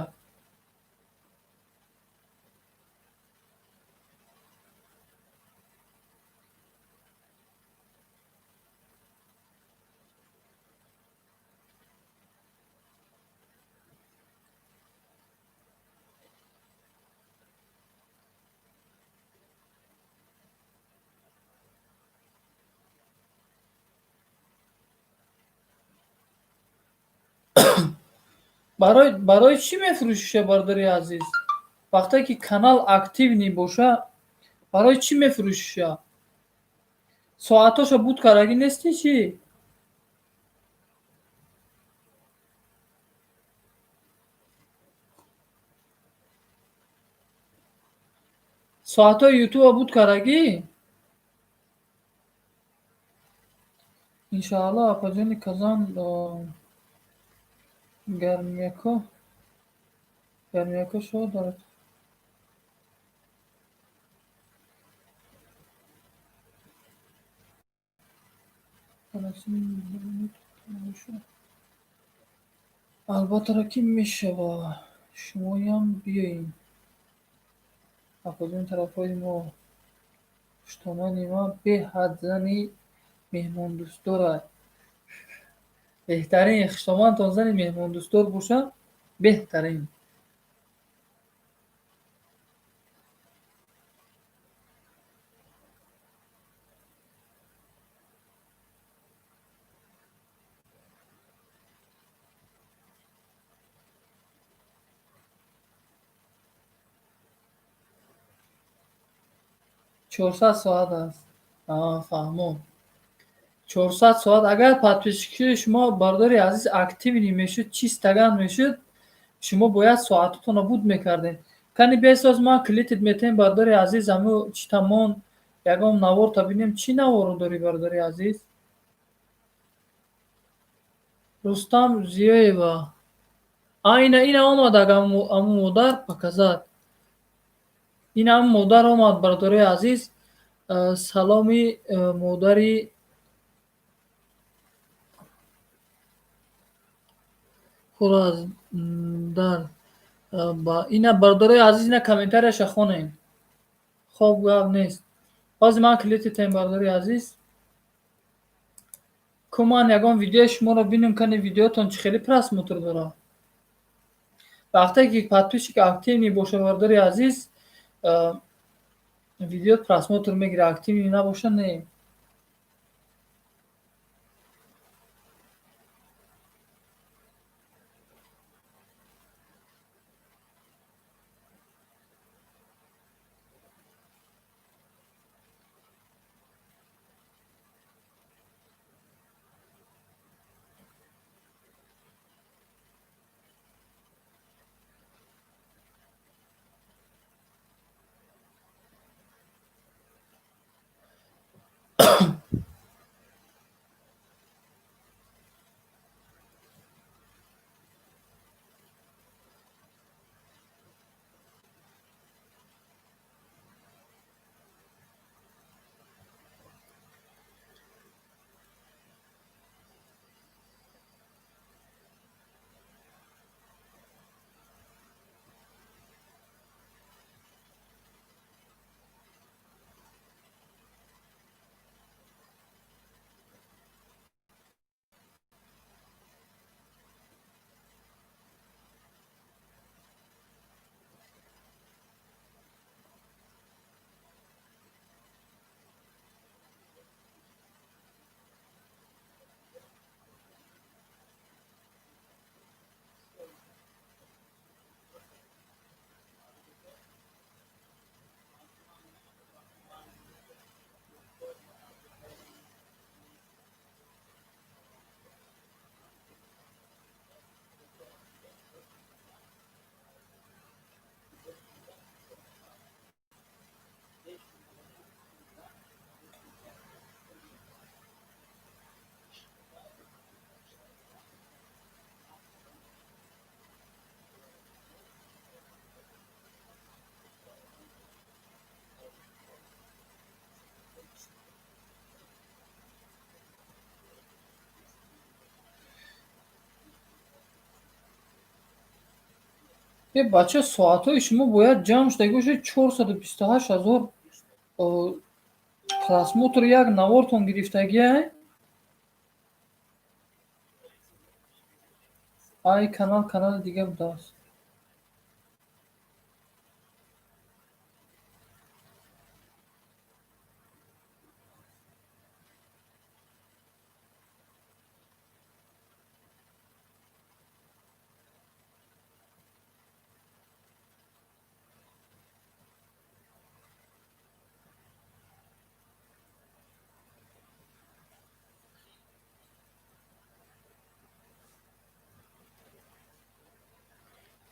Барои чӣ мефурӯшиша, бародари азиз? Вақте ки канал активный боша, барои чӣ мефурӯшиша? Соатҳоша буд кардагӣ нестӣ чӣ? Соатҳои ютуба буд кардагӣ? Иншоалло, апаҷони Казан гармияко шод дорад. Албатта, ки мешава. Шумоям биёед. Апаҷони тарафҳои мо. Хуштомани ман беҳад зани меҳмондӯстдорад. Беҳтарин хуштомантон зани меҳмондӯстдор боша, беҳтарин. 400 соат аст. Фаҳмом. 400 соат агар подписчикои шумо, бародари азиз, активный мешуд, чистаган мешуд, шумо бояд соатотонро буд мекардед. Кани бесоз ман клитит метаем, бародари азиз, аму читамон ягон наворта бинем, чӣ наворо дорӣ, бародари азиз? Рустам Зиёева. А ина омад аму модар показать. Ин ам модар омад, бародари азиз. Саломи модари пур аз дард. Ина, бародарои азиз, ина комментарияша хонем. Хоб гап нест. Ҳозир ман клититем, бародари азиз. Ку ман ягон видеои шуморо бинем, кани видеотон чӣ хеле просмотр дорад. Вақте ки подписчик активный боша, бародари азиз, видео просмотр мегирад, активный набоша, не. Е бача, соатҳои шумо бояд ҷамъ шудаги бошад, 428 000 просмотр як навортон гирифтагиай. Ай канал, канали дига будааст.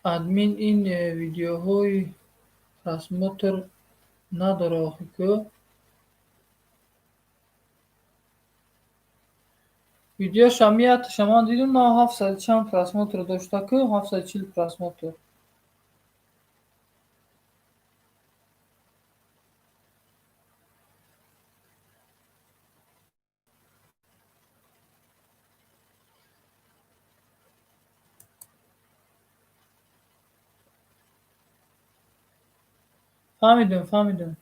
Админ, ин видеоҳои просмотр надора охи ку? Видеоша мияташа ман дидум, на ҳафтсаду чанд просмотр дошта ку, 740 просмотр. Фаҳмидум, фаҳмидум.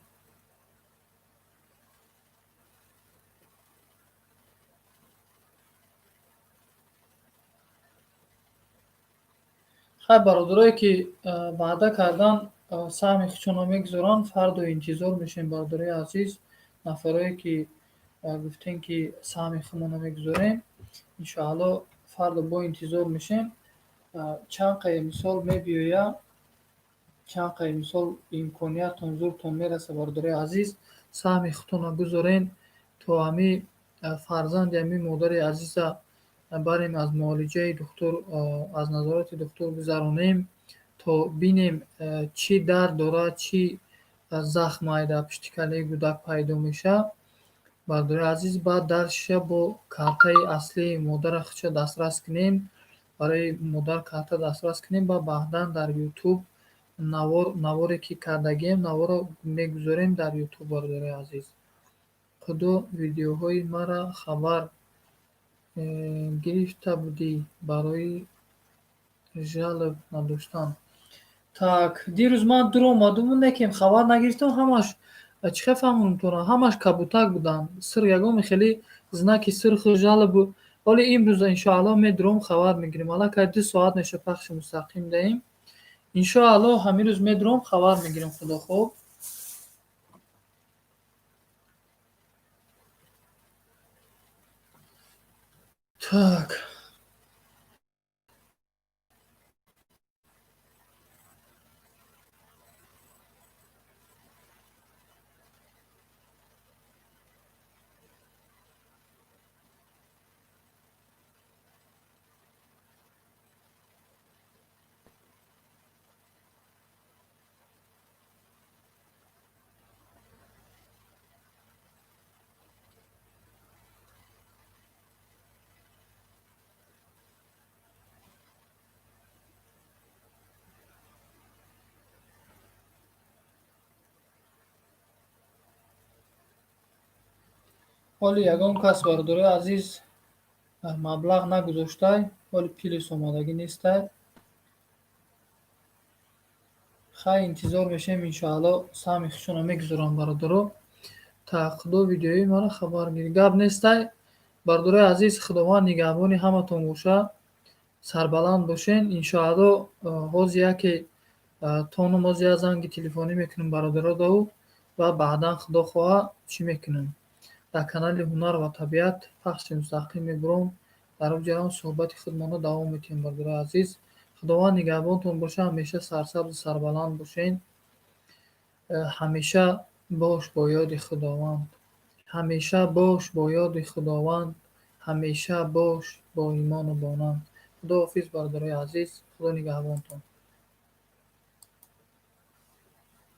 Хай, бародарое ки ваъда кардан, саҳми худшонро мегузоранд, фардо интизор мешавем, бародарои азиз. Нафарое ки гуфтем ки саҳми худмонро мегузорем, иншоалло фардо бо интизор мешем. Чанд қай мисол мебиёяд, чанд қай мисол имкониятон, зуртон мераса, бародарои азиз, саҳми худтонро гузорен, то ҳами фарзанди ҳами модари азиза барем, аз муолиҷаи духтур, аз назорати духтур гузаронем, то бинем, чӣ дард дорад, чӣ захмае дар пушти калаи гӯдак пайдо мешавад. Бародарои азиз, баъд даршиша бо картаи аслии модара худша дастрас кунем, барои модар карта дастрас кунем ва баъдан дар Ютуб навор, наворе ки кардагием, наворро мегузорем дар Ютуб, бародарои азиз. Худо, видеоҳои мара хабар гирифта будӣ барои жалоб надоштан? Так, дирӯз ман дуромадуму некем хабар нагирифтам, ҳамаш чӣ хел фаҳмонам туро, ҳамаш кабутак буданд. Сир ягоне хеле знаки сирху жалобу. Ҳоли имрӯз иншоалло медуром, хабар мегирем. Аллакай 2 соат меша пахши мустақим даем. Иншоалло ҳамин рӯз медуром, хабар мегирем, худо хоб. Так. Ҳоли ягон кас, бародарои азиз, маблағ нагузоштай, ҳоли плюс омодагӣ нестай. Хай, интизор мешавем, иншоалло саҳми худшонро мегузоранд бародаро. Так, худо, видеои мара хабар гир. Гап нестай. Бародарои азиз, Худованд нигаҳбони ҳаматон бошад. Сарбаланд бошен. Иншоалло ҳозир яке тонум, ҳозир як занги телефонӣ мекунем бародаро даӯ ва баъдан, худо хоҳад, чӣ мекунем? Дар канали Ҳунар ва табиат пахши мустақим мебуром. Дар он ҷараён суҳбати худмонро давом медиҳем, бародарои азиз. Худованд нигаҳбонтон бошад, ҳамеша сарсабзу сарбаланд бошен. Ҳамеша бош бо ёди Худованд. Ҳамеша бош бо ёди Худованд. Ҳамеша бош бо имону бо нанг. Худоҳофиз, бародарои азиз, Худо нигаҳбонтон.